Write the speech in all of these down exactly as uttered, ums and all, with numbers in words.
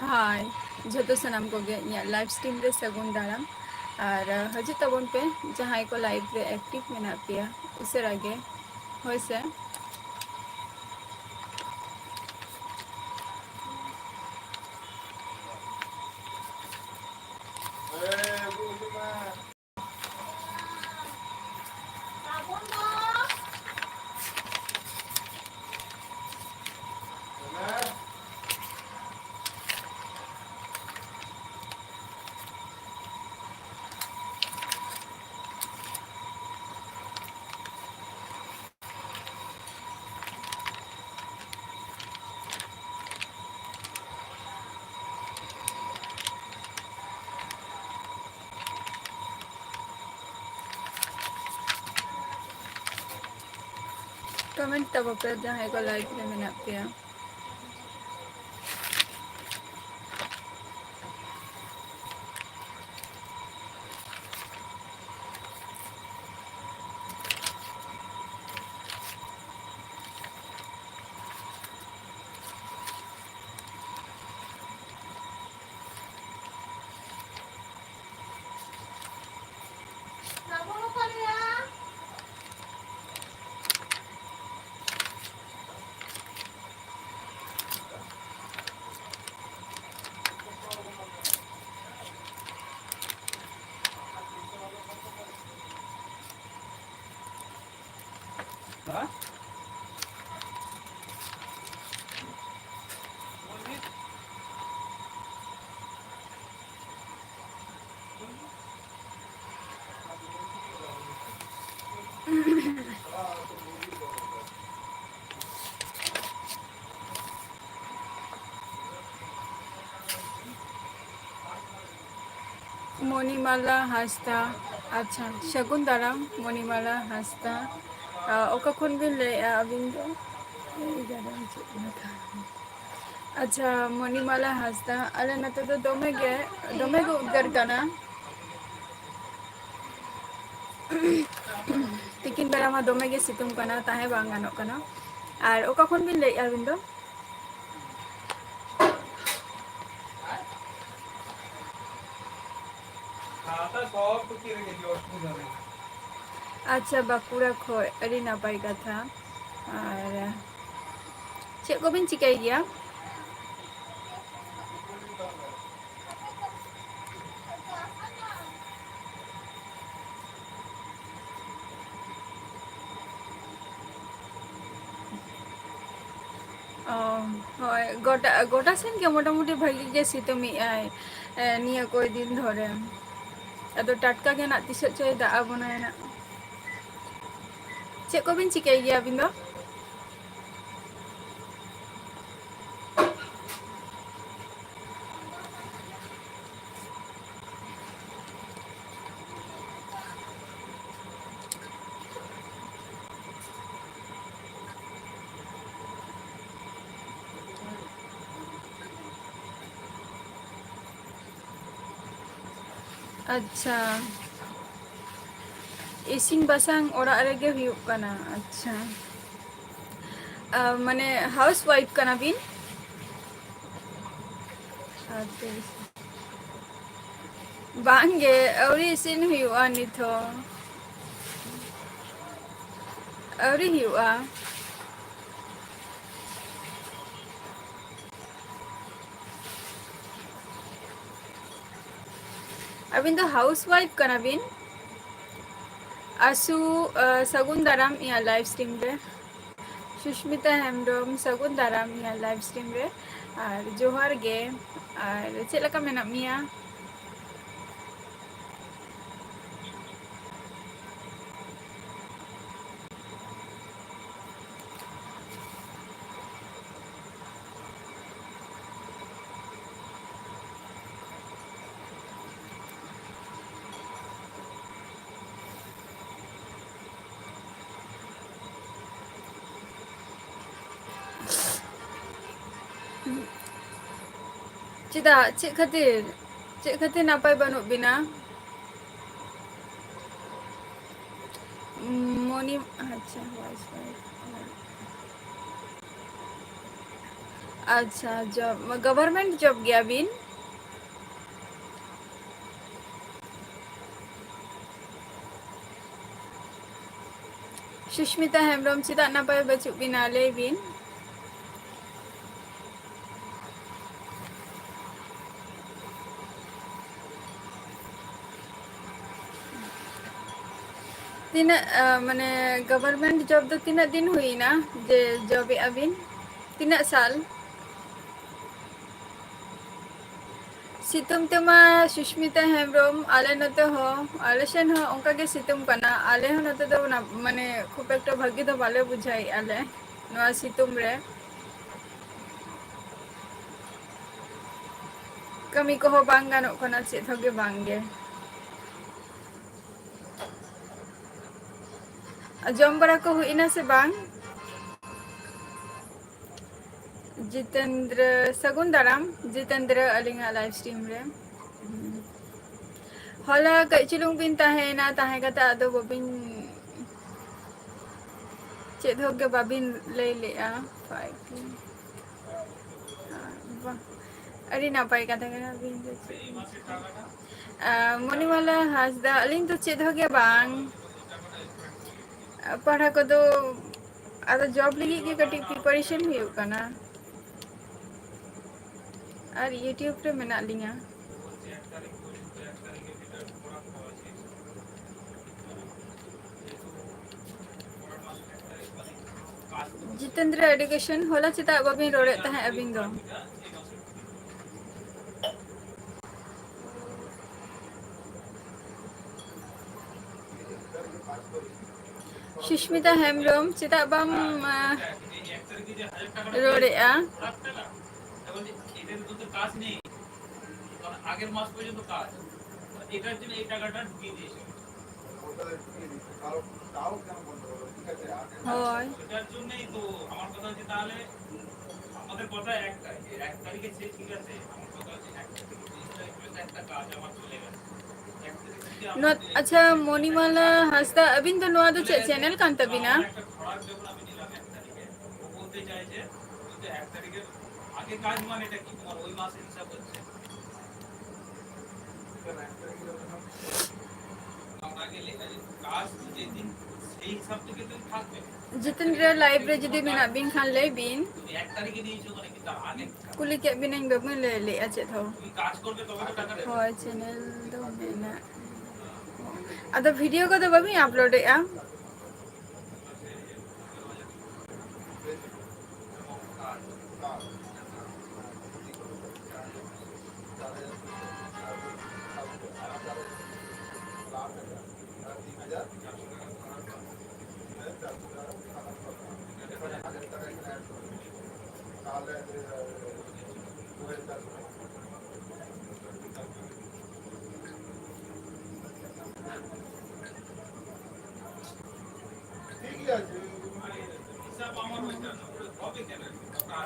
ᱦᱟᱭ, ᱡᱷᱚᱛᱚ ᱥᱟᱱᱟᱢ ᱠᱚᱜᱮ ᱤᱧᱟᱹᱜ live stream ᱨᱮ ᱥᱟᱹᱜᱩᱱ ᱫᱟᱨᱟᱢ᱾ ᱟᱨ, ᱟᱸ, ᱦᱤᱡᱩᱜ ᱛᱟᱵᱚᱱ ᱯᱮ, ᱡᱟᱦᱟᱸᱭ ᱠᱚ live ᱨᱮ active ᱢᱮᱱᱟᱜ ᱯᱮᱭᱟ, ᱩᱥᱟᱹᱨᱟ ᱜᱮ, ᱦᱳᱭ ᱥᱮ᱾ Comment ᱛᱟᱵᱚ ᱯᱮ, ᱡᱟᱦᱟᱸᱭ ᱠᱚ live ᱨᱮ ᱢᱮᱱᱟᱜ ᱯᱮᱭᱟ᱾ ᱢᱚᱱᱤᱢᱟᱞᱟ ᱦᱟᱸᱥᱫᱟ᱾ ᱟᱪᱪᱷᱟ, ᱥᱟᱹᱜᱩᱱ ᱫᱟᱨᱟᱢ ᱢᱚᱱᱤᱢᱟᱞᱟ ᱦᱟᱸᱥᱫᱟ᱾ ᱟ, ᱚᱠᱟ ᱠᱷᱚᱱ ᱵᱤᱱ ᱞᱟᱹᱭᱮᱫᱼᱟ ᱟᱹᱵᱤᱱ ᱫᱚ? ᱟᱪᱪᱷᱟ, ᱢᱚᱱᱤᱢᱟᱞᱟ ᱦᱟᱸᱥᱫᱟ, ᱟᱞᱮ ᱱᱚᱛᱮ ᱫᱚ ᱫᱚᱢᱮ ᱜᱮ, ᱫᱚᱢᱮ ᱜᱮ ᱩᱫᱽᱜᱟᱹᱨ ᱠᱟᱱᱟ᱾ ᱛᱤᱠᱤᱱ ᱵᱮᱲᱟ ᱢᱟ ᱫᱚᱢᱮ ᱜᱮ ᱥᱤᱛᱩᱝ ᱠᱟᱱᱟ, ᱛᱟᱦᱮᱸ ᱵᱟᱝ ᱜᱟᱱᱚᱜ ᱠᱟᱱᱟ᱾ ᱟᱨ ᱚᱠᱟ ᱠᱷᱚᱱ ᱵᱤᱱ ᱞᱟᱹᱭᱮᱫᱼᱟ ᱟᱹᱵᱤᱱ ᱫᱚ? ᱟᱪᱪᱷᱟ, ᱵᱟᱸᱠᱩᱲᱟ ᱠᱷᱚᱡ, ᱟᱹᱰᱤ ᱱᱟᱯᱟᱭ ᱠᱟᱛᱷᱟ᱾ ᱟᱨ ᱪᱮᱫ ᱠᱚᱵᱤᱱ ᱪᱤᱠᱟᱹᱭ ᱜᱮᱭᱟ? ᱚ, ᱦᱳᱭ, ᱜᱚᱴᱟ, ᱜᱚᱴᱟ ᱥᱮᱱ ᱜᱮ ᱢᱚᱴᱟᱢᱩᱴᱤ ᱵᱷᱟᱜᱤ ᱜᱮ ᱥᱤᱛᱩᱝ ᱮᱜᱼᱟᱭ, ᱮ, ᱱᱤᱭᱟᱹ ᱠᱚᱭ ᱫᱤᱱ ᱫᱷᱚᱨᱮ᱾ ᱟᱫᱚ ᱴᱟᱴᱠᱟ ᱜᱮ ᱱᱟᱜ ᱛᱤᱥᱚᱜ ᱪᱚᱭ ᱫᱟᱜ ᱟᱵᱚᱱᱟᱭ ᱱᱟᱜ᱾ ᱪᱮᱫ ᱠᱚᱵᱤᱱ ᱪᱤᱠᱟᱹᱭ ᱜᱮᱭᱟ ᱟᱹᱵᱤᱱ ᱫᱚ? ᱟᱪᱪᱷᱟ, ᱤᱥᱤᱱ ᱵᱟᱥᱟᱝ ᱚᱲᱟᱜ ᱨᱮᱜᱮ ᱦᱩᱭᱩᱜ ᱠᱟᱱᱟ᱾ ᱟᱪᱪᱷᱟ, ᱟ, ᱢᱟᱱᱮ house wife ᱠᱟᱱᱟ ᱵᱤᱱ? ᱟᱪᱪᱷᱟ᱾ ᱵᱟᱝᱜᱮ, ᱟᱹᱣᱨᱤ ᱤᱥᱤᱱ ᱦᱩᱭᱩᱜᱼᱟ ᱱᱤᱛ ᱦᱚᱸ᱾ ᱟᱹᱣᱨᱤ ᱦᱩᱭᱩᱜᱼᱟ᱾ ᱟᱹᱵᱤᱱ ᱫᱚ house wife ᱠᱟᱱᱟ ᱵᱤᱱ? ᱟᱥᱩ, ᱟ, ᱥᱟᱹᱜᱩᱱ ᱫᱟᱨᱟᱢ ᱤᱧᱟᱹᱜ live stream ᱨᱮ᱾ ᱥᱩᱥᱢᱤᱛᱟ ᱦᱮᱢᱵᱨᱚᱢ, ᱥᱟᱹᱜᱩᱱ ᱫᱟᱨᱟᱢ ᱤᱧᱟᱹᱜ live stream ᱨᱮ᱾ ᱟᱨ ᱡᱚᱦᱟᱨ ᱜᱮ᱾ ᱟᱨ ᱪᱮᱫ ᱞᱮᱠᱟ ᱢᱮᱱᱟᱜ ᱢᱮᱭᱟ? ᱪᱮᱫᱟᱜ? ᱪᱮᱫ ᱠᱷᱟᱹᱛᱤᱨ? ᱪᱮᱫ ᱠᱷᱟᱹᱛᱤᱨ ᱱᱟᱯᱟᱭ ᱵᱟᱹᱱᱩᱜ ᱵᱤᱱᱟ? ᱢᱚᱱᱤ, ᱟᱪᱪᱷᱟ, voice, voice. ᱟᱪᱪᱷᱟ, job, government job ᱜᱮᱭᱟ ᱵᱤᱱ? ᱥᱩᱥᱢᱤᱛᱟ ᱦᱮᱢᱵᱨᱚᱢ, ᱪᱮᱫᱟᱜ ᱱᱟᱯᱟᱭ ᱵᱟᱹᱪᱩᱜ ᱵᱤᱱᱟ? ᱞᱟᱹᱭ ᱵᱤᱱ᱾ ᱛᱤᱱᱟᱹᱜ, ᱟ, ᱢᱟᱱᱮ, government job ᱫᱚ ᱛᱤᱱᱟᱹᱜ ᱫᱤᱱ ᱦᱩᱭᱱᱟ ᱡᱮ job ᱮᱜᱼᱟ ᱵᱤᱱ? ᱛᱤᱱᱟᱹᱜ ᱥᱟᱞ? ᱥᱤᱛᱩᱝ ᱛᱮᱢᱟ ᱥᱩᱥᱢᱤᱛᱟ ᱦᱮᱢᱵᱨᱚᱢ, ᱟᱞᱮ ᱱᱚᱛᱮ ᱦᱚᱸ, ᱟᱞᱮ ᱥᱮᱱ ᱦᱚᱸ ᱚᱱᱠᱟ ᱜᱮ ᱥᱤᱛᱩᱝ ᱠᱟᱱᱟ᱾ ᱟᱞᱮ ᱦᱚᱸ ᱱᱚᱛᱮ ᱫᱚ ᱚᱱᱟ, ᱢᱟᱱᱮ, ᱠᱷᱩᱵ ᱮᱠᱴᱟ ᱵᱷᱟᱹᱜᱤ ᱫᱚ ᱵᱟᱞᱮ ᱵᱩᱡᱷᱟᱹᱣᱮᱫᱼᱟ ᱞᱮ ᱱᱚᱣᱟ ᱥᱤᱛᱩᱝ ᱨᱮ᱾ ᱠᱟᱹᱢᱤ ᱠᱚᱦᱚᱸ ᱵᱟᱝ ᱜᱟᱱᱚᱜ ᱠᱟᱱᱟ, ᱪᱮᱫ ᱦᱚᱸ ᱜᱮ ᱵᱟᱝ ᱜᱮ᱾ ᱡᱚᱢ ᱵᱟᱲᱟ ᱠᱚ ᱦᱩᱭ ᱮᱱᱟ ᱥᱮ ᱵᱟᱝ? ᱡᱤᱛᱮᱱᱫᱨᱚ, ᱥᱟᱹᱜᱩᱱ ᱫᱟᱨᱟᱢ ᱡᱤᱛᱮᱱᱫᱨᱚ, ᱟᱹᱞᱤᱧᱟᱜ live stream ᱨᱮ᱾ ᱦᱚᱞᱟ ᱠᱟᱹᱡ ᱪᱩᱞᱩᱝ ᱵᱤᱱ ᱛᱟᱦᱮᱸᱭᱮᱱᱟ, ᱛᱟᱦᱮᱸ ᱠᱟᱛᱮ ᱟᱫᱚ ᱵᱟᱹᱵᱤᱱ, ᱪᱮᱫ ᱦᱚᱸ ᱜᱮ ᱵᱟᱵᱤᱱ ᱞᱟᱹᱭ ᱞᱮᱜᱼᱟ᱾ ᱵᱟᱦ, ᱟᱹᱰᱤ ᱱᱟᱯᱟᱭ ᱠᱟᱛᱷᱟ ᱠᱟᱱᱟ᱾ ᱟᱹᱵᱤᱱ ᱫᱚ ᱪᱮᱫ ᱵᱤᱱ ᱪᱤᱠᱟᱹᱭᱟ? ᱟᱸ, ᱢᱚᱱᱤᱢᱟᱞᱟ ᱦᱟᱸᱥᱫᱟ, ᱟᱹᱞᱤᱧ ᱫᱚ ᱪᱮᱫ ᱦᱚᱸ ᱜᱮ ᱵᱟᱝ᱾ ᱯᱟᱲᱦᱟᱣ ᱠᱚᱫᱚ ᱟᱫᱚ job ᱞᱟᱹᱜᱤᱫ ᱜᱮ ᱠᱟᱹᱴᱤᱡ preparation ᱦᱩᱭᱩᱜ ᱠᱟᱱᱟ᱾ ᱟᱨ YouTube ᱨᱮ ᱢᱮᱱᱟᱜ ᱞᱤᱧᱟ᱾ ᱡᱤᱛᱮᱱᱫᱨᱚ Education, ᱦᱚᱞᱟ ᱪᱮᱫᱟᱜ ᱵᱟᱵᱤᱱ ᱨᱚᱲᱮᱫ ᱛᱟᱦᱮᱸᱫ ᱟᱹᱵᱤᱱ ᱫᱚ? ᱥᱩᱥᱢᱤᱛᱟ ᱦᱮᱢᱵᱨᱚᱢ, ᱪᱮᱫᱟᱜ ᱵᱟᱢ, ᱟ, ᱨᱚᱲᱮᱫᱼᱟ? আগের মাস পর্যন্ত কাজ, এটার জন্য এই টাকাটা ঢুকিয়ে দিয়েছে। ᱦᱳᱭ। এটার জন্যই তো আমার কথা হচ্ছে, তাহলে আমাদের কথা একটাই, যে এক তারিখে সে ঠিক আছে, আমার কথা হচ্ছে এক তারিখে তিরিশ তারিখ পর্যন্ত একটা কাজ আমার চলে গেল। এক তারিখ থেকে আমার ᱱᱚᱣᱟ, ᱟᱪᱪᱷᱟ, ᱢᱚᱱᱤᱢᱟᱞᱟ ᱦᱟᱸᱥᱫᱟ, ᱟᱹᱵᱤᱱ ᱫᱚ ᱱᱚᱣᱟ ᱫᱚ ᱪᱮᱫ channel ᱠᱟᱱ ᱛᱟᱹᱵᱤᱱᱟ? একটা খরাক যখন আমি নিলাম এক তারিখে, ও বলতে চাই যে, বলতে এক তারিখের আগে কাজ মানে এটা কি? তোমার ওই মাসের হিসাব হচ্ছে? কাজ যেদিন ᱡᱤᱛᱮᱱᱫᱨᱚ live ᱨᱮ ᱡᱩᱫᱤ ᱢᱮᱱᱟᱜ ᱵᱤᱱ ᱠᱷᱟᱱ ᱞᱟᱹᱭ ᱵᱤᱱ᱾ ᱠᱩᱞᱤ ᱠᱮᱫ ᱵᱤᱱᱟᱹᱧ, ᱵᱟᱹᱵᱤᱱ ᱞᱟᱹᱭ ᱞᱮᱜᱼᱟ ᱪᱮᱫ ᱦᱚᱸ᱾ ᱦᱳᱭ, channel ᱫᱚ ᱢᱮᱱᱟᱜ, ᱟᱫᱚ video ᱠᱚᱫᱚ ᱵᱟᱹᱵᱤᱱ upload ᱮᱜᱼᱟ᱾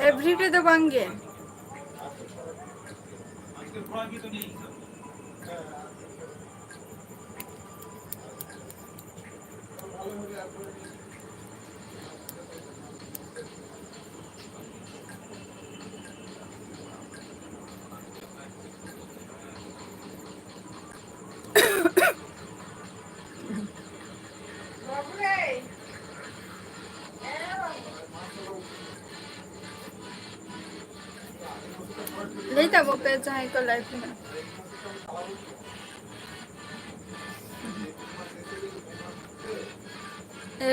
Everyday ᱫᱚ ᱵᱟᱝ ᱜᱮ᱾ ᱞᱟᱹᱭ ᱛᱟᱵᱚ ᱯᱮ ᱡᱟᱦᱟᱸᱭ ᱠᱚ live ᱢᱮᱱᱟᱜ᱾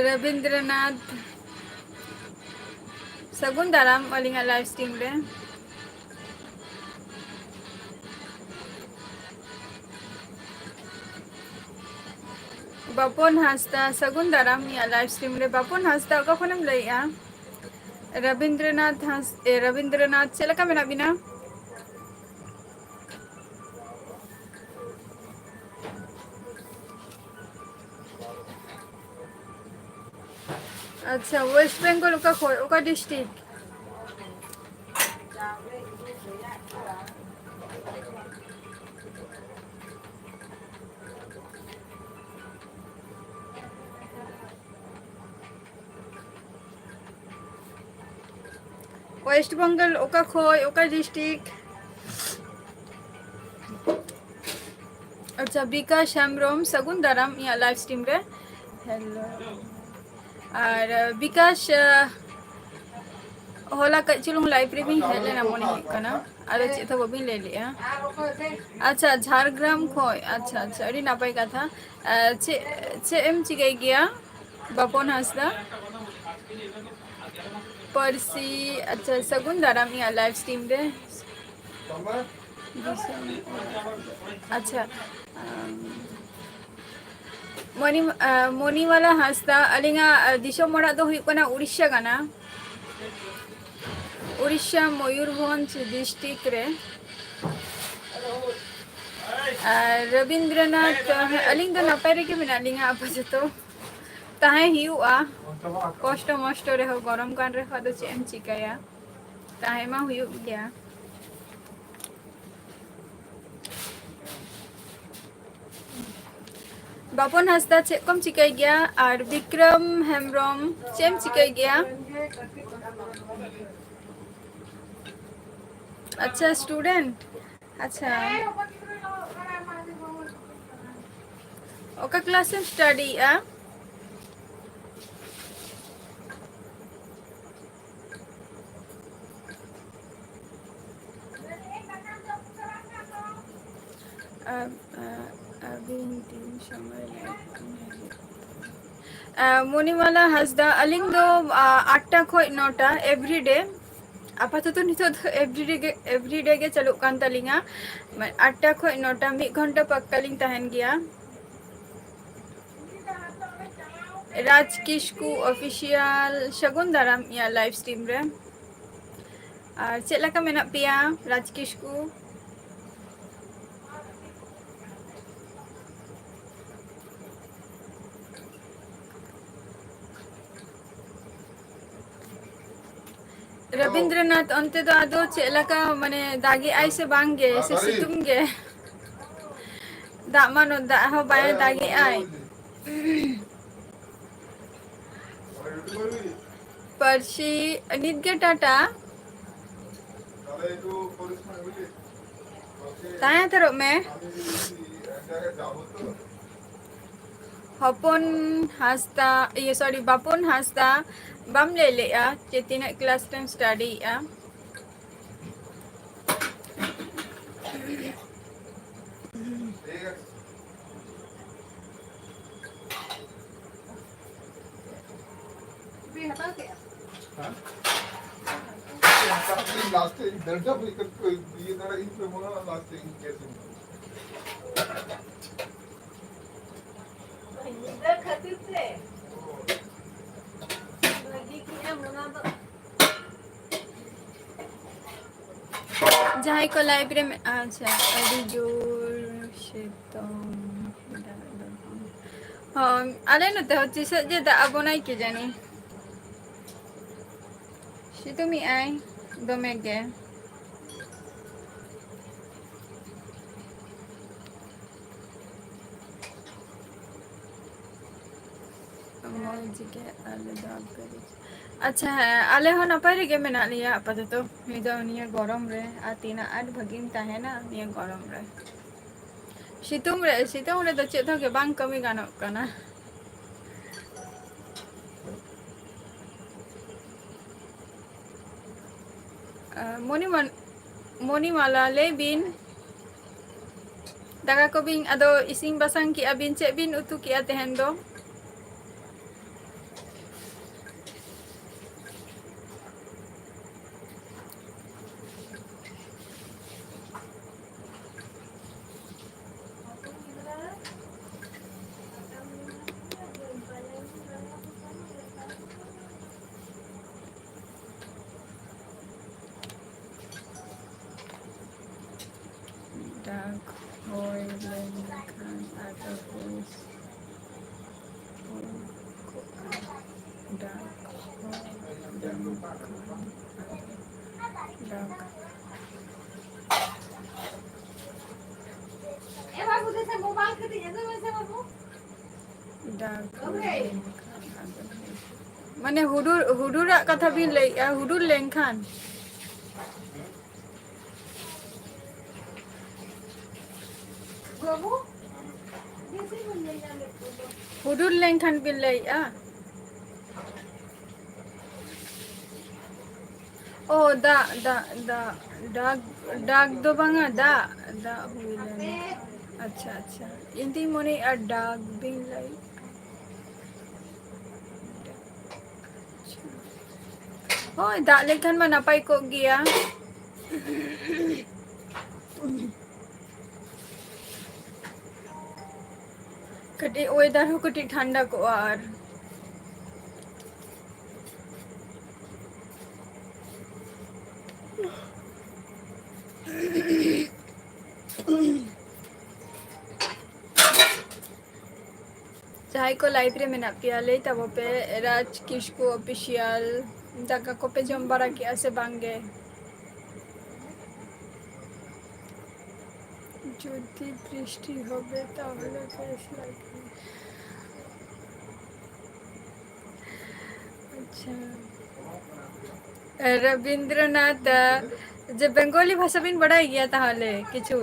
ᱨᱚᱵᱤᱱᱫᱨᱚᱱᱟᱛᱷ, ᱥᱟᱹᱜᱩᱱ ᱫᱟᱨᱟᱢ ᱟᱹᱞᱤᱧᱟᱜ live stream ᱨᱮ᱾ ᱵᱟᱯᱚᱱ ᱦᱟᱸᱥᱫᱟ, ᱥᱟᱹᱜᱩᱱ ᱫᱟᱨᱟᱢ ᱤᱧᱟᱹᱜ live stream ᱨᱮ᱾ ᱵᱟᱯᱚᱱ ᱦᱟᱸᱥᱫᱟ, ᱚᱠᱟ ᱠᱷᱚᱱᱮᱢ ᱞᱟᱹᱭᱮᱜᱼᱟ? ᱨᱚᱵᱤᱱᱫᱨᱚᱱᱟᱛᱷ ᱦᱟᱸᱥ-, ᱮ, ᱨᱚᱵᱤᱱᱫᱨᱚᱱᱟᱛᱷ, ᱪᱮᱫ ᱞᱮᱠᱟ ᱢᱮᱱᱟᱜ ᱵᱤᱱᱟ? ᱟᱪᱪᱷᱟ, West Bengal ᱚᱠᱟ ᱠᱷᱚᱡ, ᱚᱠᱟ district? West Bengal ᱚᱠᱟ ᱠᱷᱚᱡ, ᱚᱠᱟ district? ᱟᱪᱪᱷᱟ, ᱵᱤᱠᱟᱥ ᱦᱮᱢᱵᱨᱚᱢ, ᱥᱟᱹᱜᱩᱱ ᱫᱟᱨᱟᱢ ᱤᱧᱟᱹᱜ live stream ᱨᱮ᱾ ᱦᱮᱞᱳ᱾ ᱟᱨ ᱵᱤᱠᱟᱥ, ᱦᱚᱞᱟ ᱠᱟᱹᱡ ᱪᱩᱞᱩᱝ ᱞᱟᱭᱤᱵᱷ ᱨᱮᱵᱤᱱ ᱦᱮᱡ ᱞᱮᱱᱟ ᱢᱚᱱᱮ ᱦᱩᱭᱩᱜ ᱠᱟᱱᱟ, ᱟᱫᱚ ᱪᱮᱫ ᱦᱚᱸ ᱵᱟᱹᱵᱤᱱ ᱞᱟᱹᱭ ᱞᱮᱜᱼᱟ᱾ ᱟᱪᱪᱷᱟ, ᱡᱷᱟᱲᱜᱨᱟᱢ ᱠᱷᱚᱡ, ᱟᱪᱪᱷᱟ ᱟᱪᱪᱷᱟ, ᱟᱹᱰᱤ ᱱᱟᱯᱟᱭ ᱠᱟᱛᱷᱟ᱾ ᱪᱮᱫ ᱪᱮᱫ ᱮᱢ ᱪᱤᱠᱟᱹᱭ ᱜᱮᱭᱟ ᱵᱟᱯᱚᱱ ᱦᱟᱸᱥᱫᱟ? ᱯᱟᱹᱨᱥᱤ, ᱟᱪᱪᱷᱟ, ᱥᱟᱹᱜᱩᱱ ᱫᱟᱨᱟᱢ ᱤᱧᱟᱹᱜ ᱞᱟᱭᱤᱵᱷ ᱥᱴᱨᱤᱢ ᱨᱮ᱾ ᱫᱤᱥᱚᱢ, ᱟᱪᱪᱷᱟ, ᱟᱢ, ᱢᱚᱱᱤ-, ᱟ, ᱢᱚᱱᱤᱢᱟᱞᱟ ᱦᱟᱸᱥᱫᱟ, ᱟᱹᱞᱤᱧᱟᱜ, ᱟ, ᱫᱤᱥᱚᱢ ᱚᱲᱟᱜ ᱫᱚ ᱦᱩᱭᱩᱜ ᱠᱟᱱᱟ ᱩᱲᱤᱥᱥᱟ ᱠᱟᱱᱟ, ᱩᱲᱤᱥᱥᱟ ᱢᱚᱭᱩᱨᱵᱷᱚᱸᱡᱽ ᱰᱤᱥᱴᱨᱤᱠᱴ ᱨᱮ᱾ ᱟᱨ ᱨᱚᱵᱤᱱᱫᱨᱚᱱᱟᱛᱷ, ᱦᱮᱸ, ᱟᱹᱞᱤᱧ ᱫᱚ ᱱᱟᱯᱟᱭ ᱨᱮᱜᱮ ᱢᱮᱱᱟᱜ ᱞᱤᱧᱟ ᱟᱯᱟᱛᱚᱛᱚ᱾ ᱛᱟᱦᱮᱸ ᱦᱩᱭᱩᱜᱼᱟ, ᱠᱚᱥᱴᱚ ᱢᱚᱥᱴᱚ ᱨᱮᱦᱚᱸ, ᱜᱚᱨᱚᱢ ᱠᱟᱱ ᱨᱮᱦᱚᱸ, ᱟᱫᱚ ᱪᱮᱫ ᱮᱢ ᱪᱤᱠᱟᱹᱭᱟ, ᱛᱟᱦᱮᱸ ᱢᱟ ᱦᱩᱭᱩᱜ ᱜᱮᱭᱟ᱾ ᱵᱟᱯᱚᱱ ᱦᱟᱸᱥᱫᱟ, ᱪᱮᱫ ᱠᱚᱢ ᱪᱤᱠᱟᱹᱭ ᱜᱮᱭᱟ? ᱟᱨ ᱵᱤᱠᱨᱚᱢ ᱦᱮᱢᱵᱨᱚᱢ, ᱪᱮᱫ ᱮᱢ ᱪᱤᱠᱟᱹᱭ ᱜᱮᱭᱟ? ᱟᱪᱪᱷᱟ, ᱥᱴᱩᱰᱮᱱᱴ᱾ ᱟᱪᱪᱷᱟ, ᱚᱠᱟ ᱠᱞᱟᱥ ᱮᱢ ᱥᱴᱟᱰᱤᱭᱮᱜᱼᱟ? ᱟ-, ᱟ-, ᱟᱹᱵᱤᱱ ᱛᱤᱱ ᱥᱚᱢᱚᱭ ᱞᱟᱭᱤᱵᱷ ᱵᱤᱱ ᱦᱤᱡᱩᱜ? ᱟ, ᱢᱚᱱᱤᱢᱟᱞᱟ ᱦᱟᱸᱥᱫᱟ, ᱟᱹᱞᱤᱧ ᱫᱚ, ᱟ, ᱟᱴᱴᱟ ᱠᱷᱚᱡ ᱱᱚᱴᱟ everyday᱾ ᱟᱯᱟᱛᱚᱛᱚ ᱱᱤᱛᱚᱜ ᱫᱚ everyday ᱜᱮ, everyday ᱜᱮ ᱪᱟᱹᱞᱩᱜ ᱠᱟᱱ ᱛᱟᱹᱞᱤᱧᱟ᱾ ᱢᱟᱱᱮ, ᱟᱴᱴᱟ ᱠᱷᱚᱡ ᱱᱚᱴᱟ, ᱢᱤᱫ ᱜᱷᱚᱱᱴᱟ ᱯᱟᱠᱠᱟ ᱞᱤᱧ ᱛᱟᱦᱮᱱ ᱜᱮᱭᱟ᱾ ᱨᱟᱡᱽ ᱠᱤᱥᱠᱩ ᱚᱯᱷᱤᱥᱤᱭᱟᱞ, ᱥᱟᱹᱜᱩᱱ ᱫᱟᱨᱟᱢ ᱤᱧᱟᱹᱜ ᱞᱟᱭᱤᱵᱷ ᱥᱴᱨᱤᱢ ᱨᱮ᱾ ᱟᱨ ᱪᱮᱫ ᱞᱮᱠᱟ ᱢᱮᱱᱟᱜ ᱯᱮᱭᱟ, ᱨᱟᱡᱽ ᱠᱤᱥᱠᱩ? ᱨᱚᱵᱤᱱᱫᱨᱚᱱᱟᱛᱷ, ᱚᱱᱛᱮ ᱫᱚ ᱟᱫᱚ ᱪᱮᱫ ᱞᱮᱠᱟ, ᱢᱟᱱᱮ, ᱫᱟᱜᱮᱜᱼᱟᱭ ᱥᱮ ᱵᱟᱝ ᱜᱮ, ᱥᱮ ᱥᱤᱛᱩᱝ ᱜᱮ? ᱫᱟᱜ ᱢᱟ ᱱᱚ-, ᱫᱟᱜ ᱦᱚᱸ ᱵᱟᱭ ᱫᱟᱜᱮᱜᱼᱟᱭ᱾ ᱯᱟᱹᱨᱥᱤ, ᱱᱤᱛ ᱜᱮ ᱴᱟᱴᱟ᱾ ᱛᱟᱦᱮᱸ ᱦᱟᱛᱟᱲᱚᱜ ᱢᱮ᱾ ᱦᱚᱯᱚᱱ ᱦᱟᱸᱥᱫᱟ, ᱤᱭᱟᱹ, sorry, ᱵᱟᱯᱚᱱ ᱦᱟᱸᱥᱫᱟ, ᱵᱟᱢ ᱞᱟᱹᱭ ᱞᱮᱜᱼᱟ ᱡᱮ ᱛᱤᱱᱟᱹᱜ class ᱨᱮᱢ studyᱭᱮᱜᱼᱟ? ᱞᱟᱥᱴ ᱤᱧ ᱫᱟᱹᱲ ᱡᱚᱜ ᱤᱧ ᱠᱚ ᱤᱭᱟᱹ ᱫᱟᱲᱮ ᱤᱧ ᱯᱮ ᱢᱚᱱᱮ ᱞᱟᱥᱴ ᱤᱧ ᱜᱮᱥ ᱤᱧ᱾ ᱧᱤᱫᱟᱹ ᱠᱷᱟᱹᱛᱤᱨ ᱛᱮ ᱵᱷᱟᱹᱜᱤ ᱠᱮᱜᱼᱟᱢ ᱚᱱᱟ ᱫᱚ᱾ ᱡᱟᱦᱟᱸᱭ ᱠᱚ live ᱨᱮ ᱢᱮ-, ᱟᱪᱪᱷᱟ, ᱟᱹᱰᱤ ᱡᱳᱨ ᱥᱤᱛᱩᱝ ᱫᱟᱜ ᱫᱚ᱾ ᱦᱚᱸ, ᱟᱞᱮ ᱱᱚᱛᱮ ᱦᱚᱸ ᱪᱮᱫ ᱥᱮᱫ ᱡᱮ ᱫᱟᱜ ᱟᱵᱚᱱᱟᱭ ᱠᱮ ᱡᱟᱹᱱᱤ᱾ ᱥᱤᱛᱩᱝ ᱮᱜᱼᱟᱭ ᱫᱚᱢᱮ ᱜᱮ᱾ ᱢᱚᱡᱽ ᱜᱮ, ᱟᱞᱮ ᱫᱚ ᱟᱯᱮ ᱫᱚ᱾ ᱟᱪᱪᱷᱟ, ᱦᱮᱸ, ᱟᱞᱮ ᱦᱚᱸ ᱱᱟᱯᱟᱭ ᱨᱮᱜᱮ ᱢᱮᱱᱟᱜ ᱞᱮᱭᱟ ᱟᱯᱟᱛᱚᱛᱚ᱾ ᱱᱤᱭᱟᱹ ᱫᱚ, ᱱᱤᱭᱟᱹ ᱜᱚᱨᱚᱢ ᱨᱮ ᱟᱨ ᱛᱤᱱᱟᱹᱜ ᱟᱸᱴ ᱵᱷᱟᱹᱜᱤᱢ ᱛᱟᱦᱮᱱᱟ ᱱᱤᱭᱟᱹ ᱜᱚᱨᱚᱢ ᱨᱮ? ᱥᱤᱛᱩᱝ ᱨᱮ, ᱥᱤᱛᱩᱝ ᱨᱮᱫᱚ ᱪᱮᱫ ᱦᱚᱸ ᱜᱮ ᱵᱟᱝ ᱠᱟᱹᱢᱤ ᱜᱟᱱᱚᱜ ᱠᱟᱱᱟ᱾ ᱟᱸ, ᱢᱚᱱᱤᱢᱚᱱ-, ᱢᱚᱱᱤᱢᱟᱞᱟ, ᱞᱟᱹᱭ ᱵᱤᱱ, ᱫᱟᱠᱟ ᱠᱚᱵᱤᱱ ᱟᱫᱚ ᱤᱥᱤᱱ ᱵᱟᱥᱟᱝ ᱠᱮᱜᱼᱟ ᱵᱤᱱ, ᱪᱮᱫ ᱵᱤᱱ ᱩᱛᱩ ᱠᱮᱜᱼᱟ ᱛᱮᱦᱮᱧ ᱫᱚ? ᱫᱟᱜᱽ ᱦᱚᱭ ᱞᱮᱱᱠᱷᱟᱱ ᱟᱫᱚ ᱦᱩᱭ ᱠᱚᱜᱼᱟ᱾ ᱫᱟᱜᱽ ᱦᱚᱭ ᱞᱮᱱᱠᱷᱟᱱ ᱟᱫᱚ ᱫᱟᱜᱽ᱾ ᱮ ᱵᱟᱹᱵᱩ, ᱫᱮᱥᱮ ᱢᱳᱵᱟᱭᱤᱞ ᱠᱟᱹᱴᱤᱡ ᱟᱹᱜᱩᱭ ᱢᱮᱥᱮ ᱵᱟᱹᱵᱩ᱾ ᱫᱟᱜᱽ ᱦᱚᱭ ᱞᱮᱱᱠᱷᱟᱱ ᱟᱫᱚ ᱦᱩᱭ᱾ ᱢᱟᱱᱮ ᱦᱩᱰᱩᱨ, ᱦᱩᱰᱩᱨᱟᱜ ᱠᱟᱛᱷᱟ ᱵᱤᱱ ᱞᱟᱹᱭᱮᱜᱼᱟ, ᱦᱩᱰᱩᱨ ᱞᱮᱱᱠᱷᱟᱱ? ᱵᱟᱹᱵᱩ, ᱵᱮᱥᱤ ᱵᱚᱱ ᱧᱮᱞ ᱧᱟᱢᱮᱫ ᱠᱚᱣᱟ᱾ ᱦᱩᱰᱩᱨ ᱞᱮᱱᱠᱷᱟᱱ ᱵᱤᱱ ᱞᱟᱹᱭᱮᱜᱼᱟ? ᱚ, ᱫᱟᱜ, ᱫᱟᱜ, ᱫᱟᱜ, ᱰᱟᱠ, ᱰᱟᱠ ᱫᱚ ᱵᱟᱝᱟ, ᱫᱟᱜ, ᱫᱟᱜ ᱦᱩᱭ ᱞᱮᱱᱟ᱾ ᱟᱪᱪᱷᱟ, ᱟᱪᱪᱷᱟ, ᱤᱧ ᱫᱩᱧ ᱢᱚᱱᱮᱭᱮᱜᱼᱟ ᱰᱟᱠ ᱵᱤᱱ ᱞᱟᱹᱭᱮᱜᱼᱟ᱾ ᱦᱳᱭ, ᱫᱟᱜ ᱞᱮᱠᱷᱟᱱ ᱢᱟ ᱱᱟᱯᱟᱭ ᱠᱚᱜ ᱜᱮᱭᱟ᱾ ᱠᱟᱹᱴᱤᱡ weather ᱦᱚᱸ ᱠᱟᱹᱴᱤᱡ ᱴᱷᱟᱱᱰᱟ ᱠᱚᱜᱼᱟ ᱟᱨ᱾ ᱡᱟᱦᱟᱸᱭ ᱠᱚ live ᱨᱮ ᱢᱮᱱᱟᱜ ᱯᱮᱭᱟ, ᱞᱟᱹᱭ ᱛᱟᱵᱚ ᱯᱮ, ᱨᱟᱡᱽ ᱠᱤᱥᱠᱩ Official, ᱫᱟᱠᱟ ᱠᱚᱯᱮ ᱡᱚᱢ ᱵᱟᱲᱟ ᱠᱮᱜᱼᱟ ᱥᱮ ᱵᱟᱝ ᱜᱮ? ᱡᱩᱫᱤ ᱵᱨᱤᱥᱴᱤ ᱦᱚᱵᱮ ᱛᱟᱦᱚᱞᱮ ᱵᱮᱥ ᱞᱟᱜᱽᱵᱮ᱾ ᱟᱪᱪᱷᱟ, ᱨᱚᱵᱤᱱᱫᱨᱚᱱᱟᱛᱷ, ᱡᱮ ᱵᱮᱝᱜᱚᱞᱤ ᱵᱷᱟᱥᱟ ᱵᱤᱱ ᱵᱟᱰᱟᱭ ᱜᱮᱭᱟ ᱛᱟᱦᱚᱞᱮ ᱠᱤᱪᱷᱩ?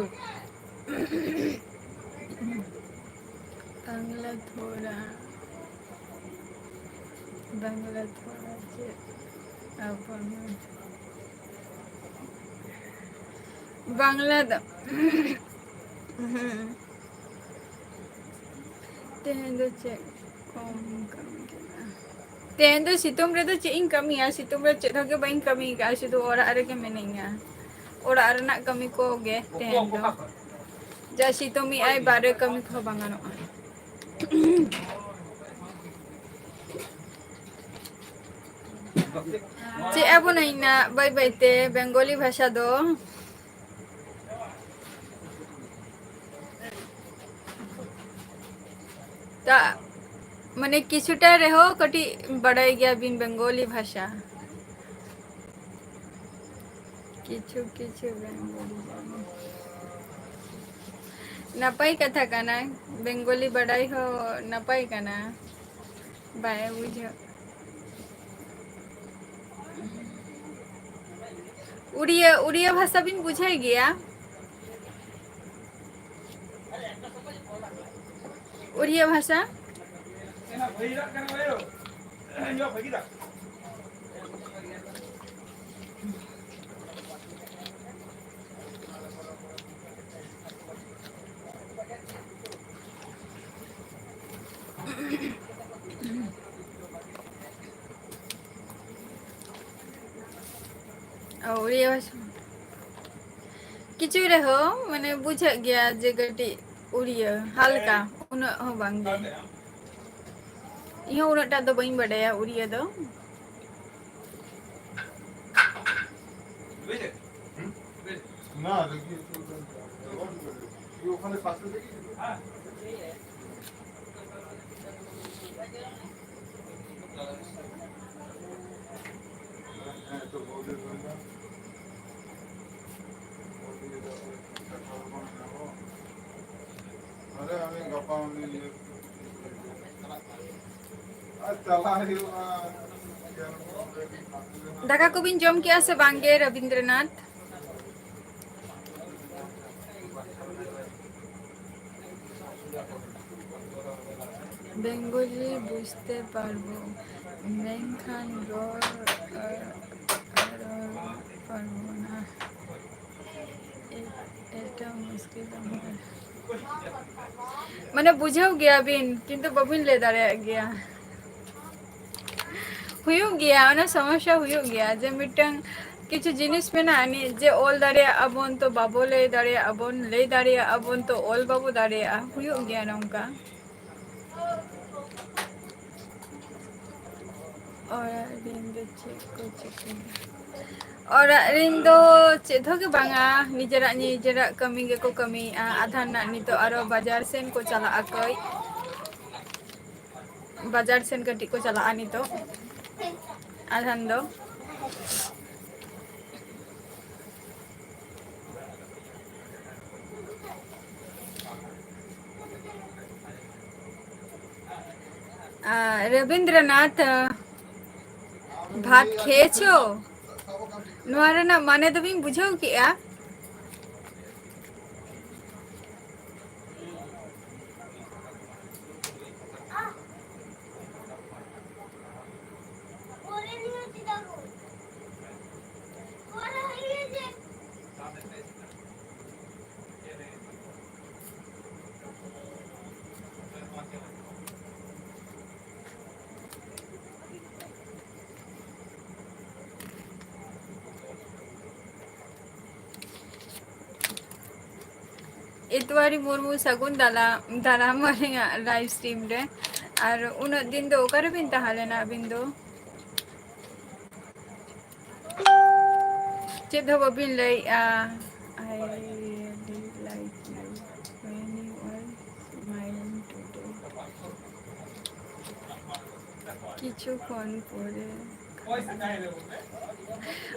ᱵᱟᱝᱞᱟ ᱛᱷᱚᱲᱟ, ᱵᱟᱝᱞᱟ ᱛᱷᱚᱲᱟ ᱪᱮᱫ ᱟᱵᱚᱱ ᱵᱟᱝᱞᱟ ᱫᱚ᱾ ᱦᱩᱸ᱾ ᱛᱮᱦᱮᱧ ᱫᱚ ᱪᱮᱫ ᱠᱚᱢ ᱠᱟᱹᱢᱤ ᱠᱮᱫᱟ? ᱛᱮᱦᱮᱧ ᱫᱚ ᱥᱤᱛᱩᱝ ᱨᱮᱫᱚ ᱪᱮᱫ ᱤᱧ ᱠᱟᱹᱢᱤᱭᱟ? ᱥᱤᱛᱩᱝ ᱨᱮ ᱪᱮᱫ ᱦᱚᱸ ᱜᱮ ᱵᱟᱹᱧ ᱠᱟᱹᱢᱤ ᱠᱟᱜᱼᱟ, ᱥᱩᱫᱷᱩ ᱚᱲᱟᱜ ᱨᱮᱜᱮ ᱢᱤᱱᱟᱹᱧᱟ᱾ ᱚᱲᱟᱜ ᱨᱮᱱᱟᱜ ᱠᱟᱹᱢᱤ ᱠᱚᱜᱮ ᱛᱮᱦᱮᱧ ᱫᱚ᱾ ᱡᱟ ᱥᱤᱛᱩᱝ ᱮᱜᱼᱟᱭ, ᱵᱟᱦᱨᱮ ᱠᱟᱹᱢᱤ ᱠᱚᱦᱚᱸ ᱵᱟᱝ ᱜᱟᱱᱚᱜᱼᱟ᱾ ᱪᱮᱫ ᱟᱵᱚᱱᱟᱹᱧ ᱱᱟ ᱵᱟᱹᱭ ᱵᱟᱹᱭ ᱛᱮ ᱵᱮᱝᱜᱚᱞᱤ ᱵᱷᱟᱥᱟ ᱫᱚ᱾ ᱛᱟ, ᱢᱟᱱᱮ ᱠᱤᱪᱷᱩᱴᱟ ᱨᱮᱦᱚᱸ ᱠᱟᱹᱴᱤᱡ ᱵᱟᱰᱟᱭ ᱜᱮᱭᱟᱵᱤᱱ ᱵᱮᱝᱜᱚᱞᱤ ᱵᱷᱟᱥᱟ᱾ ᱠᱤᱪᱷᱩ ᱠᱤᱪᱷᱩ ᱵᱮᱝᱜᱚᱞᱤ ᱡᱟᱱᱮ᱾ ᱱᱟᱯᱟᱭ ᱠᱟᱛᱷᱟ ᱠᱟᱱᱟ, ᱵᱮᱝᱜᱚᱞᱤ ᱵᱟᱰᱟᱭ ᱦᱚᱸ ᱱᱟᱯᱟᱭ ᱠᱟᱱᱟ᱾ ᱵᱟᱭ ᱵᱩᱡᱷᱟᱹᱜ᱾ ᱩᱲᱤᱭᱟ, ᱩᱲᱤᱭᱟ ᱵᱷᱟᱥᱟ ᱵᱤᱱ ᱵᱩᱡᱷᱟᱹᱣ ᱜᱮᱭᱟ? ᱩᱲᱤᱭᱟ ᱵᱷᱟᱥᱟ? ᱚ, ᱩᱲᱤᱭᱟ ᱵᱷᱟᱥᱟ᱾ ᱠᱤᱪᱷᱩ ᱨᱮᱦᱚᱸ, ᱢᱟᱱᱮ, ᱵᱩᱡᱷᱟᱹᱜ ᱜᱮᱭᱟ ᱡᱮ ᱠᱟᱹᱴᱤᱡ ᱩᱲᱤᱭᱟ, ᱦᱟᱞᱠᱟ, ᱩᱱᱟᱹᱜ ᱦᱚᱸ ᱵᱟᱝ ᱜᱮ᱾ ᱤᱧ ᱦᱚᱸ ᱩᱱᱟᱹᱜ ᱴᱟ ᱫᱚ ᱵᱟᱹᱧ ᱵᱟᱰᱟᱭᱟ ᱩᱲᱤᱭᱟ ᱫᱚ᱾ ᱫᱟᱠᱟ ᱠᱚᱵᱤᱱ ᱡᱚᱢ ᱠᱮᱜᱼᱟ ᱥᱮ ᱵᱟᱝ ᱜᱮ, ᱨᱚᱵᱤᱱᱫᱨᱚᱱᱟᱛᱷ? বেঙ্গলি বুঝতে পারবো, ᱢᱮᱱᱠᱷᱟᱱ ᱨᱚᱲ, ᱟᱨ, ᱟᱨ ᱨᱚᱲ ᱯᱟᱨᱵᱚᱱᱟ᱾ ᱮ-, ᱮᱴᱟ ᱢᱩᱥᱠᱤᱞ ᱟᱢᱟᱨ᱾ ᱢᱟᱱᱮ, ᱵᱩᱡᱷᱟᱹᱣ ᱜᱮᱭᱟ ᱵᱤᱱ, ᱠᱤᱱᱛᱩ ᱵᱟᱵᱤᱱ ᱞᱟᱹᱭ ᱫᱟᱲᱮᱭᱟᱜ ᱜᱮᱭᱟ᱾ ᱦᱩᱭᱩᱜ ᱜᱮᱭᱟ, ᱚᱱᱟ ᱥᱚᱢᱚᱥᱥᱟ ᱦᱩᱭᱩᱜ ᱜᱮᱭᱟ, ᱡᱮ ᱢᱤᱫᱴᱟᱝ ᱠᱤᱪᱷᱩ ᱡᱤᱱᱤᱥ ᱢᱮᱱᱟᱜᱼᱟ, ᱱᱤᱡᱮ ᱚᱞ ᱫᱟᱲᱮᱭᱟᱜᱼᱟ ᱵᱚᱱ, ᱛᱚ ᱵᱟᱵᱚ ᱞᱟᱹᱭ ᱫᱟᱲᱮᱭᱟᱜᱼᱟ ᱵᱚᱱ, ᱞᱟᱹᱭ ᱫᱟᱲᱮᱭᱟᱜᱼᱟ ᱵᱚᱱ, ᱛᱚ ᱚᱞ ᱵᱟᱵᱚ ᱫᱟᱲᱮᱭᱟᱜᱼᱟ᱾ ᱦᱩᱭᱩᱜ ᱜᱮᱭᱟ ᱱᱚᱝᱠᱟ᱾ ᱚᱲᱟᱜ ᱨᱮᱱ ᱫᱚ ᱪᱮᱫ ᱠᱚ ᱪᱤᱠᱟᱹᱭᱟ? ᱚᱲᱟᱜ ᱨᱮᱱ ᱫᱚ ᱪᱮᱫ ᱦᱚᱸ ᱜᱮ ᱵᱟᱝᱟ, ᱱᱤᱡᱮᱨᱟᱜ, ᱱᱤᱡᱮᱨᱟᱜ ᱠᱟᱹᱢᱤ ᱜᱮᱠᱚ ᱠᱟᱹᱢᱤᱭᱮᱫᱼᱟ᱾ ᱟᱫᱷᱟ ᱨᱮᱱᱟᱜ ᱱᱤᱛᱚᱜ ᱟᱨᱚ ᱵᱟᱡᱟᱨ ᱥᱮᱱ ᱠᱚ ᱪᱟᱞᱟᱜᱼᱟ ᱠᱟᱹᱡ᱾ ᱵᱟᱡᱟᱨ ᱥᱮᱱ ᱠᱟᱹᱴᱤᱡ ᱠᱚ ᱪᱟᱞᱟᱜᱼᱟ ᱱᱤᱛᱚᱜ, ᱟᱫᱷᱟᱱ ᱫᱚ᱾ ᱟᱨ ᱨᱚᱵᱤᱱᱫᱨᱚᱱᱟᱛᱷ, ᱵᱷᱟᱛ ᱠᱷᱮᱭᱮᱪᱷᱚ? ᱱᱚᱣᱟ ᱨᱮᱱᱟᱜ ᱢᱟᱱᱮ ᱫᱚᱵᱤᱱ ᱵᱩᱡᱷᱟᱹᱣ ᱠᱮᱜᱼᱟ? ᱤᱛᱣᱟᱨᱤ ᱢᱩᱨᱢᱩ, ᱥᱟᱹᱜᱩᱱ ᱫᱟᱞᱟ-, ᱫᱟᱨᱟᱢ ᱟᱹᱞᱤᱧᱟᱜ live stream ᱨᱮ᱾ ᱟᱨ ᱩᱱᱟᱹᱜ ᱫᱤᱱ ᱫᱚ ᱚᱠᱟ ᱨᱮᱵᱤᱱ ᱛᱟᱦᱮᱸ ᱞᱮᱱᱟ ᱟᱹᱵᱤᱱ ᱫᱚ? ᱪᱮᱫ ᱦᱚᱸ ᱵᱟᱹᱵᱤᱱ ᱞᱟᱹᱭᱮᱜᱼᱟ᱾ I really like you when you are smiling today. ᱠᱤᱪᱷᱩ ᱠᱷᱚᱱ ᱯᱚᱨᱮ᱾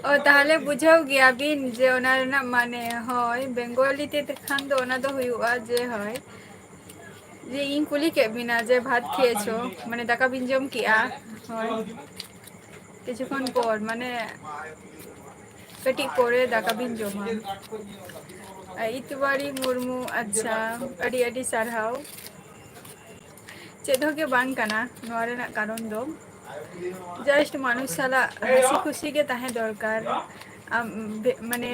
ᱚ, ᱛᱟᱦᱞᱮ ᱵᱩᱡᱷᱟᱹᱣ ᱜᱮᱭᱟ ᱵᱤᱱ ᱡᱮ ᱚᱱᱟ ᱨᱮᱱᱟᱜ ᱢᱟᱱᱮ, ᱦᱳᱭ, ᱵᱮᱝᱜᱚᱞᱤ ᱛᱮ ᱠᱷᱟᱱ ᱫᱚ ᱚᱱᱟ ᱫᱚ ᱦᱩᱭᱩᱜᱼᱟ ᱡᱮ, ᱦᱳᱭ, ᱡᱮ ᱤᱧ ᱠᱩᱞᱤ ᱠᱮᱫ ᱵᱤᱱᱟ ᱡᱮ ᱵᱷᱟᱛ ᱠᱷᱤᱭᱮᱪᱷᱚ, ᱢᱟᱱᱮ ᱫᱟᱠᱟ ᱵᱤᱱ ᱡᱚᱢ ᱠᱮᱜᱼᱟ? ᱦᱳᱭ, ᱠᱤᱪᱷᱩ ᱠᱷᱚᱱ ᱯᱚᱨ, ᱢᱟᱱᱮ ᱠᱟᱹᱴᱤᱡ ᱯᱚᱨᱮ ᱫᱟᱠᱟ ᱵᱤᱱ ᱡᱚᱢᱟ᱾ ᱤᱛᱩᱵᱟᱲᱤ ᱢᱩᱨᱢᱩ, ᱟᱪᱪᱷᱟ, ᱟᱹᱰᱤ ᱟᱹᱰᱤ ᱥᱟᱨᱦᱟᱣ᱾ ᱪᱮᱫ ᱦᱚᱸ ᱜᱮ ᱵᱟᱝ ᱠᱟᱱᱟ ᱱᱚᱣᱟ ᱨᱮᱱᱟᱜ ᱠᱟᱨᱚᱱ ᱫᱚ, just ᱢᱟᱱᱩᱥ ᱥᱟᱞᱟᱜ ᱦᱟᱹᱥᱤ ᱠᱷᱩᱥᱤ ᱜᱮ ᱛᱟᱦᱮᱸ ᱫᱚᱨᱠᱟᱨ᱾ ᱟᱢ ᱵᱮ-, ᱢᱟᱱᱮ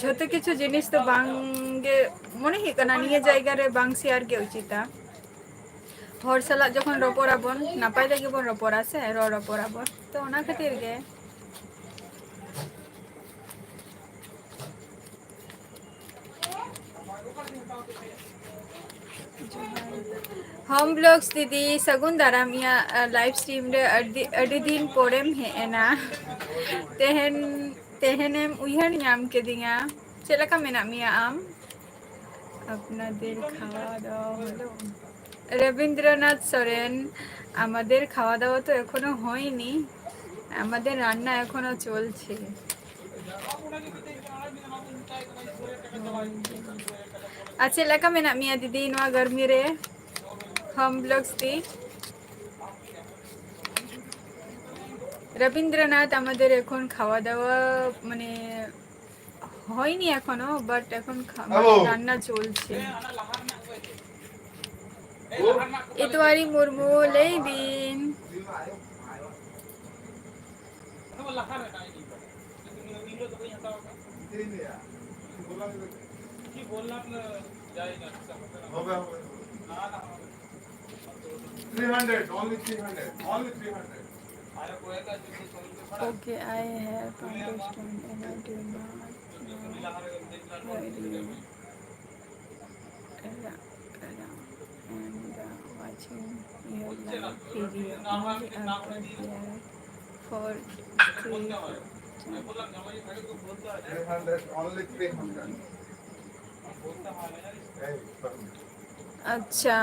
ᱡᱷᱚᱛᱚ ᱠᱤᱪᱷᱩ ᱡᱤᱱᱤᱥ ᱫᱚ ᱵᱟᱝ ᱜᱮ ᱢᱚᱱᱮ ᱦᱩᱭᱩᱜ ᱠᱟᱱᱟ ᱱᱤᱭᱟᱹ ᱡᱟᱭᱜᱟ ᱨᱮ ᱵᱟᱝ share ᱜᱮ ᱩᱪᱤᱛᱟ᱾ ᱦᱚᱲ ᱥᱟᱞᱟᱜ ᱡᱚᱠᱷᱚᱱ ᱨᱚᱯᱚᱲ ᱟᱵᱚᱱ, ᱱᱟᱯᱟᱭ ᱞᱟᱹᱜᱤᱫ ᱵᱚᱱ ᱨᱚᱯᱚᱲᱟ ᱥᱮ, ᱨᱚᱲ ᱨᱚᱯᱚᱲ ᱟᱵᱚᱱ, ᱛᱚ ᱚᱱᱟ ᱠᱷᱟᱹᱛᱤᱨ ᱜᱮ᱾ ᱦᱳᱢ ᱵᱞᱚᱜᱥ ᱫᱤᱫᱤ, ᱥᱟᱹᱜᱩᱱ ᱫᱟᱨᱟᱢ ᱤᱧᱟᱹᱜ, ᱟ, live stream ᱨᱮ᱾ ᱟᱹᱰᱤ, ᱟᱹᱰᱤ ᱫᱤᱱ ᱯᱚᱨᱮᱢ ᱦᱮᱡ ᱮᱱᱟ᱾ ᱛᱮᱦᱮᱧ, ᱛᱮᱦᱮᱧᱮᱢ ᱩᱭᱦᱟᱹᱨ ᱧᱟᱢ ᱠᱤᱫᱤᱧᱟ᱾ ᱪᱮᱫ ᱞᱮᱠᱟ ᱢᱮᱱᱟᱜ ᱢᱮᱭᱟ ᱟᱢ? আপনাদের খাওয়া দাওয়া হলো? রবীন্দ্রনাথ সরেন, আমাদের খাওয়া দাওয়া তো এখনো হয়নি, আমাদের রান্না এখনো চলছে। ᱟᱨ ᱪᱮᱫ ᱞᱮᱠᱟ ᱢᱮᱱᱟᱜ ᱢᱮᱭᱟ ᱫᱤᱫᱤ ᱱᱚᱣᱟ ᱜᱟᱨᱢᱤ ᱨᱮ? ᱦᱳᱢ ᱵᱞᱚᱜᱥ ᱫᱤ। রবীন্দ্রনাথ, আমাদের এখন খাওয়া দাওয়া মানে হয়নি এখনো, but এখন খা-, মানে রান্না চলছে। ইতোয়ারি Murmu, লেইবিন। Three hundred, only three hundred, only three hundred. Okay, I have understand and I do not know Very, and, uh, watching your live video only after here for three. Three hundred, only three hundred. ᱟᱪᱪᱷᱟ᱾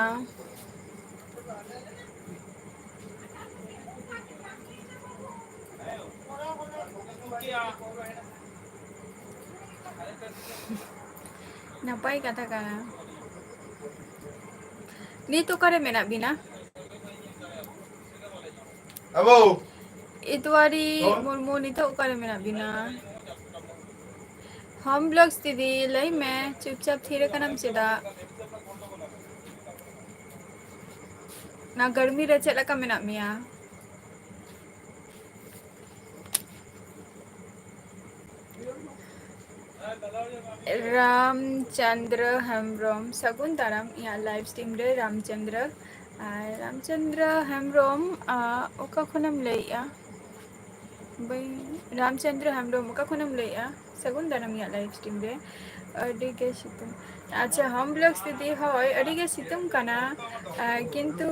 ᱱᱟᱯᱟᱭ ᱠᱟᱛᱷᱟ ᱠᱟᱱᱟ᱾ ᱱᱤᱛ ᱚᱠᱟᱨᱮ ᱢᱮᱱᱟᱜ ᱵᱤᱱᱟ? ᱟᱵᱚ᱾ ᱤᱛᱣᱟᱨᱤ ᱦᱚᱸ? ᱢᱩᱨᱢᱩ, ᱱᱤᱛᱚᱜ ᱚᱠᱟᱨᱮ ᱢᱮᱱᱟᱜ ᱵᱤᱱᱟ? ᱦᱚᱢ ᱵᱞᱚᱜᱥ ᱫᱤᱫᱤ, ᱞᱟᱹᱭ ᱢᱮ, ᱪᱩᱯᱪᱟᱯ ᱛᱷᱤᱨ ᱟᱠᱟᱱᱟᱢ ᱪᱮᱫᱟᱜ? ᱚᱱᱟ ᱜᱟᱨᱢᱤ ᱨᱮ ᱪᱮᱫ ᱞᱮᱠᱟ ᱢᱮᱱᱟᱜ ᱢᱮᱭᱟ? ᱨᱟᱢᱪᱚᱸᱫᱽᱨᱚ ᱦᱮᱢᱵᱨᱚᱢ, ᱥᱟᱹᱜᱩᱱ ᱫᱟᱨᱟᱢ ᱤᱧᱟᱹᱜ live stream ᱨᱮ, ᱨᱟᱢᱪᱚᱸᱫᱽᱨᱚ᱾ ᱟᱨ ᱨᱟᱢᱪᱚᱸᱫᱽᱨᱚ ᱦᱮᱢᱵᱨᱚᱢ, ᱟ, ᱚᱠᱟ ᱠᱷᱚᱱᱮᱢ ᱞᱟᱹᱭᱮᱜᱼᱟ? ᱵᱟᱹᱧ, ᱨᱟᱢᱪᱚᱸᱫᱽᱨᱚ ᱦᱮᱢᱵᱨᱚᱢ, ᱚᱠᱟ ᱠᱷᱚᱱᱮᱢ ᱞᱟᱹᱭᱮᱜᱼᱟ? ᱥᱟᱹᱜᱩᱱ ᱫᱟᱨᱟᱢ ᱤᱧᱟᱹᱜ live stream ᱨᱮ᱾ ᱟᱹᱰᱤ ᱜᱮ ᱥᱤᱛᱩᱝ᱾ ᱟᱪᱪᱷᱟ, ᱦᱚᱢ ᱵᱞᱚᱜᱥ ᱫᱤᱫᱤ, ᱦᱳᱭ, ᱟᱹᱰᱤ ᱜᱮ ᱥᱤᱛᱩᱝ ᱠᱟᱱᱟ᱾ ᱟ, ᱠᱤᱱᱛᱩ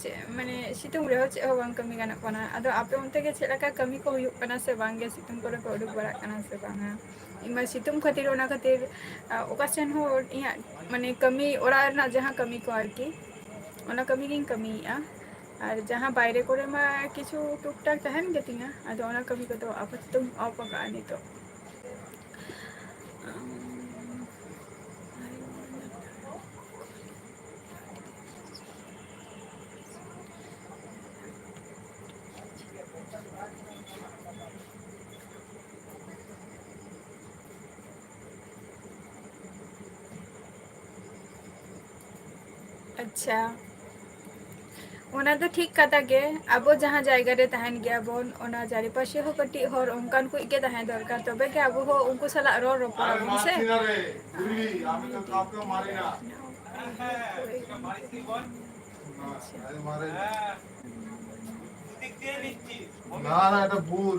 ᱪᱮᱫ, ᱢᱟᱱᱮ, ᱥᱤᱛᱩᱝ ᱨᱮᱦᱚᱸ ᱪᱮᱫ ᱦᱚᱸ ᱵᱟᱝ ᱠᱟᱹᱢᱤ ᱜᱟᱱᱚᱜ ᱠᱟᱱᱟ᱾ ᱟᱫᱚ ᱟᱯᱮ ᱚᱱᱛᱮ ᱜᱮ ᱪᱮᱫ ᱞᱮᱠᱟ ᱠᱟᱹᱢᱤ ᱠᱚ ᱦᱩᱭᱩᱜ ᱠᱟᱱᱟ ᱥᱮ ᱵᱟᱝ ᱜᱮ? ᱥᱤᱛᱩᱝ ᱠᱚᱨᱮ ᱠᱚ ᱩᱰᱩᱠ ᱵᱟᱲᱟᱜ ᱠᱟᱱᱟ ᱥᱮ ᱵᱟᱝᱟ? ᱤᱧ ᱢᱟ ᱥᱤᱛᱩᱝ ᱠᱷᱟᱹᱛᱤᱨ, ᱚᱱᱟ ᱠᱷᱟᱹᱛᱤᱨ, ᱟ, ᱚᱠᱟ ᱥᱮᱱ ᱦᱚᱸ ᱤᱧᱟᱹᱜ, ᱢᱟᱱᱮ, ᱠᱟᱹᱢᱤ, ᱚᱲᱟᱜ ᱨᱮᱱᱟᱜ ᱡᱟᱦᱟᱸ ᱠᱟᱹᱢᱤ ᱠᱚ ᱟᱨᱠᱤ, ᱚᱱᱟ ᱠᱟᱹᱢᱤ ᱜᱤᱧ ᱠᱟᱹᱢᱤᱭᱮᱫᱼᱟ᱾ ᱟᱨ ᱡᱟᱦᱟᱸ ᱵᱟᱭᱨᱮ ᱠᱚᱨᱮ ᱢᱟ ᱠᱤᱪᱷᱩ ᱴᱩᱠ ᱴᱟᱠ ᱛᱟᱦᱮᱱ ᱜᱮᱛᱤᱧᱟ, ᱟᱫᱚ ᱚᱱᱟ ᱠᱟᱹᱢᱤ ᱠᱚᱫᱚ ᱟᱯᱟᱛᱚᱛᱚᱧ off ᱟᱠᱟᱫᱼᱟ ᱱᱤᱛᱚᱜ᱾ ᱟᱪᱪᱷᱟ, ᱚᱱᱟ ᱫᱚ ᱴᱷᱤᱠ ᱠᱟᱛᱷᱟ ᱜᱮ᱾ ᱟᱵᱚ ᱡᱟᱦᱟᱸ ᱡᱟᱭᱜᱟ ᱨᱮ ᱛᱟᱦᱮᱱ ᱜᱮᱭᱟ ᱵᱚᱱ, ᱚᱱᱟ ᱪᱟᱨᱮᱯᱟᱥᱮ ᱦᱚᱸ ᱠᱟᱹᱴᱤᱡ ᱦᱚᱲ ᱚᱱᱠᱟᱱ ᱠᱚ ᱜᱮ ᱛᱟᱦᱮᱸ ᱫᱚᱨᱠᱟᱨ, ᱛᱚᱵᱮ ᱜᱮ ᱟᱵᱚ ᱦᱚᱸ ᱩᱱᱠᱩ ᱥᱟᱞᱟᱜ ᱨᱚᱲ ᱨᱚᱯᱚᱲ ᱟᱵᱚᱱ ᱥᱮ᱾ ᱟᱪᱪᱷᱟ᱾ না, না, এটা ভুল।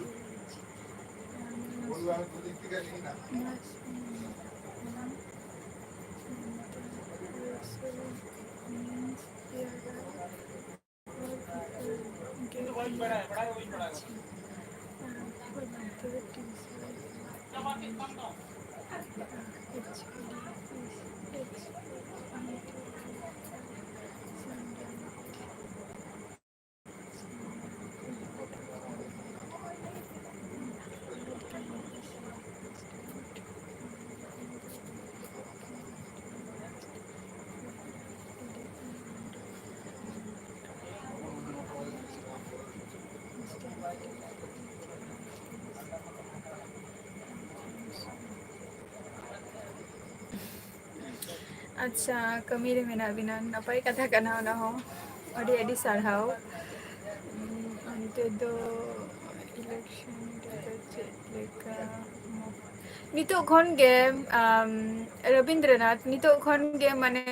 ᱟᱪᱪᱷᱟ, ᱠᱟᱹᱢᱤ ᱨᱮ ᱢᱮᱱᱟᱜ ᱵᱤᱱᱟ, ᱱᱟᱯᱟᱭ ᱠᱟᱛᱷᱟ ᱠᱟᱱᱟ ᱚᱱᱟ ᱦᱚᱸ᱾ ᱟᱹᱰᱤ ᱟᱹᱰᱤ ᱥᱟᱨᱦᱟᱣ᱾ ᱩᱸ, ᱚᱱᱛᱮ ᱫᱚ election ᱨᱮᱫᱚ ᱪᱮᱫ ᱞᱮᱠᱟ? ᱱᱤᱛᱚᱜ ᱠᱷᱚᱱ ᱜᱮ, ᱟᱢ, ᱨᱚᱵᱤᱱᱫᱨᱚᱱᱟᱛᱷ, ᱱᱤᱛᱚᱜ ᱠᱷᱚᱱ ᱜᱮ ᱢᱟᱱᱮ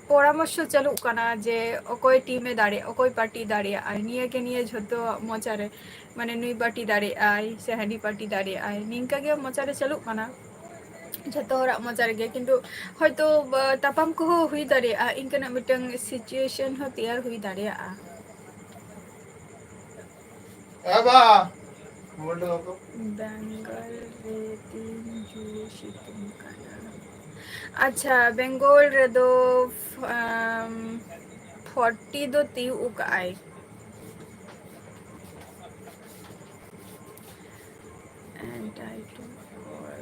ᱯᱚᱨᱟᱢᱚᱨᱥᱚ ᱪᱟᱹᱞᱩᱜ ᱠᱟᱱᱟ ᱡᱮ ᱚᱠᱚᱭ team ᱮ ᱫᱟᱲᱮᱭᱟᱜᱼᱟ, ᱚᱠᱚᱭ party ᱫᱟᱲᱮᱭᱟᱜᱼᱟᱭ, ᱱᱤᱭᱟᱹ ᱜᱮ ᱱᱤᱭᱟᱹ ᱡᱷᱚᱛᱚ ᱢᱚᱪᱟ ᱨᱮ, ᱢᱟᱱᱮ ᱱᱩᱭ party ᱫᱟᱲᱮᱭᱟᱜᱼᱟᱭ ᱥᱮ ᱦᱟᱹᱱᱤ party ᱫᱟᱲᱮᱭᱟᱜᱼᱟᱭ, ᱱᱤᱝᱠᱟᱹ ᱜᱮ ᱢᱚᱪᱟ ᱨᱮ ᱪᱟᱹᱞᱩᱜ ᱠᱟᱱᱟ ᱡᱷᱚᱛᱚ ᱦᱚᱲᱟᱜ ᱢᱚᱪᱟ ᱨᱮᱜᱮ᱾ ᱠᱤᱱᱛᱩ ᱦᱚᱭᱛᱳ, ᱵᱟ, ᱛᱟᱯᱟᱢ ᱠᱚᱦᱚᱸ ᱦᱩᱭ ᱫᱟᱲᱮᱭᱟᱜᱼᱟ, ᱤᱱᱠᱟᱹᱱᱟᱜ ᱢᱤᱫᱴᱟᱝ situation ᱦᱚᱸ ᱛᱮᱭᱟᱨ ᱦᱩᱭ ᱫᱟᱲᱮᱭᱟᱜᱼᱟ᱾ ᱮ ᱵᱟ, ᱢᱳᱵᱟᱭᱤᱞ ᱫᱚ ᱫᱚᱦᱚ ᱠᱚ᱾ ᱵᱮᱝᱜᱚᱞ ᱨᱮ ᱛᱤᱱ ᱡᱳᱨ ᱥᱤᱛᱩᱝ ᱠᱟᱱᱟ? ᱟᱪᱪᱷᱟ, ᱵᱮᱝᱜᱚᱞ ᱨᱮᱫᱚ, ᱟᱢ, forty ᱫᱚ ᱛᱤᱭᱩᱜ ᱟᱠᱟᱫᱼᱟᱭ᱾ And I do for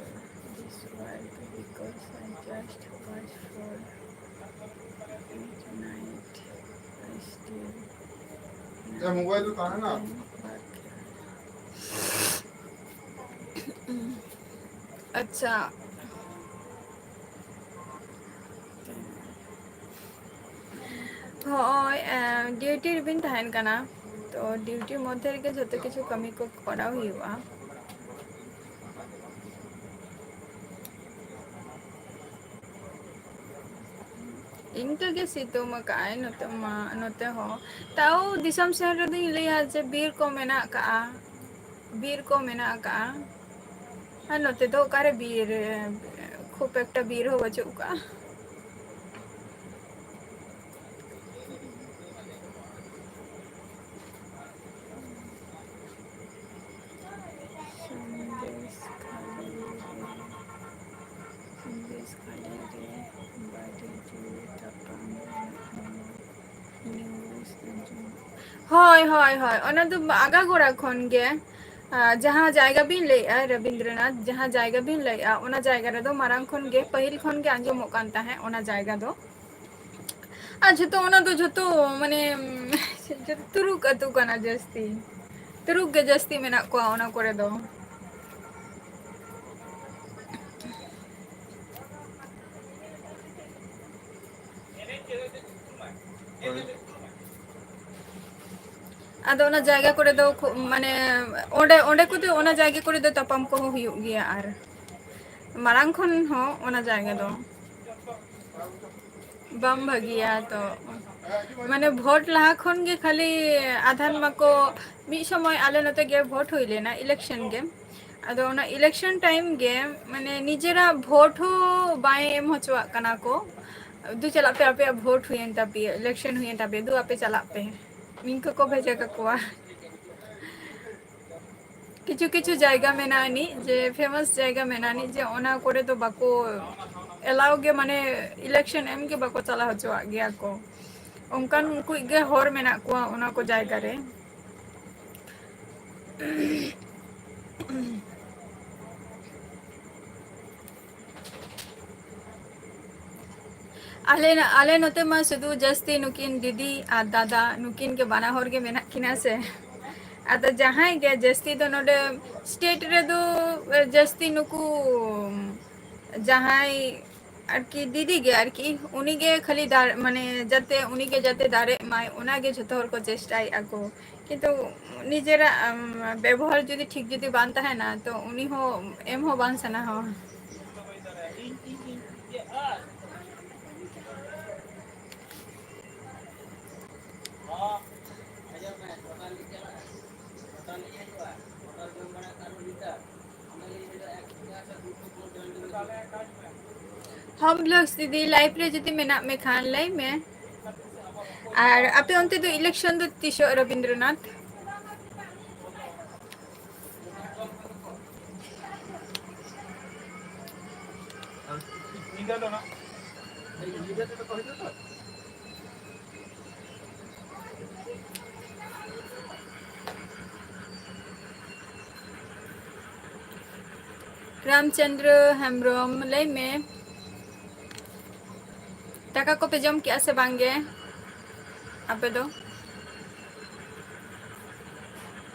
this work because I just watch for each night. I still A, mobile ᱫᱚ ᱛᱟᱦᱮᱱᱟ? ᱟᱪᱪᱷᱟ᱾ ᱦᱚᱸᱜᱼᱚᱭ, ᱮ, duty ᱨᱮᱵᱤᱱ ᱛᱟᱦᱮᱱ ᱠᱟᱱᱟ, ᱛᱚ duty ᱢᱚᱫᱽᱫᱷᱮ ᱨᱮᱜᱮ ᱡᱷᱚᱛᱚ ᱠᱤᱪᱷᱩ ᱠᱟᱹᱢᱤ ᱠᱚ ᱠᱚᱨᱟᱣ ᱦᱩᱭᱩᱜᱼᱟ᱾ ᱤᱱᱠᱟᱹ ᱜᱮ ᱥᱤᱛᱩᱝ ᱟᱠᱟᱫᱼᱟᱭ ᱱᱚᱛᱮ ᱢᱟ, ᱱᱚᱛᱮ ᱦᱚᱸ᱾ ᱛᱟᱣ ᱫᱤᱥᱚᱢ ᱥᱮᱱ ᱨᱮᱫᱚᱧ ᱞᱟᱹᱭᱟ ᱡᱮ ᱵᱤᱨ ᱠᱚ ᱢᱮᱱᱟᱜ ᱟᱠᱟᱫᱼᱟ, ᱵᱤᱨ ᱠᱚ ᱢᱮᱱᱟᱜ ᱟᱠᱟᱫᱼᱟ᱾ ᱟᱨ ᱱᱚᱛᱮ ᱫᱚ ᱚᱠᱟᱨᱮ ᱵᱤᱨ, ᱠᱷᱩᱵ ᱮᱠᱴᱟ ᱵᱤᱨ ᱦᱚᱸ ᱵᱟᱹᱪᱩᱜ ᱠᱟᱜᱼᱟ᱾ ᱥᱚᱱᱫᱮᱥ ᱠᱷᱟᱹᱞᱤ ᱨᱮ, ᱥᱚᱱᱫᱮᱥ ᱠᱷᱟᱹᱞᱤ ᱨᱮ ᱵᱟᱹᱲᱤᱡ ᱛᱟᱯᱟᱢ ᱦᱩᱭᱩᱜ ᱠᱟᱱᱟ᱾ News ᱟᱸᱡᱚᱢ᱾ ᱦᱳᱭ, ᱦᱳᱭ, ᱦᱳᱭ, ᱚᱱᱟ ᱫᱚ ᱟᱜᱟᱜᱳᱲᱟ ᱠᱷᱚᱱ ᱜᱮ᱾ ᱟᱨ ᱡᱟᱦᱟᱸ ᱡᱟᱭᱜᱟ ᱵᱤᱱ ᱞᱟᱹᱭᱮᱜᱼᱟ, ᱨᱚᱵᱤᱱᱫᱨᱚᱱᱟᱛᱷ, ᱡᱟᱦᱟᱸ ᱡᱟᱭᱜᱟ ᱵᱤᱱ ᱞᱟᱹᱭᱮᱜᱼᱟ, ᱚᱱᱟ ᱡᱟᱭᱜᱟ ᱨᱮᱫᱚ ᱢᱟᱨᱟᱝ ᱠᱷᱚᱱ ᱜᱮ, ᱯᱟᱹᱦᱤᱞ ᱠᱷᱚᱱ ᱜᱮ ᱟᱸᱡᱚᱢᱚᱜ ᱠᱟᱱ ᱛᱟᱦᱮᱸᱫ ᱚᱱᱟ ᱡᱟᱭᱜᱟ ᱫᱚ᱾ ᱟᱨ ᱡᱷᱚᱛᱚ, ᱚᱱᱟ ᱫᱚ ᱡᱷᱚᱛᱚ, ᱢᱟᱱᱮ, ᱡᱷᱚᱛᱚ ᱛᱩᱨᱩᱠ ᱟᱹᱛᱩ ᱠᱟᱱᱟ ᱡᱟᱹᱥᱛᱤ᱾ ᱛᱩᱨᱩᱠ ᱜᱮ ᱡᱟᱹᱥᱛᱤ ᱢᱮᱱᱟᱜ ᱠᱚᱣᱟ ᱚᱱᱟ ᱠᱚᱨᱮ ᱫᱚ᱾ ᱟᱫᱚ ᱚᱱᱟ ᱡᱟᱭᱜᱟ ᱠᱚᱨᱮ ᱫᱚ ᱠᱷᱩᱵ, ᱢᱟᱱᱮ, ᱚᱸᱰᱮ, ᱚᱸᱰᱮ ᱠᱚᱫᱚ, ᱚᱱᱟ ᱡᱟᱭᱜᱟ ᱠᱚᱨᱮ ᱫᱚ ᱛᱟᱯᱟᱢ ᱠᱚᱦᱚᱸ ᱦᱩᱭᱩᱜ ᱜᱮᱭᱟ᱾ ᱟᱨ ᱢᱟᱲᱟᱝ ᱠᱷᱚᱱ ᱦᱚᱸ ᱚᱱᱟ ᱡᱟᱭᱜᱟ ᱫᱚ ᱵᱟᱝ ᱵᱷᱟᱹᱜᱤᱭᱟ᱾ ᱛᱚ, ᱢᱟᱱᱮ, ᱵᱷᱳᱴ ᱞᱟᱦᱟ ᱠᱷᱚᱱ ᱜᱮ ᱠᱷᱟᱹᱞᱤ ᱟᱫᱷᱟᱱ ᱢᱟᱠᱚ, ᱢᱤᱫ ᱥᱚᱢᱚᱭ ᱟᱞᱮ ᱱᱚᱛᱮ ᱜᱮ ᱵᱷᱳᱴ ᱦᱩᱭ ᱞᱮᱱᱟ, election ᱜᱮ᱾ ᱟᱫᱚ ᱚᱱᱟ election time ᱜᱮ, ᱢᱟᱱᱮ, ᱱᱤᱡᱮᱨᱟᱜ ᱵᱷᱳᱴ ᱦᱚᱸ ᱵᱟᱭ ᱮᱢ ᱦᱚᱪᱚᱣᱟᱜ ᱠᱟᱱᱟ ᱠᱚ᱾ "ᱫᱩ ᱪᱟᱞᱟᱜ ᱯᱮ, ᱟᱯᱮᱭᱟᱜ ᱵᱷᱳᱴ ᱦᱩᱭᱮᱱ ᱛᱟᱯᱮᱭᱟ, election ᱦᱩᱭᱮᱱ ᱛᱟᱯᱮᱭᱟ, ᱫᱩ ᱟᱯᱮ ᱪᱟᱞᱟᱜ ᱯᱮ", ᱱᱤᱝᱠᱟᱹ ᱠᱚ ᱵᱷᱮᱡᱟ ᱠᱟᱠᱚᱣᱟ᱾ ᱠᱤᱪᱷᱩ ᱠᱤᱪᱷᱩ ᱡᱟᱭᱜᱟ ᱢᱮᱱᱟᱜ ᱟᱹᱱᱤᱡ ᱡᱮ famous ᱡᱟᱭᱜᱟ ᱢᱮᱱᱟᱜ ᱟᱹᱱᱤᱡ ᱡᱮ ᱚᱱᱟ ᱠᱚᱨᱮ ᱫᱚ ᱵᱟᱠᱚ allow ᱜᱮ, ᱢᱟᱱᱮ election ᱮᱢ ᱜᱮ ᱵᱟᱠᱚ ᱪᱟᱞᱟᱣ ᱦᱚᱪᱚᱣᱟᱜ ᱜᱮᱭᱟ ᱠᱚ᱾ ᱚᱱᱠᱟᱱ ᱠᱩᱡ ᱜᱮ ᱦᱚᱲ ᱢᱮᱱᱟᱜ ᱠᱚᱣᱟ ᱚᱱᱟ ᱠᱚ ᱡᱟᱭᱜᱟ ᱨᱮ᱾ ᱟᱞᱮ, ᱟᱞᱮ ᱱᱚᱛᱮ ᱢᱟ ᱥᱩᱫᱷᱩ ᱡᱟᱹᱥᱛᱤ ᱱᱩᱠᱤᱱ ᱫᱤᱫᱤ ᱟᱨ ᱫᱟᱫᱟ, ᱱᱩᱠᱤᱱ ᱜᱮ ᱵᱟᱱᱟ ᱦᱚᱲ ᱜᱮ ᱢᱮᱱᱟᱜ ᱠᱤᱱᱟ ᱥᱮ᱾ ᱟᱫᱚ ᱡᱟᱦᱟᱸᱭ ᱜᱮ ᱡᱟᱹᱥᱛᱤ ᱫᱚ ᱱᱚᱰᱮ state ᱨᱮᱫᱚ, ᱮ, ᱡᱟᱹᱥᱛᱤ ᱱᱩᱠᱩ ᱡᱟᱦᱟᱸᱭ ᱟᱨᱠᱤ ᱫᱤᱫᱤ ᱜᱮ ᱟᱨᱠᱤ, ᱩᱱᱤ ᱜᱮ ᱠᱷᱟᱹᱞᱤ ᱫᱟᱲ-, ᱢᱟᱱᱮ ᱡᱟᱛᱮ ᱩᱱᱤ ᱜᱮ ᱡᱟᱛᱮ ᱫᱟᱲᱮᱜ ᱢᱟᱭ, ᱚᱱᱟ ᱜᱮ ᱡᱷᱚᱛᱚ ᱦᱚᱲ ᱠᱚ ᱪᱮᱥᱴᱟᱭᱮᱫᱼᱟ ᱠᱚ᱾ ᱠᱤᱱᱛᱩ ᱱᱤᱡᱮᱨᱟᱜ, ᱟᱢ, ᱵᱮᱵᱚᱦᱟᱨ ᱡᱩᱫᱤ ᱴᱷᱤᱠ ᱡᱩᱫᱤ ᱵᱟᱝ ᱛᱟᱦᱮᱱᱟ, ᱛᱚ ᱩᱱᱤ ᱦᱚᱸ ᱮᱢ ᱦᱚᱸ ᱵᱟᱝ ᱥᱟᱱᱟᱣᱟ᱾ ᱦᱚᱢ ᱵᱞᱚᱜᱥ ᱫᱤᱫᱤ, ᱞᱟᱭᱤᱵᱷ ᱨᱮ ᱡᱩᱫᱤ ᱢᱮᱱᱟᱜ ᱢᱮ ᱠᱷᱟᱱ ᱞᱟᱹᱭ ᱢᱮ᱾ ᱟᱨ ᱟᱯᱮ ᱚᱱᱛᱮ ᱫᱚ ᱤᱞᱮᱠᱥᱚᱱ ᱫᱚ ᱛᱤᱥᱚᱜ, ᱨᱚᱵᱤᱱᱫᱨᱚᱱᱟᱛᱷ? ᱨᱟᱢᱪᱚᱸᱫᱽᱨᱚ ᱦᱮᱢᱵᱨᱚᱢ, ᱞᱟᱹᱭ ᱢᱮ, ᱫᱟᱠᱟ ᱠᱚᱯᱮ ᱡᱚᱢ ᱠᱮᱜᱼᱟ ᱥᱮ ᱵᱟᱝ ᱜᱮ ᱟᱯᱮ ᱫᱚ?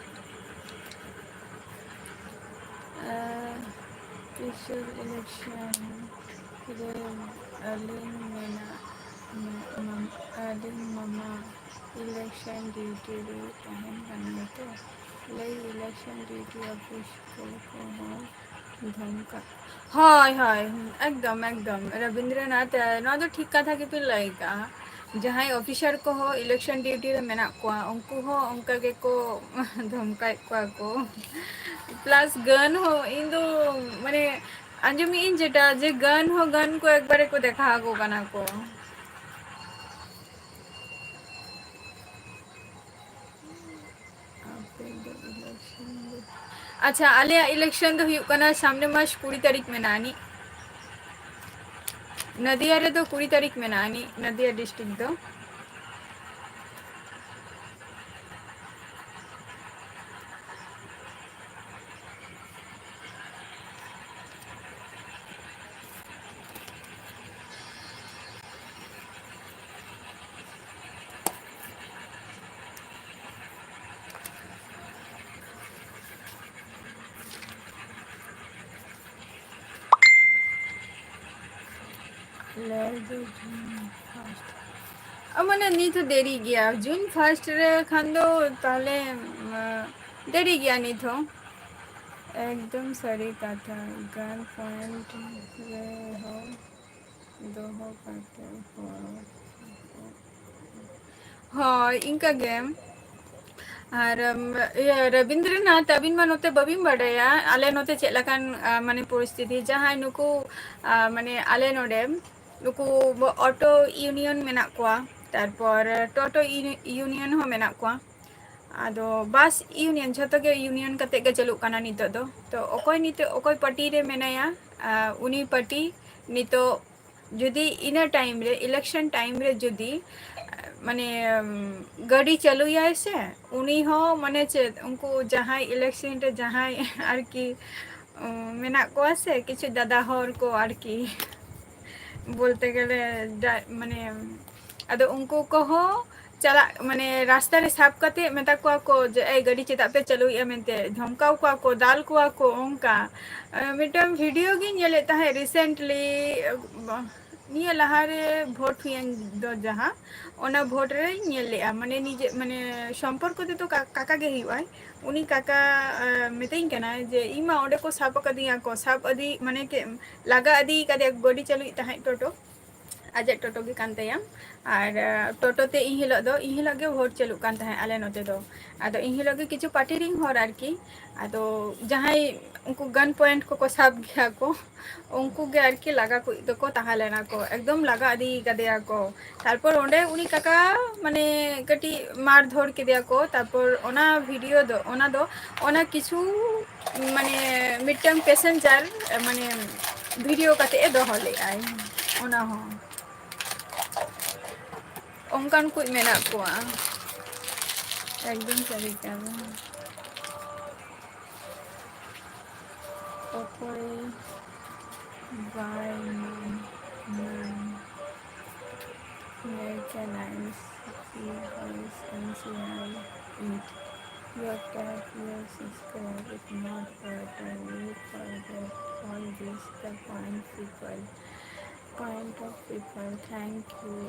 ᱟᱨ ᱛᱤᱥᱚᱜ ᱤᱞᱮᱠᱥᱚᱱ ᱨᱮ ᱟᱹᱞᱤᱧ ᱢᱮᱱᱟᱜ, ᱢᱮ-, ᱟᱹᱞᱤᱧ ᱢᱟᱢᱟ ᱤᱞᱮᱠᱥᱚᱱ ᱰᱤᱭᱩᱴᱤ ᱨᱮ ᱛᱟᱦᱮᱱ ᱠᱟᱱᱟ ᱛᱚ, ᱞᱟᱹᱭ ᱤᱞᱮᱠᱥᱚᱱ ᱰᱤᱭᱩᱴᱤ ᱚᱯᱷᱤᱥ ᱠᱚ ᱠᱚᱦᱚᱸ ᱫᱷᱚᱢᱠᱟ᱾ ᱦᱳᱭ, ᱦᱳᱭ, ᱮᱠᱫᱚᱢ, ᱮᱠᱫᱚᱢ᱾ ᱨᱚᱵᱤᱱᱫᱨᱚᱱᱟᱛᱷ, ᱱᱚᱣᱟ ᱫᱚ ᱴᱷᱤᱠ ᱠᱟᱛᱷᱟ ᱜᱮᱯᱮ ᱞᱟᱹᱭ ᱠᱟᱜᱼᱟ᱾ ᱡᱟᱦᱟᱸᱭ ᱚᱯᱷᱤᱥᱟᱨ ᱠᱚᱦᱚᱸ ᱤᱞᱮᱠᱥᱚᱱ ᱰᱤᱭᱩᱴᱤ ᱨᱮ ᱢᱮᱱᱟᱜ ᱠᱚᱣᱟ, ᱩᱱᱠᱩ ᱦᱚᱸ ᱚᱱᱠᱟ ᱜᱮᱠᱚ ᱫᱷᱚᱢᱠᱟᱭᱮᱫ ᱠᱚᱣᱟ ᱠᱚ᱾ ᱯᱞᱟᱥ ᱜᱟᱱ ᱦᱚᱸ, ᱤᱧ ᱫᱚ, ᱢᱟᱱᱮ, ᱟᱸᱡᱚᱢᱮᱫ ᱟᱹᱧ ᱡᱮᱴᱟ, ᱡᱮ ᱜᱟᱱ ᱦᱚᱸ ᱜᱟᱱ ᱠᱚ ᱮᱠᱵᱟᱨᱮ ᱠᱚ ᱫᱮᱠᱷᱟᱣ ᱟᱠᱚ ᱠᱟᱱᱟ ᱠᱚ᱾ ᱟᱯᱮ ᱫᱚ ᱤᱞᱮᱠᱥᱚᱱ ᱫᱚ, ᱟᱪᱪᱷᱟ, ᱟᱞᱮᱭᱟᱜ ᱤᱞᱮᱠᱥᱚᱱ ᱫᱚ ᱦᱩᱭᱩᱜ ᱠᱟᱱᱟ ᱥᱟᱢᱱᱮ ᱢᱟᱥ ᱠᱩᱲᱤ ᱛᱟᱹᱨᱤᱠᱷ ᱢᱮᱱᱟᱜᱼᱟ ᱟᱹᱱᱤᱡ᱾ ᱱᱟᱫᱤᱭᱟ ᱨᱮᱫᱚ ᱠᱩᱲᱤ ᱛᱟᱹᱨᱤᱠᱷ ᱢᱮᱱᱟᱜᱼᱟ ᱟᱹᱱᱤᱡ, ᱱᱟᱫᱤᱭᱟ ᱰᱤᱥᱴᱨᱤᱠᱴ ᱫᱚ᱾ ᱞᱟᱹᱭ ᱫᱚ ᱡᱩᱱ ᱯᱷᱟᱥᱴ᱾ ᱟ, ᱢᱟᱱᱮ, ᱱᱤᱛ ᱦᱚᱸ ᱫᱮᱨᱤ ᱜᱮᱭᱟ᱾ ᱡᱩᱱ ᱯᱷᱟᱥᱴ ᱨᱮ ᱠᱷᱟᱱ ᱫᱚ ᱛᱟᱦᱞᱮ, ᱩᱢ, ᱫᱮᱨᱤ ᱜᱮᱭᱟ ᱱᱤᱛ ᱦᱚᱸ᱾ ᱮᱠᱫᱚᱢ ᱥᱟᱹᱨᱤ ᱠᱟᱛᱷᱟ᱾ ᱜᱟᱱ ᱯᱚᱭᱮᱱᱴ ᱨᱮ ᱦᱚᱸ ᱫᱚᱦᱚ ᱠᱟᱛᱮ ᱯᱚᱨᱚᱵᱽ᱾ ᱦᱳᱭ, ᱤᱱᱠᱟᱹ ᱜᱮ᱾ ᱟᱨ, ᱟᱢ, ᱤᱭᱟᱹ, ᱨᱚᱵᱤᱱᱫᱨᱚᱱᱟᱛᱷ, ᱟᱹᱵᱤᱱ ᱢᱟ ᱱᱚᱛᱮ ᱵᱟᱹᱵᱤᱱ ᱵᱟᱰᱟᱭᱟ, ᱟᱞᱮ ᱱᱚᱛᱮ ᱪᱮᱫ ᱞᱮᱠᱟᱱ, ᱟ, ᱢᱟᱱᱮ, ᱯᱚᱨᱤᱥᱛᱷᱤᱛᱤ, ᱡᱟᱦᱟᱸᱭ ᱱᱩᱠᱩ, ᱟ, ᱢᱟᱱᱮ, ᱟᱞᱮ ᱱᱚᱰᱮ ᱱᱩᱠᱩ auto union ᱢᱮᱱᱟᱜ ᱠᱚᱣᱟ, ᱛᱟᱨᱯᱚᱨ ᱴᱳᱴᱳ ᱤᱭᱩ-, union ᱦᱚᱸ ᱢᱮᱱᱟᱜ ᱠᱚᱣᱟ᱾ ᱟᱫᱚ bus union, ᱡᱷᱚᱛᱚ ᱜᱮ union ᱠᱟᱛᱮ ᱜᱮ ᱪᱟᱹᱞᱩᱜ ᱠᱟᱱᱟ ᱱᱤᱛᱚᱜ ᱫᱚ᱾ ᱛᱚ ᱚᱠᱚᱭ ᱱᱤᱛᱚᱜ ᱚᱠᱚᱭ party ᱨᱮ ᱢᱮᱱᱟᱭᱟ, ᱟ, ᱩᱱᱤ party ᱱᱤᱛᱚᱜ ᱡᱩᱫᱤ ᱤᱱᱟᱹ time ᱨᱮ, election time ᱨᱮ ᱡᱩᱫᱤ, ᱢᱟᱱᱮ, ᱜᱟᱹᱰᱤ ᱪᱟᱹᱞᱩᱭᱟᱭ ᱥᱮ, ᱩᱱᱤ ᱦᱚᱸ, ᱢᱟᱱᱮ, ᱪᱮᱫ, ᱩᱱᱠᱩ ᱡᱟᱦᱟᱸᱭ election ᱨᱮ ᱡᱟᱦᱟᱸᱭ ᱟᱨᱠᱤ, ᱩᱸ, ᱢᱮᱱᱟᱜ ᱠᱚᱣᱟ ᱥᱮ, ᱠᱤᱪᱷᱩ ᱫᱟᱫᱟ ᱦᱚᱲ ᱠᱚ ᱟᱨᱠᱤ, ᱵᱚᱞᱛᱮ ᱜᱮᱞᱮ, ᱡᱟ-, ᱢᱟᱱᱮ, ᱟᱫᱚ ᱩᱱᱠᱩ ᱠᱚᱦᱚᱸ ᱪᱟᱞᱟᱜ, ᱢᱟᱱᱮ, ᱨᱟᱥᱛᱟ ᱨᱮ ᱥᱟᱵ ᱠᱟᱛᱮ ᱢᱮᱛᱟ ᱠᱚᱣᱟ ᱠᱚ ᱡᱮ, "ᱮᱭ, ᱜᱟᱹᱰᱤ ᱪᱮᱫᱟᱜ ᱯᱮ ᱪᱟᱹᱞᱩᱭᱮᱫᱼᱟ?" ᱢᱮᱱᱛᱮ ᱫᱷᱚᱢᱠᱟᱣ ᱠᱚᱣᱟ ᱠᱚ, ᱫᱟᱞ ᱠᱚᱣᱟ ᱠᱚ, ᱚᱱᱠᱟ᱾ ᱟᱨ ᱢᱤᱫᱴᱟᱝ video ᱜᱤᱧ ᱧᱮᱞᱮᱫ ᱛᱟᱦᱮᱸᱫ recently, ᱱᱤᱭᱟᱹ ᱞᱟᱦᱟᱨᱮ vote ᱦᱩᱭᱮᱱ ᱫᱚ ᱡᱟᱦᱟᱸ, ᱚᱱᱟ vote ᱨᱮᱧ ᱧᱮᱞ ᱞᱮᱫᱼᱟ, ᱢᱟᱱᱮ, ᱱᱤᱡᱮ, ᱢᱟᱱᱮ, ᱥᱚᱢᱯᱚᱨᱠᱚ ᱛᱮᱫᱚ ᱠᱟ-, ᱠᱟᱠᱟ ᱜᱮ ᱦᱩᱭᱩᱜᱼᱟᱭ᱾ ᱩᱱᱤ ᱠᱟᱠᱟ, ᱟᱸ, ᱢᱤᱛᱟᱹᱧ ᱠᱟᱱᱟᱭ ᱡᱮ, "ᱤᱧ ᱢᱟ ᱚᱸᱰᱮ ᱠᱚ ᱥᱟᱵ ᱟᱠᱟᱫᱤᱧᱟ ᱠᱚ, ᱥᱟᱵ ᱟᱹᱫᱤ-, ᱢᱟᱱᱮ, ᱠᱮ-, ᱞᱟᱜᱟ ᱟᱹᱫᱤ ᱠᱟᱫᱮᱭᱟ, ᱜᱟᱹᱰᱤ ᱪᱟᱹᱞᱩᱭᱮᱫ ᱛᱟᱦᱮᱸᱫ, ᱴᱳᱴᱳ, ᱟᱡᱟᱜ ᱴᱳᱴᱳ ᱜᱮ ᱠᱟᱱ ᱛᱟᱭᱟ᱾" ᱟᱨ, ᱟᱸ, ᱴᱳᱴᱳ ᱛᱮ ᱤᱧ ᱦᱤᱞᱳᱜ ᱫᱚ, ᱤᱧ ᱦᱤᱞᱳᱜ ᱜᱮ vote ᱪᱟᱹᱞᱩᱜ ᱠᱟᱱ ᱛᱟᱦᱮᱸᱫ ᱟᱞᱮ ᱱᱚᱛᱮ ᱫᱚ᱾ ᱟᱫᱚ ᱤᱧ ᱦᱤᱞᱳᱜ ᱜᱮ ᱠᱤᱪᱷᱩ party ᱨᱤᱱ ᱦᱚᱲ ᱟᱨᱠᱤ, ᱟᱫᱚ ᱡᱟᱦᱟᱸᱭ ᱩᱱᱠᱩ gun point ᱠᱚᱠᱚ ᱥᱟᱵ ᱜᱮᱭᱟ ᱠᱚ, ᱩᱱᱠᱩ ᱜᱮ ᱟᱨᱠᱤ ᱞᱟᱜᱟ ᱠᱚ ᱫᱚᱠᱚ ᱛᱟᱦᱮᱸ ᱞᱮᱱᱟ ᱠᱚ, ᱮᱠᱫᱚᱢ ᱞᱟᱜᱟ ᱤᱫᱤ ᱠᱟᱫᱮᱭᱟ ᱠᱚ᱾ ᱛᱟᱨᱯᱚᱨ ᱚᱸᱰᱮ ᱩᱱᱤ ᱠᱟᱠᱟ, ᱢᱟᱱᱮ, ᱠᱟᱹᱴᱤᱡ ᱢᱟᱨ ᱫᱷᱚᱨ ᱠᱮᱫᱮᱭᱟ ᱠᱚ᱾ ᱛᱟᱨᱯᱚᱨ ᱚᱱᱟ video ᱫᱚ, ᱚᱱᱟ ᱫᱚ, ᱚᱱᱟ ᱠᱤᱪᱷᱩ, ᱢᱟᱱᱮ, ᱢᱤᱫᱴᱟᱝ passenger, ᱢᱟᱱᱮ, video ᱠᱟᱛᱮ ᱮ ᱫᱚᱦᱚ ᱞᱮᱫᱟᱭ, ᱚᱱᱟ ᱦᱚᱸ᱾ ᱚᱱᱠᱟᱱ ᱠᱩᱡ ᱢᱮᱱᱟᱜ ᱠᱚᱣᱟ, ᱮᱠᱫᱚᱢ ᱥᱟᱹᱨᱤ ᱠᱟᱱᱟ᱾ ᱚᱠᱚᱭ ᱵᱟᱭ ᱢᱮᱱ, ᱢᱮᱱ, Where can I see voice and share it? Your tap, your subscribe is not burden me for that. All this the point people, point of people. Thank you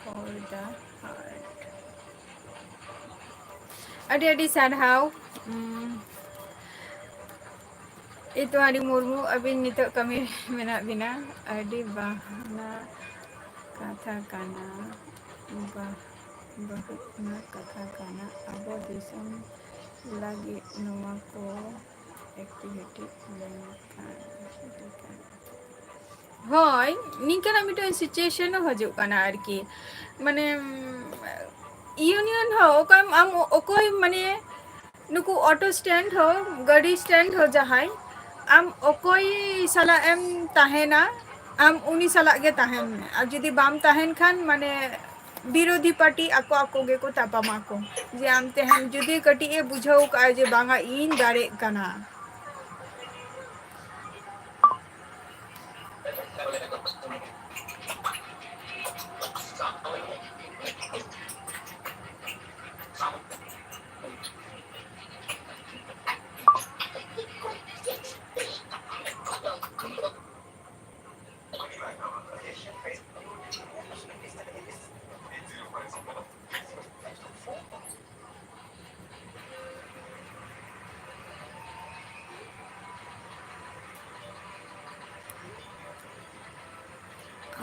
for the heart. ᱟᱹᱰᱤ ᱟᱹᱰᱤ ᱥᱟᱨᱦᱟᱣ᱾ ᱩᱢ, ᱤᱛᱩᱣᱟᱨᱤ ᱢᱩᱨᱢᱩ, ᱟᱹᱵᱤᱱ ᱱᱤᱛᱚᱜ ᱠᱟᱹᱢᱤ ᱨᱮ ᱢᱮᱱᱟᱜ ᱵᱤᱱᱟ, ᱟᱹᱰᱤ ᱵᱟᱦᱱᱟ ᱠᱟᱛᱷᱟ ᱠᱟᱱᱟ, ᱵᱟᱦ-, ᱵᱟᱦᱱᱟ ᱠᱟᱛᱷᱟ ᱠᱟᱱᱟ᱾ ᱟᱵᱚ ᱫᱤᱥᱚᱢ ᱞᱟᱹᱜᱤᱫ ᱱᱚᱣᱟ ᱠᱚ activity ᱞᱮᱱᱠᱷᱟᱱ᱾ ᱦᱳᱭ, ᱱᱤᱝᱠᱟᱹᱱᱟᱜ ᱢᱤᱫᱴᱮᱱ situation ᱦᱚᱸ ᱦᱤᱡᱩᱜ ᱠᱟᱱᱟ ᱟᱨᱠᱤ, ᱢᱟᱱᱮ, ᱤᱭᱩᱱᱤᱭᱚᱱ ᱦᱚᱸ ᱚᱠᱚᱭ ᱟᱢ, ᱚᱠᱚᱭ, ᱢᱟᱱᱮ, ᱱᱩᱠᱩ ᱚᱴᱳ ᱥᱴᱮᱱᱰ ᱦᱚᱸ, ᱜᱟᱹᱰᱤ ᱥᱴᱮᱱᱰ ᱦᱚᱸ ᱡᱟᱦᱟᱸᱭ, ᱟᱢ ᱚᱠᱚᱭ ᱥᱟᱞᱟᱜ ᱮᱢ ᱛᱟᱦᱮᱱᱟ, ᱟᱢ ᱩᱱᱤ ᱥᱟᱞᱟᱜ ᱜᱮ ᱛᱟᱦᱮᱱ ᱢᱮ᱾ ᱟᱨ ᱡᱩᱫᱤ ᱵᱟᱢ ᱛᱟᱦᱮᱱ ᱠᱷᱟᱱ, ᱢᱟᱱᱮ, ᱵᱤᱨᱳᱫᱷᱤ ᱯᱟᱨᱴᱤ ᱟᱠᱚ ᱟᱠᱚ ᱜᱮᱠᱚ ᱛᱟᱯᱟᱢᱟ ᱠᱚ, ᱡᱮ ᱟᱢ ᱛᱮᱦᱮᱧ ᱡᱩᱫᱤ ᱠᱟᱹᱴᱤᱡ ᱮ ᱵᱩᱡᱷᱟᱹᱣ ᱠᱟᱜᱼᱟ ᱡᱮ ᱵᱟᱝᱟ, ᱤᱧ ᱫᱟᱲᱮᱜ ᱠᱟᱱᱟ᱾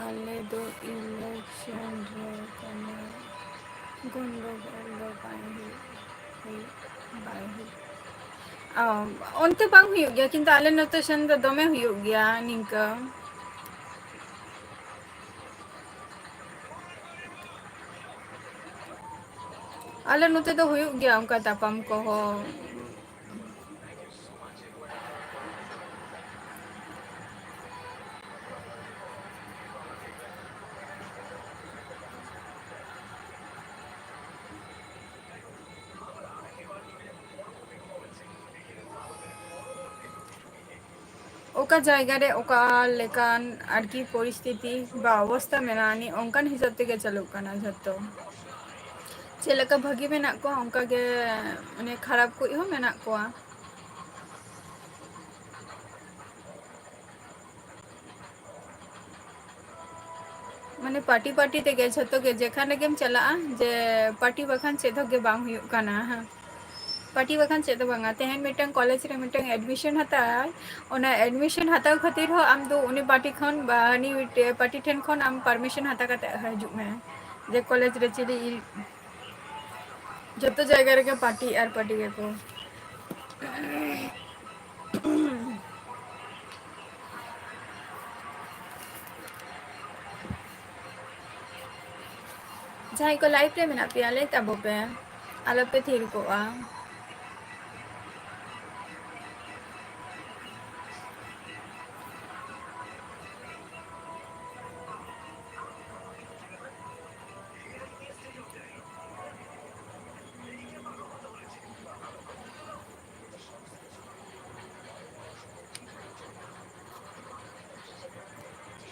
ᱟᱞᱮ ᱫᱚ election ᱨᱮ ᱠᱳᱱᱳ ᱜᱚᱱᱰᱚᱜᱳᱞ ᱫᱚ ᱵᱟᱭ ᱦᱩᱭᱩᱜ, ᱦᱩᱭᱩᱜ, ᱵᱟᱭ ᱦᱩᱭᱩᱜ᱾ ᱚ, ᱚᱱᱛᱮ ᱵᱟᱝ ᱦᱩᱭᱩᱜ ᱜᱮᱭᱟ, ᱠᱤᱱᱛᱩ ᱟᱞᱮ ᱱᱚᱛᱮ ᱥᱮᱱ ᱫᱚ ᱫᱚᱢᱮ ᱦᱩᱭᱩᱜ ᱜᱮᱭᱟ ᱱᱤᱝᱠᱟᱹ᱾ ᱟᱞᱮ ᱱᱚᱛᱮ ᱫᱚ ᱦᱩᱭᱩᱜ ᱜᱮᱭᱟ ᱚᱱᱠᱟ ᱛᱟᱯᱟᱢ ᱠᱚᱦᱚᱸ᱾ ᱚᱠᱟ ᱡᱟᱭᱜᱟ ᱨᱮ ᱚᱠᱟ ᱞᱮᱠᱟᱱ ᱟᱨᱠᱤ ᱯᱚᱨᱤᱥᱛᱷᱤᱛᱤ ᱵᱟ ᱚᱵᱚᱥᱛᱟ ᱢᱮᱱᱟᱜᱼᱟ, ᱟᱹᱱᱤᱡ ᱚᱱᱠᱟᱱ ᱦᱤᱥᱟᱹᱵ ᱛᱮᱜᱮ ᱪᱟᱹᱞᱩᱜ ᱠᱟᱱᱟ ᱡᱷᱚᱛᱚ᱾ ᱪᱮᱫ ᱞᱮᱠᱟ ᱵᱷᱟᱹᱜᱤ ᱢᱮᱱᱟᱜ ᱠᱚᱣᱟ, ᱚᱱᱠᱟ ᱜᱮ, ᱢᱟᱱᱮ, ᱠᱷᱟᱨᱟᱯ ᱠᱚᱡ ᱦᱚᱸ ᱢᱮᱱᱟᱜ ᱠᱚᱣᱟ᱾ ᱢᱟᱱᱮ, ᱯᱟᱨᱴᱤ ᱯᱟᱨᱴᱤ ᱛᱮᱜᱮ ᱡᱷᱚᱛᱚ ᱜᱮ, ᱡᱮᱠᱷᱟᱱ ᱨᱮᱜᱮᱢ ᱪᱟᱞᱟᱜᱼᱟ, ᱡᱮ ᱯᱟᱨᱴᱤ ᱵᱟᱠᱷᱟᱱ ᱪᱮᱫ ᱦᱚᱸ ᱜᱮ ᱵᱟᱝ ᱦᱩᱭᱩᱜ ᱠᱟᱱᱟ᱾ ᱦᱮᱸ, ᱯᱟᱨᱴᱤ ᱵᱟᱠᱷᱟᱱ ᱪᱮᱫ ᱫᱚ ᱵᱟᱝᱟ᱾ ᱛᱮᱦᱮᱧ ᱢᱤᱫᱴᱟᱝ ᱠᱚᱞᱮᱡᱽ ᱨᱮ ᱢᱤᱫᱴᱟᱝ admission ᱦᱟᱛᱟᱣ, ᱚᱱᱟ admission ᱦᱟᱛᱟᱣ ᱠᱷᱟᱹᱛᱤᱨ ᱦᱚᱸ ᱟᱢ ᱫᱚ ᱩᱱᱤ ᱯᱟᱨᱴᱤ ᱠᱷᱚᱱ ᱵᱟ ᱦᱟᱹᱱᱤ ᱢᱤᱫᱴᱮᱡ ᱯᱟᱨᱴᱤ ᱴᱷᱮᱱ ᱠᱷᱚᱱ ᱟᱢ permission ᱦᱟᱛᱟᱣ ᱠᱟᱛᱮ ᱦᱤᱡᱩᱜ ᱢᱮ, ᱡᱮ ᱠᱚᱞᱮᱡᱽ ᱨᱮ ᱪᱮᱫ ᱤ-, ᱡᱚᱛᱚ ᱡᱟᱭᱜᱟ ᱨᱮᱜᱮ ᱯᱟᱨᱴᱤ ᱟᱨ ᱯᱟᱨᱴᱤ ᱜᱮᱠᱚ᱾ ᱡᱟᱦᱟᱸᱭ ᱠᱚ ᱞᱟᱭᱤᱵᱷ ᱨᱮ ᱢᱮᱱᱟᱜ ᱯᱮᱭᱟ, ᱞᱟᱹᱭ ᱛᱟᱵᱚ ᱯᱮ, ᱟᱞᱚᱯᱮ ᱛᱷᱤᱨ ᱠᱚᱜᱼᱟ᱾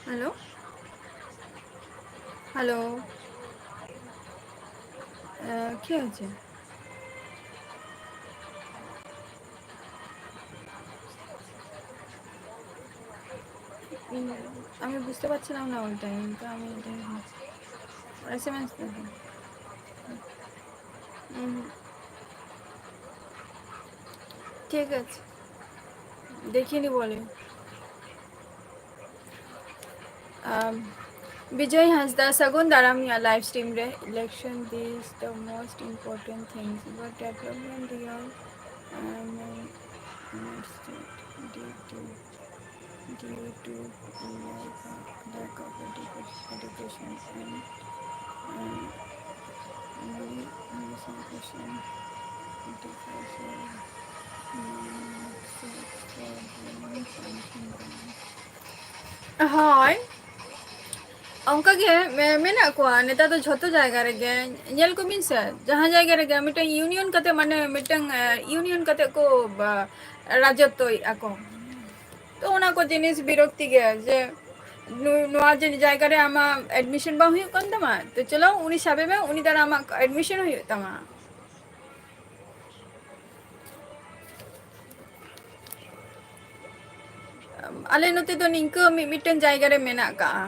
হ্যালো? হ্যালো? আহ, কি হয়েছে? উম, আমি বুঝতে পারছিলাম না ওই টাইম, তো আমি এটাই এসএমএস দেখো। হুম, ঠিক আছে, দেখিনি বলে। আম, বিজয় হাঁসদা, ᱥᱟᱹᱜᱩᱱ ᱫᱟᱨᱟᱢ ᱤᱧᱟᱹᱜ ᱞᱟᱭᱤᱵᱷ ᱥᱴᱨᱤᱢ ᱨᱮ᱾ Election, this the most important things, but development, they are, um, due to, due to lack of, lack of education, education and, um, misinformation, it is also, um, so, so, something wrong. ᱦᱳᱭ, ᱚᱱᱠᱟ ᱜᱮ ᱢᱮ-, ᱢᱮᱱᱟᱜ ᱠᱚᱣᱟ ᱱᱮᱛᱟᱨ ᱫᱚ ᱡᱷᱚᱛᱚ ᱡᱟᱭᱜᱟ ᱨᱮᱜᱮ᱾ ᱧᱮᱞ ᱠᱚᱵᱤᱱ ᱥᱮ, ᱡᱟᱦᱟᱸ ᱡᱟᱭᱜᱟ ᱨᱮᱜᱮ ᱢᱤᱫᱴᱟᱝ ᱤᱭᱩᱱᱤᱭᱚᱱ ᱠᱟᱛᱮ, ᱢᱟᱱᱮ ᱢᱤᱫᱴᱟᱝ, ᱮ, ᱤᱭᱩᱱᱤᱭᱚᱱ ᱠᱟᱛᱮ ᱠᱚ, ᱵᱟ, ᱨᱟᱡᱚᱛᱛᱚᱭᱮᱫᱼᱟ ᱠᱚ᱾ ᱛᱚ ᱚᱱᱟ ᱠᱚ ᱡᱤᱱᱤᱥ ᱵᱤᱨᱚᱠᱛᱤ ᱜᱮ, ᱡᱮ ᱱᱩ-, ᱱᱚᱣᱟ ᱡᱮ ᱡᱟᱭᱜᱟ ᱨᱮ ᱟᱢᱟᱜ ᱮᱰᱢᱤᱥᱚᱱ ᱵᱟᱝ ᱦᱩᱭᱩᱜ ᱠᱟᱱ ᱛᱟᱢᱟ, ᱛᱚ ᱪᱚᱞᱚ ᱩᱱᱤ ᱥᱟᱵᱮ ᱢᱮ, ᱩᱱᱤ ᱫᱟᱨᱟ ᱟᱢᱟᱜ ᱮᱰᱢᱤᱥᱚᱱ ᱦᱩᱭᱩᱜ ᱛᱟᱢᱟ᱾ ᱟᱞᱮ ᱱᱚᱛᱮ ᱫᱚ ᱱᱤᱝᱠᱟᱹ ᱢᱤᱫ ᱢᱤᱫᱴᱮᱱ ᱡᱟᱭᱜᱟ ᱨᱮ ᱢᱮᱱᱟᱜ ᱠᱟᱜᱼᱟ᱾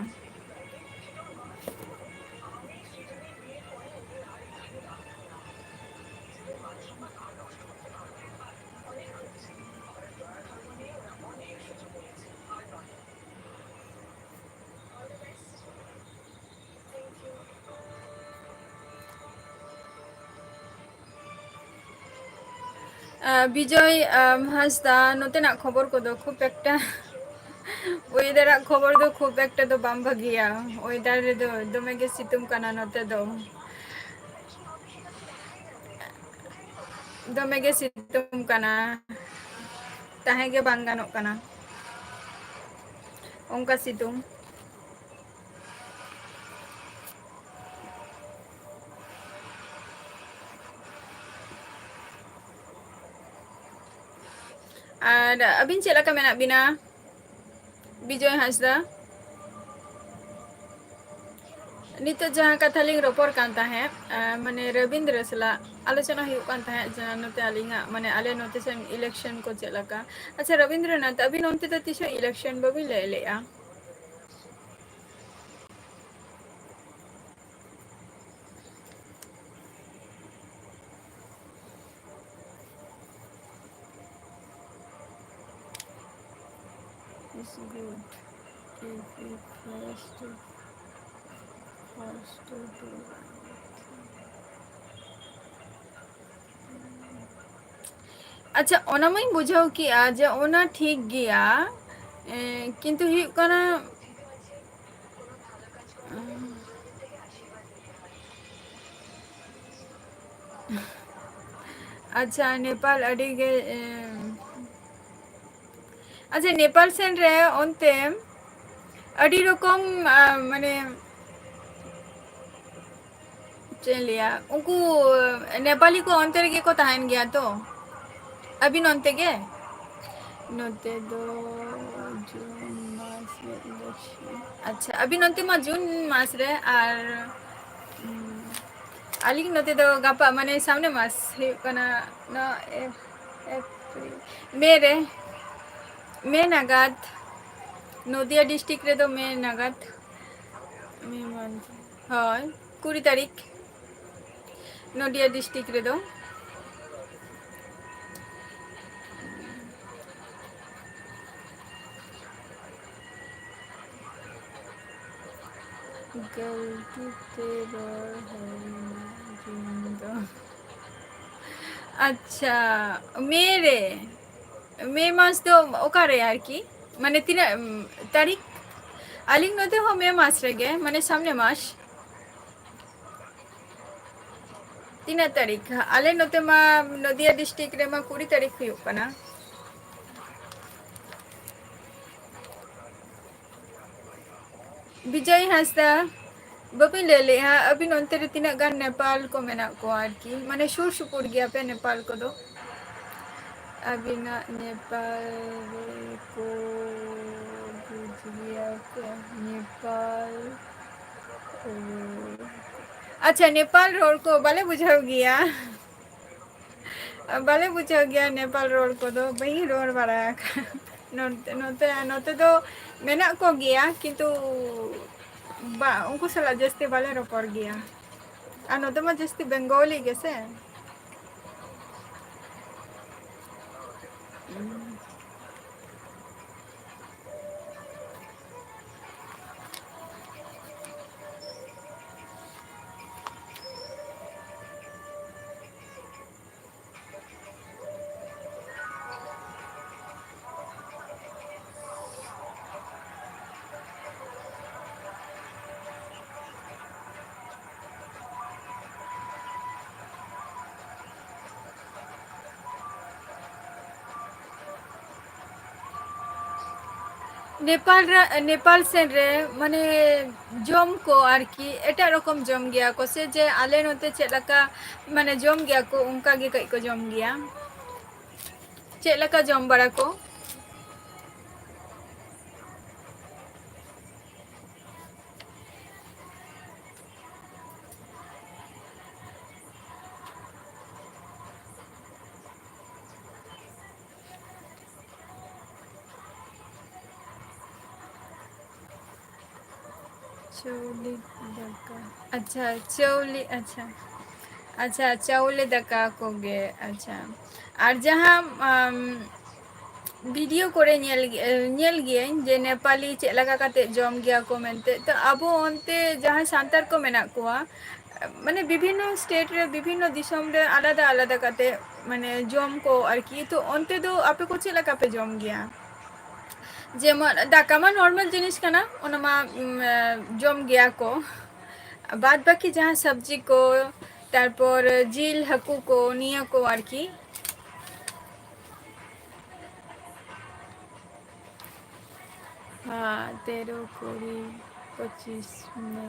ᱟᱸ, ᱵᱤᱡᱚᱭ, ᱟᱸ, ᱦᱟᱸᱥᱫᱟ, ᱱᱚᱛᱮᱱᱟᱜ ᱠᱷᱚᱵᱚᱨ ᱠᱚᱫᱚ ᱠᱷᱩᱵ ᱮᱠᱴᱟ, weather ᱟᱜ ᱠᱷᱚᱵᱚᱨ ᱫᱚ ᱠᱷᱩᱵ ᱮᱠᱴᱟ ᱫᱚ ᱵᱟᱝ ᱵᱷᱟᱹᱜᱤᱭᱟ᱾ Weather ᱨᱮᱫᱚ ᱫᱚᱢᱮ ᱜᱮ ᱥᱤᱛᱩᱝ ᱠᱟᱱᱟ ᱱᱚᱛᱮ ᱫᱚ᱾ ᱫᱚᱢᱮ ᱜᱮ ᱥᱤᱛᱩᱝ ᱠᱟᱱᱟ, ᱛᱟᱦᱮᱸ ᱜᱮ ᱵᱟᱝ ᱜᱟᱱᱚᱜ ᱠᱟᱱᱟ, ᱚᱱᱠᱟ ᱥᱤᱛᱩᱝ᱾ ᱟᱨ ᱟᱹᱵᱤᱱ ᱪᱮᱫ ᱞᱮᱠᱟ ᱢᱮᱱᱟᱜ ᱵᱤᱱᱟ, ᱵᱤᱡᱚᱭ ᱦᱟᱸᱥᱫᱟ? ᱱᱤᱛᱚᱜ ᱡᱟᱦᱟᱸ ᱠᱟᱛᱷᱟ ᱞᱤᱧ ᱨᱚᱯᱚᱲ ᱠᱟᱱ ᱛᱟᱦᱮᱸᱫ, ᱟᱸ, ᱢᱟᱱᱮ ᱨᱚᱵᱤᱱᱫᱨᱚ ᱥᱟᱞᱟᱜ ᱟᱞᱳᱪᱚᱱᱟ ᱦᱩᱭᱩᱜ ᱠᱟᱱ ᱛᱟᱦᱮᱸᱫ, ᱡᱟᱦᱟᱸ ᱱᱚᱛᱮ ᱟᱹᱞᱤᱧᱟᱜ, ᱢᱟᱱᱮ ᱟᱞᱮ ᱱᱚᱛᱮ ᱥᱮᱱ election ᱠᱚ ᱪᱮᱫ ᱞᱮᱠᱟ᱾ ᱟᱪᱪᱷᱟ ᱨᱚᱵᱤᱱᱫᱨᱚᱱᱟᱛᱷ, ᱟᱹᱵᱤᱱ ᱚᱱᱛᱮ ᱫᱚ ᱛᱤᱥ ᱦᱚᱸ election ᱵᱟᱹᱵᱤᱱ ᱞᱟᱹᱭ ᱞᱮᱜᱼᱟ? It's good if you first, first do anything. ᱟᱪᱪᱷᱟ, ᱚᱱᱟ ᱢᱟᱧ ᱵᱩᱡᱷᱟᱹᱣ ᱠᱮᱜᱼᱟ ᱡᱮ ᱚᱱᱟ ᱴᱷᱤᱠ ᱜᱮᱭᱟ, ᱮ, ᱠᱤᱱᱛᱩ ᱦᱩᱭᱩᱜ ᱠᱟᱱᱟ, ᱟᱪᱪᱷᱟ, ᱱᱮᱯᱟᱞ ᱟᱹᱰᱤ ᱜᱮ, ᱮ, ᱟᱪᱪᱷᱟ, ᱱᱮᱯᱟᱞ ᱥᱮᱱ ᱨᱮ ᱚᱱᱛᱮ ᱟᱹᱰᱤ ᱨᱚᱠᱚᱢ, ᱟ, ᱢᱟᱱᱮ, ᱪᱮᱫ ᱤᱧ ᱞᱟᱹᱭᱟ, ᱩᱱᱠᱩ ᱱᱮᱯᱟᱞᱤ ᱠᱚ ᱚᱱᱛᱮ ᱨᱮᱜᱮ ᱠᱚ ᱛᱟᱦᱮᱱ ᱜᱮᱭᱟ ᱛᱚ? ᱟᱹᱵᱤᱱ ᱚᱱᱛᱮ ᱜᱮ? ᱱᱚᱛᱮ ᱫᱚ ᱡᱩᱱ ᱢᱟᱥ ᱨᱮ election᱾ ᱟᱪᱪᱷᱟ, ᱟᱹᱵᱤᱱ ᱚᱱᱛᱮ ᱢᱟ ᱡᱩᱱ ᱢᱟᱥ ᱨᱮ, ᱟᱨ, ᱩᱢ, ᱟᱹᱞᱤᱧ ᱱᱚᱛᱮ ᱫᱚ ᱜᱟᱯᱟ, ᱢᱟᱱᱮ ᱥᱟᱢᱱᱮ ᱢᱟᱥ ᱦᱩᱭᱩᱜ ᱠᱟᱱᱟ, ᱱᱚᱣᱟ ᱮᱯ-, ᱮᱯᱨᱤᱞ, ᱢᱮ ᱨᱮ, ᱢᱮ ᱱᱟᱜᱟᱫ, ᱱᱚᱫᱤᱭᱟ district ᱨᱮᱫᱚ ᱢᱮ ᱱᱟᱜᱟᱫ, ᱢᱮ month, ᱦᱳᱭ, ᱠᱩᱲᱤ ᱛᱟᱹᱨᱤᱠᱷ, ᱱᱚᱫᱤᱭᱟ district ᱨᱮᱫᱚ᱾ ᱜᱟᱹᱞᱛᱤ ᱛᱮ ᱨᱚᱲ ᱦᱩᱭᱱᱟ, ᱡᱩᱱ ᱫᱚ᱾ ᱟᱪᱪᱷᱟ, ᱢᱮ ᱨᱮ, ᱢᱮ ᱢᱟᱥ ᱫᱚ ᱚᱠᱟᱨᱮ ᱟᱨᱠᱤ? ᱢᱟᱱᱮ ᱛᱤᱱᱟᱹᱜ, ᱩᱢ, ᱛᱟᱹᱨᱤᱠᱷ? ᱟᱹᱞᱤᱧ ᱱᱚᱛᱮ ᱦᱚᱸ ᱢᱮ ᱢᱟᱥ ᱨᱮᱜᱮ, ᱢᱟᱱᱮ ᱥᱟᱢᱱᱮ ᱢᱟᱥ᱾ ᱛᱤᱱᱟᱹᱜ ᱛᱟᱹᱨᱤᱠᱷ? ᱟᱞᱮ ᱱᱚᱛᱮ ᱢᱟ ᱱᱚᱫᱤᱭᱟ ᱰᱤᱥᱴᱨᱤᱠᱴ ᱨᱮᱢᱟ ᱠᱩᱲᱤ ᱛᱟᱹᱨᱤᱠᱷ ᱦᱩᱭᱩᱜ ᱠᱟᱱᱟ᱾ ᱵᱤᱡᱚᱭ ᱦᱟᱸᱥᱫᱟ, ᱵᱟᱹᱵᱤᱱ ᱞᱟᱹᱭ ᱞᱮᱜᱼᱟ, ᱟᱹᱵᱤᱱ ᱚᱱᱛᱮ ᱨᱮ ᱛᱤᱱᱟᱹᱜ ᱜᱟᱱ ᱱᱮᱯᱟᱞ ᱠᱚ ᱢᱮᱱᱟᱜ ᱠᱚᱣᱟ ᱟᱨᱠᱤ? ᱢᱟᱱᱮ ᱥᱩᱨ ᱥᱩᱯᱩᱨ ᱜᱮᱭᱟ ᱯᱮ ᱱᱮᱯᱟᱞ ᱠᱚᱫᱚ? ᱟᱹᱵᱤᱱᱟᱜ ᱱᱮᱯᱟᱞ ᱨᱮ ᱠᱚ ᱵᱩᱡᱽ ᱜᱮᱭᱟ ᱯᱮ? ᱱᱮᱯᱟᱞ, ᱚ᱾ ᱟᱪᱪᱷᱟ, ᱱᱮᱯᱟᱞ ᱨᱚᱲ ᱠᱚ ᱵᱟᱞᱮ ᱵᱩᱡᱷᱟᱹᱣ ᱜᱮᱭᱟ᱾ ᱵᱟᱞᱮ ᱵᱩᱡᱷᱟᱹᱣ ᱜᱮᱭᱟ ᱱᱮᱯᱟᱞ ᱨᱚᱲ ᱠᱚᱫᱚ, ᱵᱟᱹᱧ ᱨᱚᱲ ᱵᱟᱲᱟ ᱟᱠᱟᱫᱟ᱾ ᱱᱚᱛᱮ, ᱱᱚᱛᱮ, ᱱᱚᱛᱮ ᱫᱚ ᱢᱮᱱᱟᱜ ᱠᱚ ᱜᱮᱭᱟ, ᱠᱤᱱᱛᱩ ᱵᱟ-, ᱩᱱᱠᱩ ᱥᱟᱞᱟᱜ ᱡᱟᱹᱥᱛᱤ ᱵᱟᱞᱮ ᱨᱚᱯᱚᱲ ᱜᱮᱭᱟ᱾ ᱟᱨ ᱱᱚᱛᱮ ᱢᱟ ᱡᱟᱹᱥᱛᱤ ᱵᱮᱝᱜᱚᱞᱤ ᱜᱮᱥᱮ᱾ ᱱᱮᱯᱟᱞ ᱨᱮ, ᱱᱮᱯᱟᱞ ᱥᱮᱱ ᱨᱮ ᱢᱟᱱᱮ ᱡᱚᱢ ᱠᱚ ᱟᱨᱠᱤ ᱮᱴᱟᱜ ᱨᱚᱠᱚᱢ ᱡᱚᱢ ᱜᱮᱭᱟ ᱠᱚ ᱥᱮ, ᱡᱮ ᱟᱞᱮ ᱱᱚᱛᱮ ᱪᱮᱫ ᱞᱮᱠᱟ ᱢᱟᱱᱮ ᱡᱚᱢ ᱜᱮᱭᱟ ᱠᱚ ᱚᱱᱠᱟ ᱜᱮ ᱠᱟᱹᱡ ᱠᱚ ᱡᱚᱢ ᱜᱮᱭᱟ? ᱪᱮᱫ ᱞᱮᱠᱟ ᱡᱚᱢ ᱵᱟᱲᱟ ᱠᱚ? ᱪᱟᱣᱞᱮ ᱫᱟᱠᱟ᱾ ᱟᱪᱪᱷᱟ, ᱪᱟᱣᱞᱮ, ᱟᱪᱪᱷᱟ᱾ ᱟᱪᱪᱷᱟ, ᱪᱟᱣᱞᱮ ᱫᱟᱠᱟ ᱠᱚᱜᱮ, ᱟᱪᱪᱷᱟ᱾ ᱟᱨ ᱡᱟᱦᱟᱸ, ᱟᱢ, ᱵᱷᱤᱰᱤᱭᱳ ᱠᱚᱨᱮ ᱧᱮᱞ, ᱧᱮᱞ ᱜᱤᱭᱟᱹᱧ ᱡᱮ ᱱᱮᱯᱟᱞᱤ ᱪᱮᱫ ᱞᱮᱠᱟ ᱠᱟᱛᱮ ᱡᱚᱢ ᱜᱮᱭᱟ ᱠᱚ ᱢᱮᱱᱛᱮ, ᱛᱚ ᱟᱵᱚ ᱚᱱᱛᱮ ᱡᱟᱦᱟᱸᱭ ᱥᱟᱱᱛᱟᱲ ᱠᱚ ᱢᱮᱱᱟᱜ ᱠᱚᱣᱟ, ᱢᱟᱱᱮ ᱵᱤᱵᱷᱤᱱᱱᱚ ᱥᱴᱮᱴ ᱨᱮ, ᱵᱤᱵᱷᱤᱱᱱᱚ ᱫᱤᱥᱚᱢ ᱨᱮ ᱟᱞᱟᱫᱟ ᱟᱞᱟᱫᱟ ᱠᱟᱛᱮ ᱢᱟᱱᱮ ᱡᱚᱢ ᱠᱚ ᱟᱨᱠᱤ᱾ ᱛᱚ ᱚᱱᱛᱮ ᱫᱚ ᱟᱯᱮ ᱠᱚ ᱪᱮᱫ ᱞᱮᱠᱟ ᱯᱮ ᱡᱚᱢ ᱜᱮᱭᱟ? ᱡᱮᱢᱚᱱ ᱫᱟᱠᱟ ᱢᱟ ᱱᱚᱨᱢᱟᱞ ᱡᱤᱱᱤᱥ ᱠᱟᱱᱟ, ᱚᱱᱟ ᱢᱟ, ᱩᱢ, ᱡᱚᱢ ᱜᱮᱭᱟ ᱠᱚ᱾ ᱵᱟᱫ ᱵᱟᱹᱠᱤ ᱡᱟᱦᱟᱸ ᱥᱚᱵᱽᱡᱤ ᱠᱚ, ᱛᱟᱨᱯᱚᱨ ᱡᱤᱞ, ᱦᱟᱹᱠᱩ ᱠᱚ, ᱱᱤᱭᱟᱹ ᱠᱚ ᱟᱨᱠᱤ᱾ ᱦᱮᱸ, ᱛᱮᱨᱚ, ᱠᱩᱲᱤ, ᱯᱚᱸᱪᱤᱥ ᱢᱮ᱾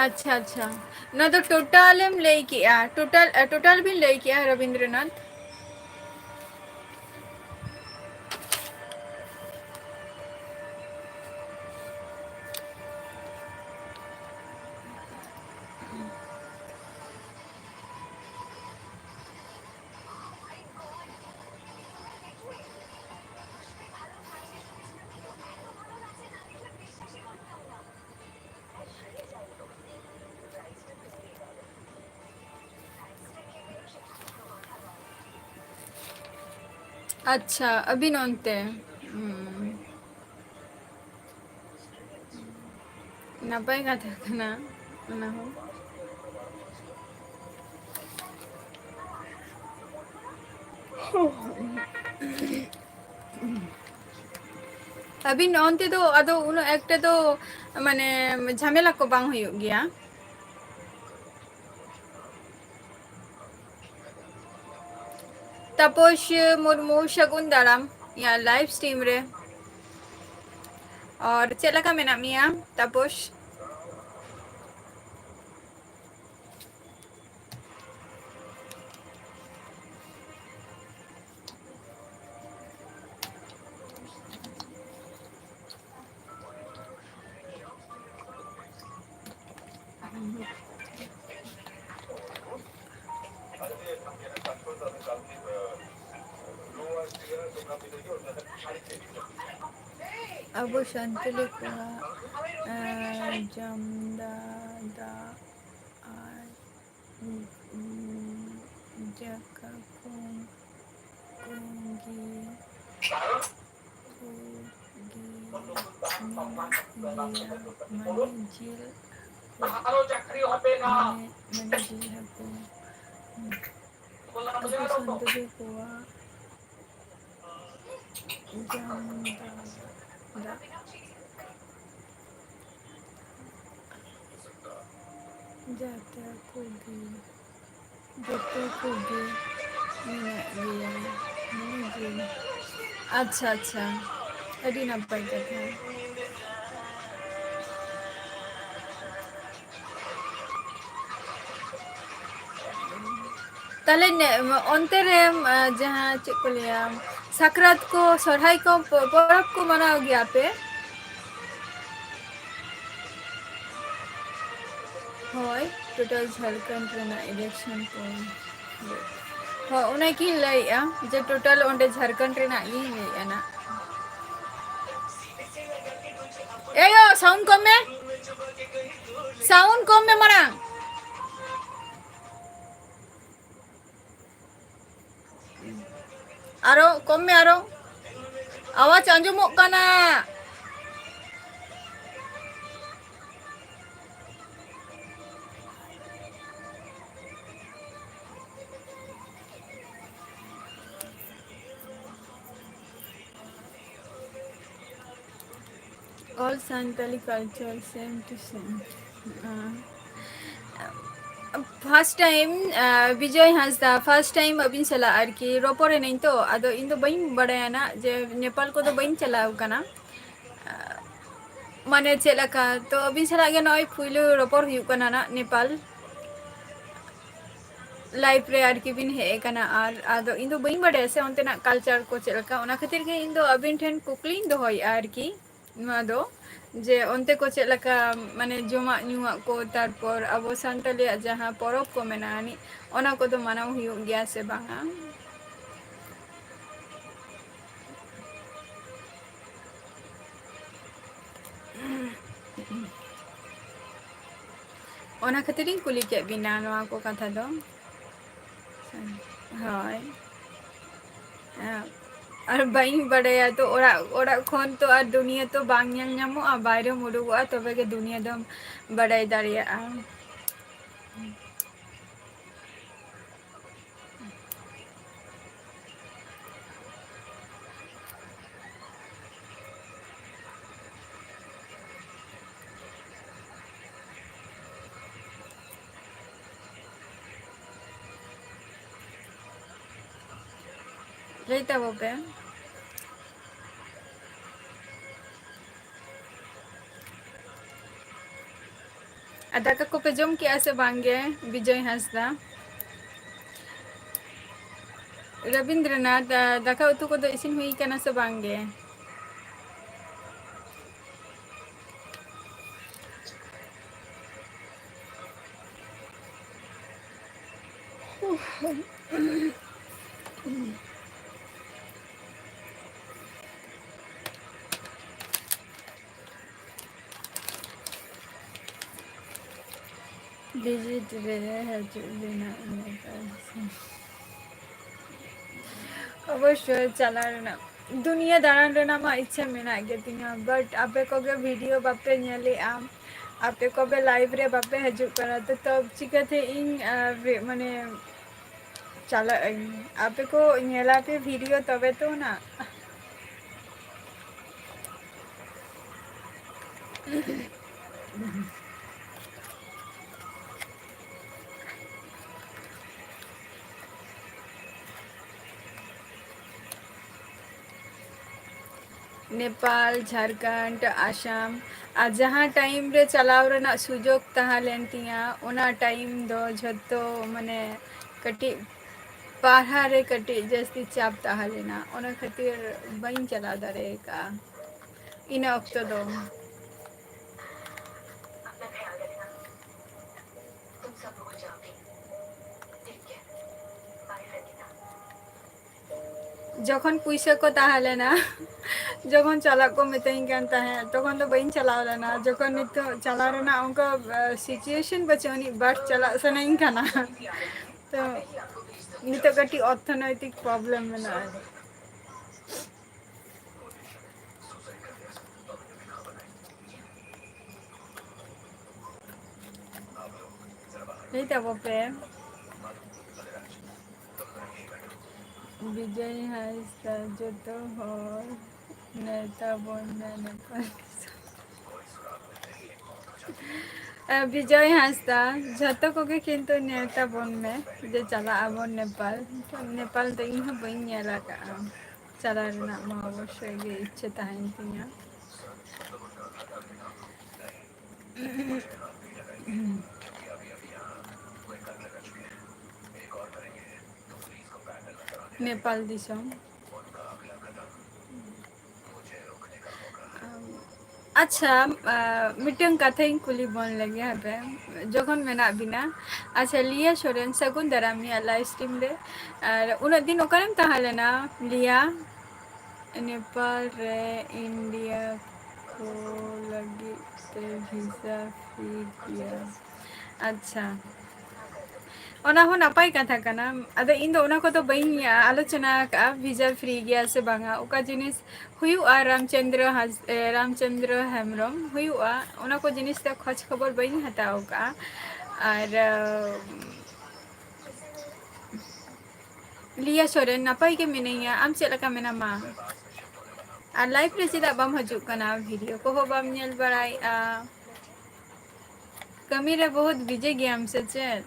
ᱟᱪᱪᱷᱟ, ᱟᱪᱪᱷᱟ᱾ ᱱᱚᱣᱟ ᱫᱚ ᱴᱳᱴᱟᱞ ᱮᱢ ᱞᱟᱹᱭ ᱠᱮᱜᱼᱟ, ᱴᱳᱴᱟᱞ, ᱴᱳᱴᱟᱞ ᱵᱤᱱ ᱞᱟᱹᱭ ᱠᱮᱜᱼᱟ, ᱨᱚᱵᱤᱱᱫᱨᱚᱱᱟᱛᱷ? ᱟᱪᱪᱷᱟ, ᱟᱹᱵᱤᱱ ᱚᱱᱛᱮ᱾ ᱦᱩᱸ᱾ ᱱᱟᱯᱟᱭ ᱠᱟᱛᱷᱟ ᱠᱟᱱᱟ ᱚᱱᱟ ᱦᱚᱸ᱾ ᱟᱹᱵᱤᱱ ᱚᱱᱛᱮ ᱫᱚ ᱟᱫᱚ ᱩᱱᱟᱹᱜ ᱮᱠᱴᱟ ᱫᱚ ᱢᱟᱱᱮ ᱡᱷᱟᱢᱮᱞᱟ ᱠᱚ ᱵᱟᱝ ᱦᱩᱭᱩᱜ ᱜᱮᱭᱟ? ᱛᱟᱯᱚᱥ ᱢᱩᱨᱢᱩ, ᱥᱟᱹᱜᱩᱱ ᱫᱟᱨᱟᱢ ᱤᱧᱟᱹᱜ ᱞᱟᱭᱤᱵᱷ ᱥᱴᱨᱤᱢ ᱨᱮ᱾ ᱟᱨ ᱪᱮᱫ ᱞᱮᱠᱟ ᱢᱮᱱᱟᱜ ᱢᱮᱭᱟ ᱛᱟᱯᱚᱥ? ᱟᱵᱚ ᱥᱟᱱᱛᱟᱲᱤ ᱠᱚᱣᱟᱜ, ᱮᱸ, ᱡᱟᱢᱫᱟ ᱫᱟᱜ ᱟᱨ, ᱩᱸ, ᱡᱟᱠᱟ ᱠᱷᱚᱱ ᱠᱩᱜᱤ ᱢᱮᱱᱟᱜ ᱜᱮᱭᱟ, ᱢᱟᱱᱮ ᱡᱤᱞ, ᱢᱟᱱᱮ, ᱢᱟᱱᱮ ᱡᱤᱞ ᱦᱟᱹᱠᱩ᱾ ᱟᱵᱚ ᱥᱟᱱᱛᱟᱲᱤ ᱠᱚᱣᱟᱜ ᱡᱟᱢᱫᱟ ᱫᱟᱜ᱾ ᱡᱟᱛᱨᱟ ᱠᱚᱜᱮ, ᱡᱚᱛᱚ ᱠᱚᱜᱮ ᱢᱮᱱᱟᱜ ᱜᱮᱭᱟ, ᱢᱟᱱᱮ ᱡᱤᱞ᱾ ᱟᱪᱪᱷᱟ, ᱟᱪᱪᱷᱟ, ᱟᱹᱰᱤ ᱱᱟᱯᱟᱭ ᱠᱟᱛᱷᱟ᱾ ᱛᱟᱦᱞᱮ ᱱᱮ-, ᱚᱱᱛᱮ ᱨᱮ, ᱟ, ᱡᱟᱦᱟᱸ ᱪᱮᱫ ᱠᱚ ᱞᱟᱹᱭᱟ, ᱥᱟᱠᱨᱟᱛ ᱠᱚ, ᱥᱚᱨᱦᱟᱭ ᱠᱚ, ᱯᱚ-, ᱯᱚᱨᱚᱵᱽ ᱠᱚ ᱢᱟᱱᱟᱣ ᱜᱮᱭᱟ ᱯᱮ? ᱦᱳᱭ, total ᱡᱷᱟᱲᱠᱷᱚᱸᱰ ᱨᱮᱱᱟᱜ election ᱠᱚ᱾ ᱦᱳᱭ, ᱚᱱᱟᱜᱤᱧ ᱞᱟᱹᱭᱮᱜᱼᱟ ᱡᱮ total ᱚᱸᱰᱮ ᱡᱷᱟᱲᱠᱷᱚᱸᱰ ᱨᱮᱱᱟᱜ ᱜᱤᱧ ᱞᱟᱹᱭᱮᱜᱼᱟ ᱱᱟᱜ᱾ ᱮᱭᱳ, sound ᱠᱚᱢ ᱢᱮ, sound ᱠᱚᱢ ᱢᱮ ᱢᱟᱲᱟᱝ᱾ ᱟᱨᱚ ᱠᱚᱢ ᱢᱮ, ᱟᱨᱚ ᱟᱣᱟᱡᱽ ᱟᱸᱡᱚᱢᱚᱜ ᱠᱟᱱᱟ᱾ All Santali culture same to same. First time, Bijoy Hansda, first time ᱟᱹᱵᱤᱱ ᱥᱟᱞᱟᱜ ᱟᱨᱠᱤ ᱨᱚᱯᱚᱲ ᱮᱱᱟᱹᱧ ᱛᱚ, ᱟᱫᱚ ᱤᱧ ᱫᱚ ᱵᱟᱹᱧ ᱵᱟᱲᱟᱭᱟ ᱱᱟᱜ ᱡᱮ ᱱᱮᱯᱟᱞ ᱠᱚᱫᱚ ᱵᱟᱹᱧ ᱪᱟᱞᱟᱣ ᱠᱟᱱᱟ᱾ ᱢᱟᱱᱮ ᱪᱮᱫ ᱞᱮᱠᱟ, ᱛᱚ ᱟᱹᱵᱤᱱ ᱥᱟᱞᱟᱜ ᱜᱮ ᱱᱚᱜᱼᱚᱭ ᱯᱩᱭᱞᱩ ᱨᱚᱯᱚᱲ ᱦᱩᱭᱩᱜ ᱠᱟᱱᱟ ᱱᱟᱜ ᱱᱮᱯᱟᱞ᱾ Live ᱨᱮ ᱟᱨᱠᱤ ᱵᱤᱱ ᱦᱮᱡ ᱟᱠᱟᱱᱟ, ᱟᱨ ᱟᱫᱚ ᱤᱧ ᱫᱚ ᱵᱟᱹᱧ ᱵᱟᱰᱟᱭᱟ ᱥᱮ ᱚᱱᱛᱮᱱᱟᱜ culture ᱠᱚ ᱪᱮᱫ ᱞᱮᱠᱟ, ᱚᱱᱟ ᱠᱷᱟᱹᱛᱤᱨ ᱜᱮ ᱤᱧ ᱫᱚ ᱟᱹᱵᱤᱱ ᱴᱷᱮᱱ ᱠᱩᱠᱞᱤᱧ ᱫᱚᱦᱚᱭᱮᱫᱼᱟ ᱟᱨᱠᱤ ᱱᱚᱣᱟ ᱫᱚ, ᱡᱮ ᱚᱱᱛᱮ ᱠᱚ ᱪᱮᱫ ᱞᱮᱠᱟ, ᱢᱟᱱᱮ ᱡᱚᱢᱟᱜ ᱧᱩᱣᱟᱜ ᱠᱚ, ᱛᱟᱨᱯᱚᱨ ᱟᱵᱚ ᱥᱟᱱᱛᱟᱞᱤᱭᱟᱜ ᱡᱟᱦᱟᱸ ᱯᱚᱨᱚᱵᱽ ᱠᱚ ᱢᱮᱱᱟᱜᱼᱟ ᱟᱹᱱᱤᱡ, ᱚᱱᱟ ᱠᱚᱫᱚ ᱢᱟᱱᱟᱣ ᱦᱩᱭᱩᱜ ᱜᱮᱭᱟ ᱥᱮ ᱵᱟᱝᱟ? ᱚᱱᱟ ᱠᱷᱟᱹᱛᱤᱨᱤᱧ ᱠᱩᱞᱤ ᱠᱮᱫ ᱵᱤᱱᱟ ᱱᱚᱣᱟ ᱠᱚ ᱠᱟᱛᱷᱟ ᱫᱚ᱾ ᱦᱳᱭ᱾ ᱟᱨ ᱵᱟᱹᱧ ᱵᱟᱰᱟᱭᱟ ᱛᱚ, ᱚᱲᱟᱜ, ᱚᱲᱟᱜ ᱠᱷᱚᱱ ᱛᱚ ᱟᱨ ᱫᱩᱱᱤᱭᱟᱹ ᱛᱚ ᱵᱟᱝ ᱧᱮᱞ ᱧᱟᱢᱚᱜᱼᱟ, ᱵᱟᱭᱨᱮᱢ ᱩᱰᱩᱠᱚᱜᱼᱟ ᱛᱚᱵᱮ ᱜᱮ ᱫᱩᱱᱤᱭᱟᱹ ᱫᱚᱢ ᱵᱟᱰᱟᱭ ᱫᱟᱲᱮᱭᱟᱜᱼᱟ᱾ ᱞᱟᱹᱭ ᱛᱟᱵᱚ ᱯᱮ᱾ ᱟᱨ ᱫᱟᱠᱟ ᱠᱚᱯᱮ ᱡᱚᱢ ᱠᱮᱜᱼᱟ ᱥᱮ ᱵᱟᱝ ᱜᱮ, ᱵᱤᱡᱚᱭ ᱦᱟᱸᱥᱫᱟ? ᱨᱚᱵᱤᱱᱫᱨᱚᱱᱟᱛᱷ, ᱟ, ᱫᱟᱠᱟ ᱩᱛᱩ ᱠᱚᱫᱚ ᱤᱥᱤᱱ ᱦᱩᱭ ᱠᱟᱱᱟ ᱥᱮ ᱵᱟᱝ ᱜᱮ? ᱵᱷᱤᱡᱤᱴ ᱨᱮ ᱦᱤᱡᱩᱜ ᱨᱮᱱᱟᱜ ᱢᱮᱛᱟ ᱫᱤᱧ᱾ ᱚᱵᱚᱥᱥᱳᱭ ᱪᱟᱞᱟᱣ ᱨᱮᱱᱟᱜ, ᱫᱩᱱᱤᱭᱟᱹ ᱫᱟᱬᱟᱱ ᱨᱮᱱᱟᱜ ᱢᱟ ᱤᱪᱪᱷᱟᱹ ᱢᱮᱱᱟᱜ ᱜᱮ ᱛᱤᱧᱟ, but ᱟᱯᱮ ᱠᱚᱜᱮ ᱵᱷᱤᱰᱤᱭᱳ ᱵᱟᱯᱮ ᱧᱮᱞᱮᱜᱼᱟ, ᱟᱯᱮ ᱠᱚᱜᱮ ᱞᱟᱭᱤᱵᱷ ᱨᱮ ᱵᱟᱯᱮ ᱦᱤᱡᱩᱜ ᱠᱟᱱᱟ, ᱛᱚ, ᱛᱚ ᱪᱤᱠᱟᱹᱛᱮ ᱤᱧ, ᱟᱨ, ᱢᱟᱱᱮ, ᱪᱟᱞᱟᱜ ᱟᱹᱧ? ᱟᱯᱮ ᱠᱚ ᱧᱮᱞᱟ ᱯᱮ ᱵᱷᱤᱰᱤᱭᱳ ᱛᱚᱵᱮ ᱛᱚ ᱱᱟᱜ᱾ ᱱᱮᱯᱟᱞ, ᱡᱷᱟᱲᱠᱷᱚᱸᱰ, ᱟᱥᱟᱢ, ᱟᱨ ᱡᱟᱦᱟᱸ ᱴᱟᱭᱤᱢ ᱨᱮ ᱪᱟᱞᱟᱣ ᱨᱮᱱᱟᱜ ᱥᱩᱡᱳᱜᱽ ᱛᱟᱦᱮᱸ ᱞᱮᱱ ᱛᱤᱧᱟ, ᱚᱱᱟ ᱴᱟᱭᱤᱢ ᱫᱚ ᱡᱷᱚᱛᱚ, ᱢᱟᱱᱮ, ᱠᱟᱹᱴᱤᱡ ᱯᱟᱲᱦᱟᱣ ᱨᱮ ᱠᱟᱹᱴᱤᱡ ᱡᱟᱹᱥᱛᱤ ᱪᱟᱯ ᱛᱟᱦᱮᱸ ᱞᱮᱱᱟ, ᱚᱱᱟ ᱠᱷᱟᱹᱛᱤᱨ ᱵᱟᱹᱧ ᱪᱟᱞᱟᱣ ᱫᱟᱲᱮ ᱟᱠᱟᱫᱼᱟ ᱤᱱᱟᱹ ᱚᱠᱛᱚ ᱫᱚ᱾ ᱡᱚᱠᱷᱚᱱ ᱯᱩᱭᱥᱟᱹ ᱠᱚ ᱛᱟᱦᱮᱸ ᱞᱮᱱᱟ, ᱡᱚᱠᱷᱚᱱ ᱪᱟᱞᱟᱜ ᱠᱚ ᱢᱤᱛᱟᱹᱧ ᱠᱟᱱ ᱛᱟᱦᱮᱸᱫ, ᱛᱚᱠᱷᱚᱱ ᱫᱚ ᱵᱟᱹᱧ ᱪᱟᱞᱟᱣ ᱞᱮᱱᱟ᱾ ᱡᱚᱠᱷᱚᱱ ᱱᱤᱛᱚᱜ ᱪᱟᱞᱟᱣ ᱨᱮᱱᱟᱜ ᱚᱱᱠᱟ, ᱟ, situation ᱵᱟᱹᱪᱩᱜ ᱟᱹᱱᱤᱡ, but ᱪᱟᱞᱟᱜ ᱥᱟᱱᱟᱧ ᱠᱟᱱᱟ᱾ ᱛᱚ ᱱᱤᱛᱚᱜ ᱠᱟᱹᱴᱤᱡ ᱚᱨᱛᱷᱚᱱᱳᱭᱛᱤᱠ problem ᱢᱮᱱᱟᱜᱼᱟ᱾ ᱞᱟᱹᱭ ᱛᱟᱵᱚ ᱯᱮ᱾ ᱵᱤᱡᱚᱭ ᱦᱟᱸᱥᱫᱟ, ᱡᱚᱛᱚ ᱦᱚᱲ ᱱᱮᱣᱛᱟ ᱵᱚᱱ ᱢᱮ ᱱᱮᱯᱟᱞ ᱫᱤᱥᱚᱢ᱾ ᱮ, ᱵᱤᱡᱚᱭ ᱦᱟᱸᱥᱫᱟ, ᱡᱷᱚᱛᱚ ᱠᱚᱜᱮ ᱠᱤᱱᱛᱩ ᱱᱮᱣᱛᱟ ᱵᱚᱱ ᱢᱮ ᱡᱮ ᱪᱟᱞᱟᱜ ᱟᱵᱚᱱ ᱱᱮᱯᱟᱞ᱾ ᱱᱮᱯᱟᱞ ᱫᱚ ᱤᱧ ᱦᱚᱸ ᱵᱟᱹᱧ ᱧᱮᱞ ᱟᱠᱟᱫᱼᱟ᱾ ᱪᱟᱞᱟᱣ ᱨᱮᱱᱟᱜ ᱢᱟ ᱚᱵᱚᱥᱥᱳᱭ ᱜᱮ ᱤᱪᱪᱷᱟᱹ ᱛᱟᱦᱮᱱ ᱛᱤᱧᱟᱹ᱾ ᱱᱮᱯᱟᱞ ᱫᱤᱥᱚᱢ᱾ ᱟᱪᱪᱷᱟ, ᱟ, ᱢᱤᱫᱴᱟᱝ ᱠᱟᱛᱷᱟᱧ ᱠᱩᱞᱤ ᱵᱚᱱ ᱞᱮᱜᱮ ᱦᱟᱯᱮ, ᱡᱚᱠᱷᱚᱱ ᱢᱮᱱᱟᱜ ᱵᱤᱱᱟ᱾ ᱟᱪᱪᱷᱟ, ᱞᱤᱭᱟ ᱥᱚᱨᱮᱱ, ᱥᱟᱹᱜᱩᱱ ᱫᱟᱨᱟᱢ ᱤᱧᱟᱹᱜ live stream ᱨᱮ᱾ ᱟᱨ ᱩᱱᱟᱹᱜ ᱫᱤᱱ ᱚᱠᱟᱨᱮᱢ ᱛᱟᱦᱮᱸ ᱞᱮᱱᱟ, ᱞᱤᱭᱟ? ᱱᱮᱯᱟᱞ ᱨᱮ ᱤᱱᱰᱤᱭᱟ ᱠᱚ ᱞᱟᱹᱜᱤᱫ ᱛᱮ ᱵᱷᱤᱥᱟ ᱯᱷᱨᱤ ᱜᱮᱭᱟ᱾ ᱟᱪᱪᱷᱟ, ᱚᱱᱟ ᱦᱚᱸ ᱱᱟᱯᱟᱭ ᱠᱟᱛᱷᱟ ᱠᱟᱱᱟ᱾ ᱟᱫᱚ ᱤᱧ ᱫᱚ ᱚᱱᱟ ᱠᱚᱫᱚ ᱵᱟᱹᱧ ᱟᱞᱳᱪᱚᱱᱟ ᱟᱠᱟᱫᱼᱟ, ᱵᱷᱤᱥᱟ ᱯᱷᱨᱤ ᱜᱮᱭᱟ ᱥᱮ ᱵᱟᱝᱟ, ᱚᱠᱟ ᱡᱤᱱᱤᱥ ᱦᱩᱭᱩᱜᱼᱟ᱾ ᱨᱟᱢᱪᱚᱸᱫᱽᱨᱚ ᱦᱟᱸᱥ-, ᱮ, ᱨᱟᱢᱪᱚᱸᱫᱽᱨᱚ ᱦᱮᱢᱵᱨᱚᱢ ᱦᱩᱭᱩᱜᱼᱟ, ᱚᱱᱟ ᱠᱚ ᱡᱤᱱᱤᱥ ᱛᱮ ᱠᱷᱚᱡᱽ ᱠᱷᱚᱵᱚᱨ ᱵᱟᱹᱧ ᱦᱟᱛᱟᱣ ᱟᱠᱟᱫᱼᱟ᱾ ᱟᱨ, ᱮ, ᱞᱤᱭᱟ ᱥᱚᱨᱮᱱ, ᱱᱟᱯᱟᱭ ᱜᱮ ᱢᱤᱱᱟᱹᱧᱟ, ᱟᱢ ᱪᱮᱫ ᱞᱮᱠᱟ ᱢᱮᱱᱟᱢᱟ? ᱟᱨ live ᱨᱮ ᱪᱮᱫᱟᱜ ᱵᱟᱢ ᱦᱤᱡᱩᱜ ᱠᱟᱱᱟ? ᱵᱷᱤᱰᱤᱭᱳ ᱠᱚᱦᱚᱸ ᱵᱟᱢ ᱧᱮᱞ ᱵᱟᱲᱟᱭᱮᱫᱼᱟ᱾ ᱠᱟᱹᱢᱤ ᱨᱮ ᱵᱚᱦᱩᱛ ᱵᱤᱡᱤ ᱜᱮᱭᱟᱢ ᱥᱮ ᱪᱮᱫ?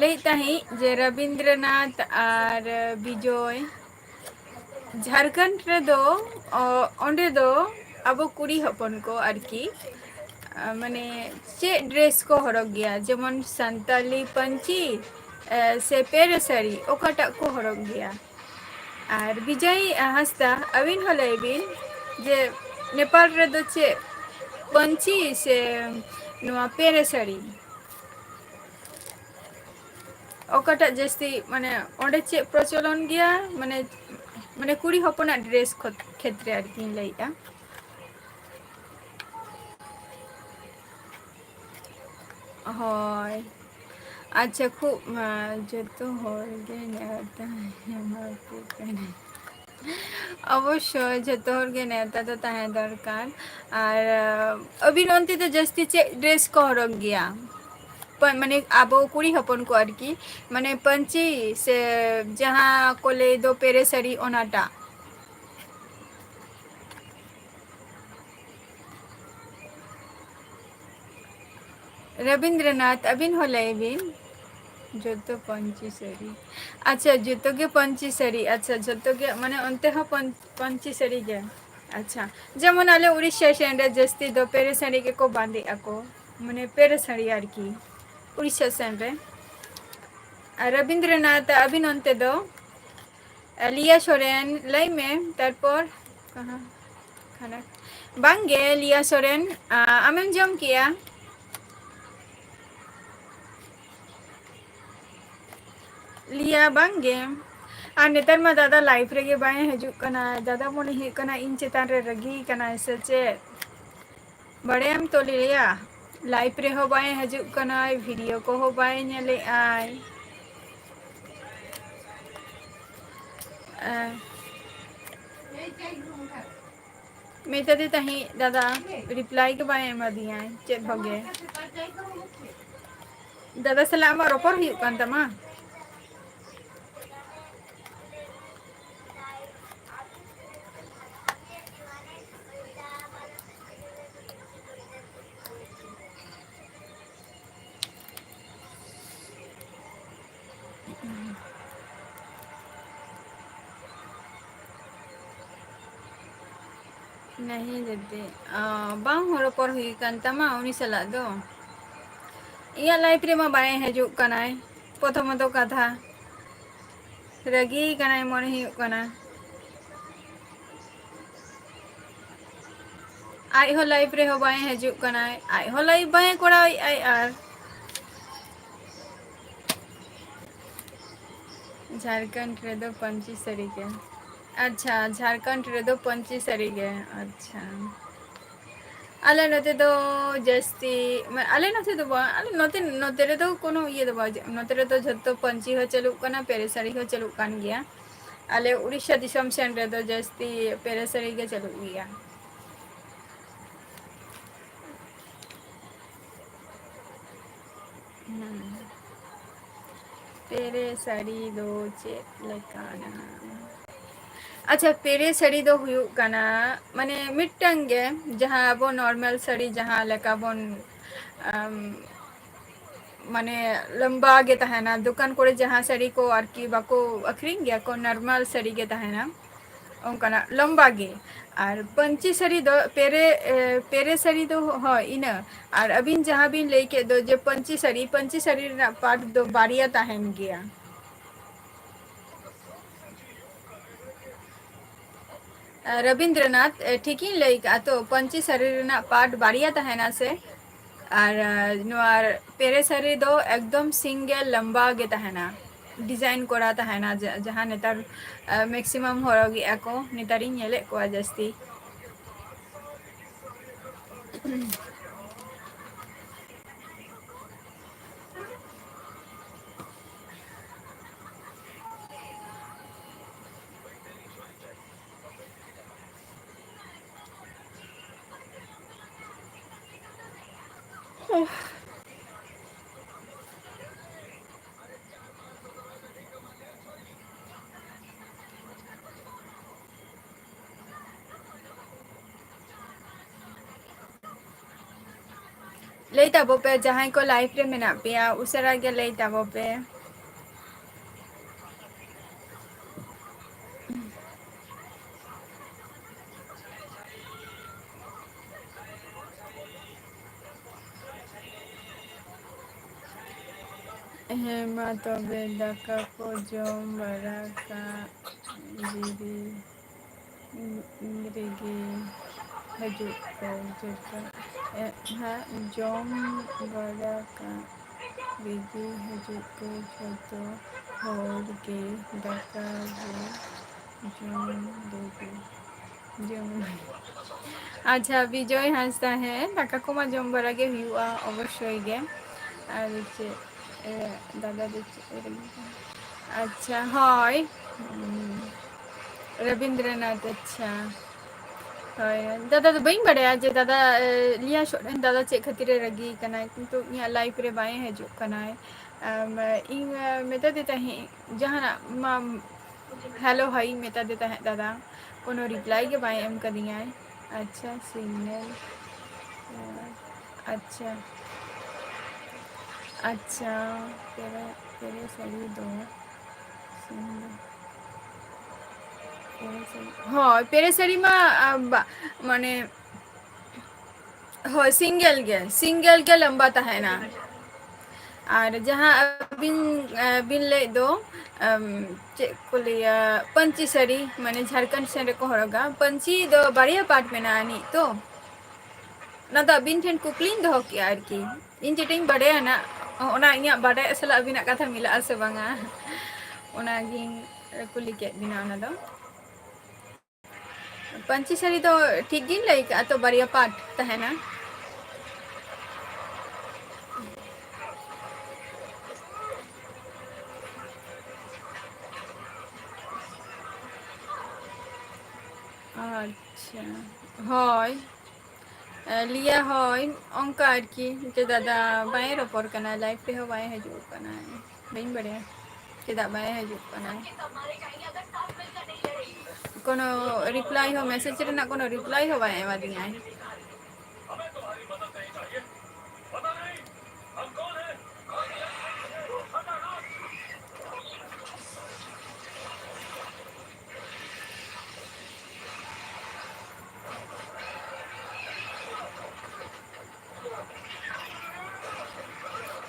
ᱞᱟᱹᱭᱮᱫ ᱛᱟᱦᱮᱸᱫ ᱡᱮ ᱨᱚᱵᱤᱱᱫᱨᱚᱱᱟᱛᱷ ᱟᱨ ᱵᱤᱡᱚᱭ, ᱡᱷᱟᱲᱠᱷᱚᱸᱰ ᱨᱮᱫᱚ, ᱚ, ᱚᱸᱰᱮ ᱫᱚ ᱟᱵᱚ ᱠᱩᱲᱤ ᱦᱚᱯᱚᱱ ᱠᱚ ᱟᱨᱠᱤ, ᱟ, ᱢᱟᱱᱮ ᱪᱮᱫ dress ᱠᱚ ᱦᱚᱨᱚᱜᱽ ᱜᱮᱭᱟ? ᱡᱮᱢᱚᱱ ᱥᱟᱱᱛᱟᱞᱤ ᱯᱟᱹᱧᱪᱤ, ᱮ, ᱥᱮ ᱯᱮᱨᱮ ᱥᱟᱹᱲᱤ, ᱚᱠᱟᱴᱟᱜ ᱠᱚ ᱦᱚᱨᱚᱜᱽ ᱜᱮᱭᱟ? ᱟᱨ ᱵᱤᱡᱚᱭ ᱦᱟᱸᱥᱫᱟ, ᱟᱹᱵᱤᱱ ᱦᱚᱸ ᱞᱟᱹᱭ ᱵᱤᱱ ᱡᱮ ᱱᱮᱯᱟᱞ ᱨᱮᱫᱚ ᱪᱮᱫ ᱯᱟᱹᱧᱪᱤ ᱥᱮ ᱱᱚᱣᱟ ᱯᱮᱨᱮ ᱥᱟᱹᱲᱤ? ᱚᱠᱟᱴᱟᱜ ᱡᱟᱹᱥᱛᱤ, ᱢᱟᱱᱮ, ᱚᱸᱰᱮ ᱪᱮᱫ ᱯᱨᱚᱪᱚᱞᱚᱱ ᱜᱮᱭᱟ, ᱢᱟᱱᱮ, ᱢᱟᱱᱮ, ᱠᱩᱲᱤ ᱦᱚᱯᱚᱱᱟᱜ dress ᱠᱷᱚᱛ-, ᱠᱷᱮᱛᱨᱮ ᱟᱨᱠᱤᱧ ᱞᱟᱹᱭᱮᱜᱼᱟ᱾ ᱦᱳᱭ, ᱟᱪᱪᱷᱟ, ᱠᱷᱩᱵ, ᱢᱟ, ᱡᱚᱛᱚ ᱦᱚᱲ ᱜᱮ ᱱᱮᱣᱛᱟ ᱮᱢᱟ ᱠᱚ ᱠᱟᱱᱟ᱾ ᱚᱵᱚᱥᱥᱳᱭ, ᱡᱷᱚᱛᱚ ᱦᱚᱲ ᱜᱮ ᱱᱮᱣᱛᱟ ᱫᱚ ᱛᱟᱦᱮᱸ ᱫᱚᱨᱠᱟᱨ᱾ ᱟᱨ, ᱟᱹᱵᱤᱱ ᱚᱱᱛᱮ ᱫᱚ ᱡᱟᱹᱥᱛᱤ ᱪᱮᱫ dress ᱠᱚ ᱦᱚᱨᱚᱜᱽ ᱜᱮᱭᱟ? ᱯᱟ-, ᱢᱟᱱᱮ, ᱟᱵᱚ ᱠᱩᱲᱤ ᱦᱚᱯᱚᱱ ᱠᱚ ᱟᱨᱠᱤ, ᱢᱟᱱᱮ, ᱯᱟᱹᱧᱪᱤ ᱥᱮ ᱡᱟᱦᱟᱸ ᱠᱚ ᱞᱟᱹᱭ ᱫᱚ ᱯᱮᱨᱮ ᱥᱟᱹᱲᱤ, ᱚᱱᱟᱴᱟᱜ? ᱨᱚᱵᱤᱱᱫᱨᱚᱱᱟᱛᱷ, ᱟᱹᱵᱤᱱ ᱦᱚᱸ ᱞᱟᱹᱭ ᱵᱤᱱ᱾ ᱡᱚᱛᱚ ᱯᱟᱹᱧᱪᱤ ᱥᱟᱹᱲᱤ᱾ ᱟᱪᱪᱷᱟ, ᱡᱚᱛᱚ ᱜᱮ ᱯᱟᱹᱧᱪᱤ ᱥᱟᱹᱲᱤ᱾ ᱟᱪᱪᱷᱟ, ᱡᱚᱛᱚ ᱜᱮ, ᱢᱟᱱᱮ, ᱚᱱᱛᱮ ᱦᱚᱸ ᱯᱟᱹᱧ-, ᱯᱟᱹᱧᱪᱤ ᱥᱟᱹᱲᱤ ᱜᱮ᱾ ᱟᱪᱪᱷᱟ, ᱡᱮᱢᱚᱱ ᱟᱞᱮ ᱩᱲᱤᱥᱥᱟ ᱥᱮᱱ ᱨᱮ ᱡᱟᱹᱥᱛᱤ ᱫᱚ ᱯᱮᱨᱮ ᱥᱟᱹᱲᱤ ᱜᱮᱠᱚ ᱵᱟᱸᱫᱮᱜ ᱟᱠᱚ, ᱢᱟᱱᱮ, ᱯᱮᱨᱮ ᱥᱟᱹᱲᱤ ᱟᱨᱠᱤ, ᱩᱲᱤᱥᱥᱟ ᱥᱮᱱ ᱨᱮ᱾ ᱟᱨ ᱨᱚᱵᱤᱱᱫᱨᱚᱱᱟᱛᱷ, ᱟᱹᱵᱤᱱ ᱚᱱᱛᱮ ᱫᱚ? ᱞᱤᱭᱟ ᱥᱚᱨᱮᱱ, ᱞᱟᱹᱭ ᱢᱮ, ᱛᱟᱨᱯᱚᱨ ᱠᱟᱦᱟᱸ ᱠᱷᱟᱱᱟ? ᱵᱟᱝᱜᱮ, ᱞᱤᱭᱟ ᱥᱚᱨᱮᱱ, ᱟ-, ᱟᱢᱮᱢ ᱡᱚᱢ ᱠᱮᱜᱼᱟ? ᱞᱤᱭᱟ, ᱵᱟᱝᱜᱮ᱾ ᱟᱨ ᱱᱮᱛᱟᱨ ᱢᱟ ᱫᱟᱫᱟ live ᱨᱮᱜᱮ ᱵᱟᱭ ᱦᱤᱡᱩᱜ ᱠᱟᱱᱟ᱾ ᱫᱟᱫᱟ ᱢᱚᱱᱮ ᱦᱩᱭᱩᱜ ᱠᱟᱱᱟ ᱤᱧ ᱪᱮᱛᱟᱱ ᱨᱮ ᱨᱟᱹᱜᱤ ᱠᱟᱱᱟᱭ ᱥᱮ ᱪᱮᱫ? ᱵᱟᱲᱟᱭᱟᱢ ᱛᱚ ᱞᱤᱞᱤᱭᱟ, live ᱨᱮᱦᱚᱸ ᱵᱟᱭ ᱦᱤᱡᱩᱜ ᱠᱟᱱᱟᱭ, video ᱠᱚᱦᱚᱸ ᱵᱟᱭ ᱧᱮᱞᱮᱜᱼᱟᱭ᱾ ᱮᱸ, ᱢᱮᱛᱟᱫᱮ ᱛᱟᱦᱮᱸᱫ ᱫᱟᱫᱟ, reply ᱜᱮ ᱵᱟᱭ ᱮᱢᱟᱫᱤᱧᱟᱭ ᱪᱮᱫ ᱦᱚᱸ ᱜᱮ᱾ ᱫᱟᱫᱟ ᱥᱟᱞᱟᱜ ᱟᱢᱟᱜ ᱨᱚᱯᱚᱲ ᱦᱩᱭᱩᱜ ᱠᱟᱱ ᱛᱟᱢᱟ? ᱱᱟᱦᱤ ᱫᱤᱫᱤ, ᱟ, ᱵᱟᱝ ᱨᱚᱯᱚᱲ ᱦᱩᱭ ᱠᱟᱱ ᱛᱟᱢᱟ ᱩᱱᱤ ᱥᱟᱞᱟᱜ ᱫᱚ? ᱤᱧᱟᱹᱜ live ᱨᱮᱢᱟ ᱵᱟᱭ ᱦᱤᱡᱩᱜ ᱠᱟᱱᱟᱭ, ᱯᱨᱚᱛᱷᱚᱢᱚᱛᱚ ᱠᱟᱛᱷᱟ᱾ ᱨᱟᱹᱜᱤ ᱠᱟᱱᱟᱭ ᱢᱚᱱᱮ ᱦᱩᱭᱩᱜ ᱠᱟᱱᱟ᱾ ᱟᱡ ᱦᱚᱸ live ᱨᱮᱦᱚᱸ ᱵᱟᱭ ᱦᱤᱡᱩᱜ ᱠᱟᱱᱟᱭ, ᱟᱡ ᱦᱚᱸ live ᱵᱟᱭ ᱠᱚᱨᱟᱣᱮᱫᱼᱟᱭ᱾ ᱟᱨ ᱡᱷᱟᱲᱠᱷᱚᱸᱰ ᱨᱮᱫᱚ ᱯᱟᱹᱧᱪᱤ ᱥᱟᱹᱲᱤ ᱜᱮ᱾ ᱟᱪᱪᱷᱟ, ᱡᱷᱟᱲᱠᱷᱚᱸᱰ ᱨᱮᱫᱚ ᱯᱟᱹᱧᱪᱤ ᱥᱟᱹᱲᱤ ᱜᱮ᱾ ᱟᱪᱪᱷᱟ, ᱟᱞᱮ ᱱᱚᱛᱮ ᱫᱚ ᱡᱟᱹᱥᱛᱤ, ᱢᱟ-, ᱟᱞᱮ ᱱᱚᱛᱮ ᱫᱚ ᱵᱟᱝ, ᱟᱞᱮ ᱱᱚᱛᱮ, ᱱᱚᱛᱮ ᱨᱮᱫᱚ ᱠᱳᱱᱳ ᱤᱭᱟᱹ ᱫᱚ ᱵᱟᱝ, ᱱᱚᱛᱮ ᱨᱮᱫᱚ ᱡᱷᱚᱛᱚ ᱯᱟᱹᱧᱪᱤ ᱦᱚᱸ ᱪᱟᱹᱞᱩᱜ ᱠᱟᱱᱟ, ᱯᱮᱨᱮ ᱥᱟᱹᱲᱤ ᱦᱚᱸ ᱪᱟᱹᱞᱩᱜ ᱠᱟᱱ ᱜᱮᱭᱟ᱾ ᱟᱞᱮ ᱩᱲᱤᱥᱥᱟ ᱫᱤᱥᱚᱢ ᱥᱮᱱ ᱨᱮᱫᱚ ᱡᱟᱹᱥᱛᱤ ᱯᱮᱨᱮ ᱥᱟᱹᱲᱤ ᱜᱮ ᱪᱟᱹᱞᱩᱜ ᱜᱮᱭᱟ᱾ ᱦᱩᱸ᱾ ᱯᱮᱨᱮ ᱥᱟᱹᱲᱤ ᱫᱚ ᱪᱮᱫ ᱞᱮᱠᱟᱱᱟ? ᱟᱪᱪᱷᱟ, ᱯᱮᱨᱮ ᱥᱟᱹᱲᱤ ᱫᱚ ᱦᱩᱭᱩᱜ ᱠᱟᱱᱟ, ᱢᱟᱱᱮ, ᱢᱤᱫᱴᱟᱝ ᱜᱮ, ᱡᱟᱦᱟᱸ ᱟᱵᱚ normal ᱥᱟᱹᱲᱤ ᱡᱟᱦᱟᱸ ᱞᱮᱠᱟ ᱵᱚᱱ, ᱟᱢ, ᱢᱟᱱᱮ, ᱞᱟᱢᱵᱟ ᱜᱮ ᱛᱟᱦᱮᱱᱟ᱾ ᱫᱚᱠᱟᱱ ᱠᱚᱨᱮ ᱡᱟᱦᱟᱸ ᱥᱟᱹᱲᱤ ᱠᱚ ᱟᱨᱠᱤ ᱵᱟᱠᱚ ᱟᱹᱠᱷᱨᱤᱧ ᱜᱮᱭᱟ ᱠᱚ, normal ᱥᱟᱹᱲᱤ ᱜᱮ ᱛᱟᱦᱮᱱᱟ, ᱚᱱᱠᱟᱱᱟᱜ ᱞᱟᱢᱵᱟ ᱜᱮ᱾ ᱟᱨ ᱯᱟᱹᱧᱪᱤ ᱥᱟᱹᱲᱤ ᱫᱚ ᱯᱮᱨᱮ, ᱮ, ᱯᱮᱨᱮ ᱥᱟᱹᱲᱤ ᱫᱚ, ᱦᱳᱭ, ᱤᱱᱟᱹ᱾ ᱟᱨ ᱟᱹᱵᱤᱱ ᱡᱟᱦᱟᱸ ᱵᱤᱱ ᱞᱟᱹᱭ ᱠᱮᱫ ᱫᱚ ᱡᱮ ᱯᱟᱹᱧᱪᱤ ᱥᱟᱹᱲᱤ, ᱯᱟᱹᱧᱪᱤ ᱥᱟᱹᱲᱤ ᱨᱮᱱᱟᱜ part ᱫᱚ ᱵᱟᱨᱭᱟ ᱛᱟᱦᱮᱱ ᱜᱮᱭᱟ᱾ ᱨᱚᱵᱤᱱᱫᱨᱚᱱᱟᱛᱷ, ᱮ, ᱴᱷᱤᱠᱤᱧ ᱞᱟᱹᱭ ᱠᱟᱜᱼᱟ ᱛᱚ? ᱯᱟᱹᱧᱪᱤ ᱥᱟᱹᱲᱤ ᱨᱮᱱᱟᱜ part ᱵᱟᱨᱭᱟ ᱛᱟᱦᱮᱱᱟ ᱥᱮ? ᱟᱨ, ᱟ, ᱱᱚᱣᱟ ᱯᱮᱨᱮ ᱥᱟᱹᱲᱤ ᱫᱚ ᱮᱠᱫᱚᱢ single ᱞᱟᱢᱵᱟ ᱜᱮ ᱛᱟᱦᱮᱱᱟ, design ᱠᱚᱨᱟ ᱛᱟᱦᱮᱱᱟ, ᱡᱟ-, ᱡᱟᱦᱟᱸ ᱱᱮᱛᱟᱨ, ᱟ, maximum ᱦᱚᱨᱚᱜᱮᱜᱼᱟ ᱠᱚ, ᱱᱮᱛᱟᱨᱤᱧ ᱧᱮᱞᱮᱫ ᱠᱚᱣᱟ ᱡᱟᱹᱥᱛᱤ᱾ ᱞᱟᱹᱭ ᱛᱟᱵᱚ ᱯᱮ, ᱡᱟᱦᱟᱸᱭ ᱠᱚ live ᱨᱮ ᱢᱮᱱᱟᱜ ᱯᱮᱭᱟ, ᱩᱥᱟᱹᱨᱟ ᱜᱮ ᱞᱟᱹᱭ ᱛᱟᱵᱚ ᱯᱮ᱾ ᱦᱮᱸ, ᱢᱟ ᱛᱚᱵᱮ, ᱫᱟᱠᱟ ᱠᱚ ᱡᱚᱢ ᱵᱟᱲᱟ ᱠᱟᱜ ᱨᱮᱜᱮ ᱦᱤᱡᱩᱜ ᱠᱚ ᱡᱚᱛᱚ, ᱮ, ᱦᱟᱸᱜ ᱡᱚᱢ ᱵᱟᱲᱟ ᱠᱟᱜ ᱨᱮᱜᱮ ᱦᱤᱡᱩᱜ ᱠᱚ ᱡᱚᱛᱚ ᱦᱚᱲ ᱜᱮ ᱫᱟᱠᱟ ᱵᱚ ᱡᱚᱢ ᱞᱮᱜᱮ᱾ ᱡᱚᱢ᱾ ᱟᱪᱪᱷᱟ, ᱵᱤᱡᱚᱭ ᱦᱟᱸᱥᱫᱟ, ᱦᱮᱸ, ᱫᱟᱠᱟ ᱠᱚᱢᱟ ᱡᱚᱢ ᱵᱟᱲᱟ ᱜᱮ ᱦᱩᱭᱩᱜᱼᱟ, ᱚᱵᱚᱥᱥᱳᱭ ᱜᱮ᱾ ᱟᱨ ᱪᱮᱫ, ᱮ, ᱫᱟᱫᱟ ᱫᱚ ᱪᱮᱫ ᱮ ᱞᱟᱹᱭ ᱠᱮᱫᱟ? ᱟᱪᱪᱷᱟ, ᱦᱳᱭ, ᱦᱩᱸ᱾ ᱨᱚᱵᱤᱱᱫᱨᱚᱱᱟᱛᱷ, ᱟᱪᱪᱷᱟ᱾ ᱦᱳᱭ, ᱫᱟᱫᱟ ᱫᱚ ᱵᱟᱹᱧ ᱵᱟᱲᱟᱭᱟ ᱡᱮ ᱫᱟᱫᱟ, ᱮ, ᱞᱤᱭᱟ ᱥᱚᱨᱮᱱ ᱫᱟᱫᱟ ᱪᱮᱫ ᱠᱷᱟᱹᱛᱤᱨ ᱮ ᱨᱟᱹᱜᱤ ᱠᱟᱱᱟᱭ, ᱠᱤᱱᱛᱩ ᱤᱧᱟᱹᱜ live ᱨᱮ ᱵᱟᱭ ᱦᱤᱡᱩᱜ ᱠᱟᱱᱟᱭ᱾ ᱟᱢ, ᱤᱧ, ᱮ, ᱢᱮᱛᱟ ᱫᱮ ᱛᱟᱦᱮᱸᱫ ᱡᱟᱦᱟᱱᱟᱜ ᱢᱟ, hello ᱦᱟᱭ ᱤᱧ ᱢᱮᱛᱟ ᱫᱮ ᱛᱟᱦᱮᱸᱫ ᱫᱟᱫᱟ, ᱠᱳᱱᱳ reply ᱜᱮ ᱵᱟᱭ ᱮᱢ ᱠᱟᱫᱤᱧᱟᱭ᱾ ᱟᱪᱪᱷᱟ, signal, ᱮ, ᱟᱪᱪᱷᱟ, ᱟᱪᱪᱷᱟ, ᱯᱮᱨᱮ, ᱯᱮᱨᱮ ᱥᱟᱹᱲᱤ ᱫᱚ, ᱥᱤᱧ-, ᱯᱮᱨᱮ ᱥᱟᱹᱲᱤ, ᱦᱳᱭ, ᱯᱮᱨᱮ ᱥᱟᱹᱲᱤ ᱢᱟ, ᱟ, ᱵᱟ-, ᱢᱟᱱᱮ, ᱦᱳᱭ, single ᱜᱮ, single ᱜᱮ ᱞᱟᱢᱵᱟ ᱛᱟᱦᱮᱱᱟ᱾ ᱟᱨ ᱡᱟᱦᱟᱸ ᱟᱹᱵᱤᱱ, ᱮ, ᱵᱤᱱ ᱞᱟᱹᱭᱮᱫ ᱫᱚ, ᱮᱢ, ᱪᱮᱫ ᱠᱚ ᱞᱟᱹᱭᱟ, ᱯᱟᱹᱧᱪᱤ ᱥᱟᱹᱲᱤ, ᱢᱟᱱᱮ ᱡᱷᱟᱲᱠᱷᱚᱸᱰ ᱥᱮᱱ ᱨᱮᱠᱚ ᱦᱚᱨᱚᱜᱟ᱾ ᱯᱟᱹᱧᱪᱤ ᱫᱚ ᱵᱟᱨᱭᱟ part ᱢᱮᱱᱟᱜᱼᱟ ᱟᱹᱱᱤᱡ ᱛᱚ᱾ ᱚᱱᱟ ᱫᱚ ᱟᱹᱵᱤᱱ ᱴᱷᱮᱱ ᱠᱩᱠᱞᱤᱧ ᱫᱚᱦᱚ ᱠᱮᱜᱼᱟ ᱟᱨᱠᱤ᱾ ᱤᱧ ᱡᱮᱴᱟᱧ ᱵᱟᱰᱟᱭᱟ ᱱᱟᱜ, ᱚᱱᱟ ᱤᱧᱟᱹᱜ ᱵᱟᱰᱟᱭ ᱥᱟᱞᱟᱜ ᱟᱹᱵᱤᱱᱟᱜ ᱠᱟᱛᱷᱟ ᱢᱤᱞᱟᱜᱼᱟ ᱥᱮ ᱵᱟᱝᱟ, ᱚᱱᱟᱜᱤᱧ ᱠᱩᱞᱤ ᱠᱮᱫ ᱵᱤᱱᱟ ᱚᱱᱟ ᱫᱚ᱾ ᱯᱟᱹᱧᱪᱤ ᱥᱟᱹᱲᱤ ᱫᱚ ᱴᱷᱤᱠ ᱜᱤᱧ ᱞᱟᱹᱭ ᱠᱟᱜᱼᱟ ᱛᱚ, ᱵᱟᱨᱭᱟ part ᱛᱟᱦᱮᱱᱟ᱾ ᱟᱪᱪᱷᱟ, ᱦᱳᱭ᱾ ᱮ, ᱞᱤᱭᱟ, ᱦᱳᱭ, ᱚᱱᱠᱟ ᱟᱨᱠᱤ, ᱡᱮ ᱫᱟᱫᱟ ᱵᱟᱭ ᱨᱚᱯᱚᱲ ᱠᱟᱱᱟ, live ᱨᱮᱦᱚᱸ ᱵᱟᱭ ᱦᱤᱡᱩᱜ ᱠᱟᱱᱟ, ᱵᱟᱹᱧ ᱵᱟᱲᱟᱭᱟ ᱪᱮᱫᱟᱜ ᱵᱟᱭ ᱦᱤᱡᱩᱜ ᱠᱟᱱᱟ᱾ ᱠᱳᱱᱳ reply ᱦᱚᱸ, message ᱨᱮᱱᱟᱜ ᱠᱳᱱᱳ reply ᱦᱚᱸ ᱵᱟᱭ ᱮᱢᱟᱫᱤᱧᱟᱭ᱾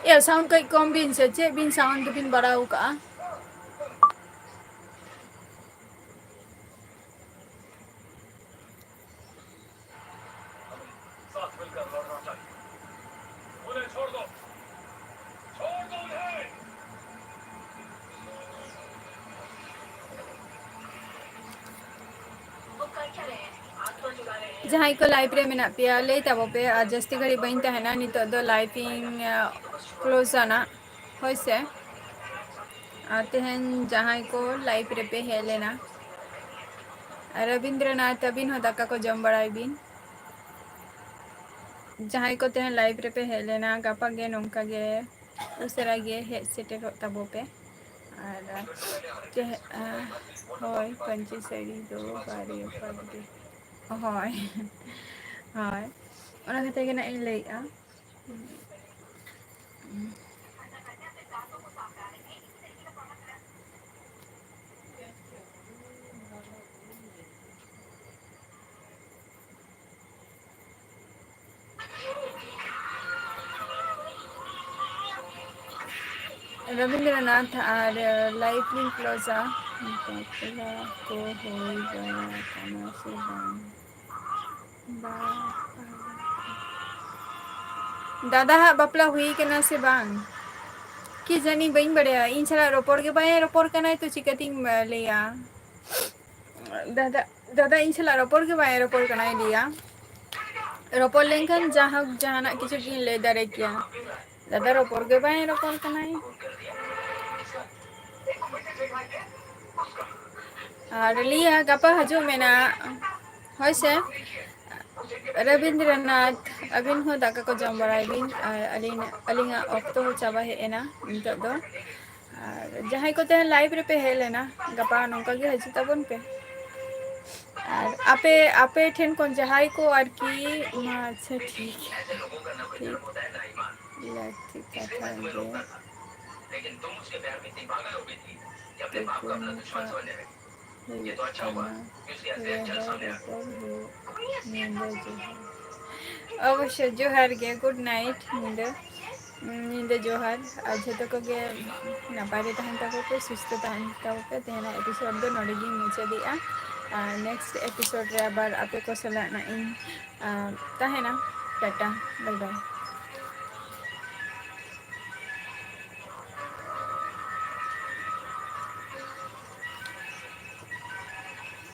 ᱮ, sound ᱠᱟᱹᱡ ᱠᱚᱢ ᱵᱤᱱ ᱥᱮ, ᱪᱮᱫ ᱵᱤᱱ sound ᱵᱤᱱ ᱵᱟᱲᱟᱣ ᱠᱟᱜᱼᱟ? ᱡᱟᱦᱟᱸᱭ ᱠᱚ live ᱨᱮ ᱢᱮᱱᱟᱜ ᱯᱮᱭᱟ, ᱞᱟᱹᱭ ᱛᱟᱵᱚ ᱯᱮ, ᱟᱨ ᱡᱟᱹᱥᱛᱤ ᱜᱷᱟᱹᱲᱤᱡ ᱵᱟᱹᱧ ᱛᱟᱦᱮᱱᱟ, ᱱᱤᱛᱚᱜ ᱫᱚ live ᱤᱧ, ᱟᱸ, close ᱟᱱᱟ, ᱦᱳᱭ ᱥᱮ᱾ ᱟᱨ ᱛᱮᱦᱮᱧ ᱡᱟᱦᱟᱸᱭ ᱠᱚ live ᱨᱮᱯᱮ ᱦᱮᱡ ᱞᱮᱱᱟ, ᱨᱚᱵᱤᱱᱫᱨᱚᱱᱟᱛᱷ, ᱟᱹᱵᱤᱱ ᱦᱚᱸ ᱫᱟᱠᱟ ᱠᱚ ᱡᱚᱢ ᱵᱟᱲᱟᱭ ᱵᱤᱱ᱾ ᱡᱟᱦᱟᱸᱭ ᱠᱚ ᱛᱮᱦᱮᱧ live ᱨᱮᱯᱮ ᱦᱮᱡ ᱞᱮᱱᱟ, ᱜᱟᱯᱟ ᱜᱮ ᱱᱚᱝᱠᱟ ᱜᱮ ᱩᱥᱟᱹᱨᱟ ᱜᱮ ᱦᱮᱡ ᱥᱮᱴᱮᱨᱚᱜ ᱛᱟᱵᱚ ᱯᱮ᱾ ᱟᱨ ᱪᱮᱫ, ᱟᱸ, ᱦᱳᱭ, ᱯᱟᱹᱧᱪᱤ ᱥᱟᱹᱲᱤ ᱫᱚ ᱵᱟᱨᱭᱟ ᱯᱟᱜᱽᱨᱤ᱾ ᱦᱳᱭ, ᱦᱳᱭ, ᱚᱱᱟ ᱠᱷᱟᱹᱛᱤᱨ ᱜᱮ ᱱᱟᱜ ᱤᱧ ᱞᱟᱹᱭᱮᱫᱼᱟ᱾ ᱨᱚᱵᱤᱱᱫᱨᱚᱱᱟᱛᱷ ᱟᱨ live ᱞᱤᱧ closeᱟ᱾ ᱵᱟᱯᱞᱟ ᱠᱚ ᱦᱩᱭ ᱵᱟᱲᱟ ᱟᱠᱟᱱᱟ ᱥᱮ ᱵᱟᱝ? ᱵᱟ-, ᱫᱟᱫᱟ ᱦᱟᱜ ᱵᱟᱯᱞᱟ ᱦᱩᱭ ᱠᱟᱱᱟ ᱥᱮ ᱵᱟᱝ? ᱠᱤ ᱡᱟᱹᱱᱤ, ᱵᱟᱹᱧ ᱵᱟᱲᱟᱭᱟ, ᱤᱧ ᱥᱟᱞᱟᱜ ᱨᱚᱯᱚᱲ ᱜᱮ ᱵᱟᱭ ᱨᱚᱯᱚᱲ ᱠᱟᱱᱟᱭ, ᱛᱚ ᱪᱤᱠᱟᱹᱛᱤᱧ, ᱮ, ᱞᱟᱹᱭᱟ? ᱫᱟᱫᱟ, ᱫᱟᱫᱟ ᱤᱧ ᱥᱟᱞᱟᱜ ᱨᱚᱯᱚᱲ ᱜᱮ ᱵᱟᱭ ᱨᱚᱯᱚᱲ ᱠᱟᱱᱟᱭ, ᱞᱟᱹᱭᱟ᱾ ᱨᱚᱯᱚᱲ ᱞᱮᱱᱠᱷᱟᱱ ᱡᱟᱦᱟᱸ, ᱡᱟᱦᱟᱱᱟᱜ ᱠᱤᱪᱷᱩ ᱜᱤᱧ ᱞᱟᱹᱭ ᱫᱟᱲᱮ ᱠᱮᱭᱟ᱾ ᱫᱟᱫᱟ ᱨᱚᱯᱚᱲ ᱜᱮ ᱵᱟᱭ ᱨᱚᱯᱚᱲ ᱠᱟᱱᱟᱭ᱾ ᱟᱨ ᱞᱟᱹᱭᱟ ᱜᱟᱯᱟ ᱦᱤᱡᱩᱜ ᱢᱮ ᱱᱟᱜ᱾ ᱦᱳᱭ ᱥᱮ᱾ ᱨᱚᱵᱤᱱᱫᱨᱚᱱᱟᱛᱷ, ᱟᱹᱵᱤᱱ ᱦᱚᱸ ᱫᱟᱠᱟ ᱠᱚ ᱡᱚᱢ ᱵᱟᱲᱟᱭ ᱵᱤᱱ᱾ ᱟᱨ ᱟᱹᱞᱤᱧ, ᱟᱹᱞᱤᱧᱟᱜ ᱚᱠᱛᱚ ᱦᱚᱸ ᱪᱟᱵᱟ ᱦᱮᱡ ᱮᱱᱟ ᱱᱤᱛᱚᱜ ᱫᱚ᱾ ᱟᱨ ᱡᱟᱦᱟᱸᱭ ᱠᱚᱛᱮ live ᱨᱮᱯᱮ ᱦᱮᱡ ᱞᱮᱱᱟ, ᱜᱟᱯᱟ ᱱᱚᱝᱠᱟ ᱜᱮ ᱦᱤᱡᱩᱜ ᱛᱟᱵᱚᱱ ᱯᱮ᱾ ᱟᱨ ᱟᱯᱮ, ᱟᱯᱮ ᱴᱷᱮᱱ ᱠᱷᱚᱱ ᱡᱟᱦᱟᱸᱭ ᱠᱚ ᱟᱨᱠᱤ, ᱢᱟ, ᱟᱪᱪᱷᱟ, ᱴᱷᱤᱠ, ᱴᱷᱤᱠ, ᱞᱟᱹᱠᱛᱤ ᱠᱟᱛᱷᱟ ᱜᱮ᱾ ᱴᱷᱤᱠ ᱜᱮ ᱢᱮᱛᱟᱜ ᱦᱩᱭᱩᱜ ᱠᱟᱱᱟ, ᱨᱚᱦᱮᱫ ᱨᱚᱯᱚᱲ ᱦᱩᱭᱩᱜ᱾ ᱧᱤᱫᱟᱹ ᱡᱚᱦᱟᱨ᱾ ᱚᱵᱚᱥᱥᱳᱭ, ᱡᱚᱦᱟᱨ ᱜᱮ, good night, ᱧᱤᱫᱟᱹ, ᱧᱤᱫᱟᱹ ᱡᱚᱦᱟᱨ᱾ ᱟᱨ ᱡᱷᱚᱛᱚ ᱠᱚᱜᱮ ᱱᱟᱯᱟᱭ ᱨᱮ ᱛᱟᱦᱮᱱ ᱛᱟᱵᱚ ᱯᱮ, ᱥᱩᱥᱛᱷᱚ ᱛᱟᱦᱮᱱ ᱛᱟᱵᱚ ᱯᱮ᱾ ᱛᱮᱦᱮᱧᱟᱜ episode ᱫᱚ ᱱᱚᱰᱮ ᱜᱤᱧ ᱢᱩᱪᱟᱹᱫᱮᱜᱼᱟ᱾ ᱟᱨ next episode ᱨᱮ ᱟᱵᱟᱨ ᱟᱯᱮ ᱠᱚ ᱥᱟᱞᱟᱜ ᱱᱟᱜ ᱤᱧ, ᱟᱸ, ᱛᱟᱦᱮᱱᱟ᱾ Tata, bye bye᱾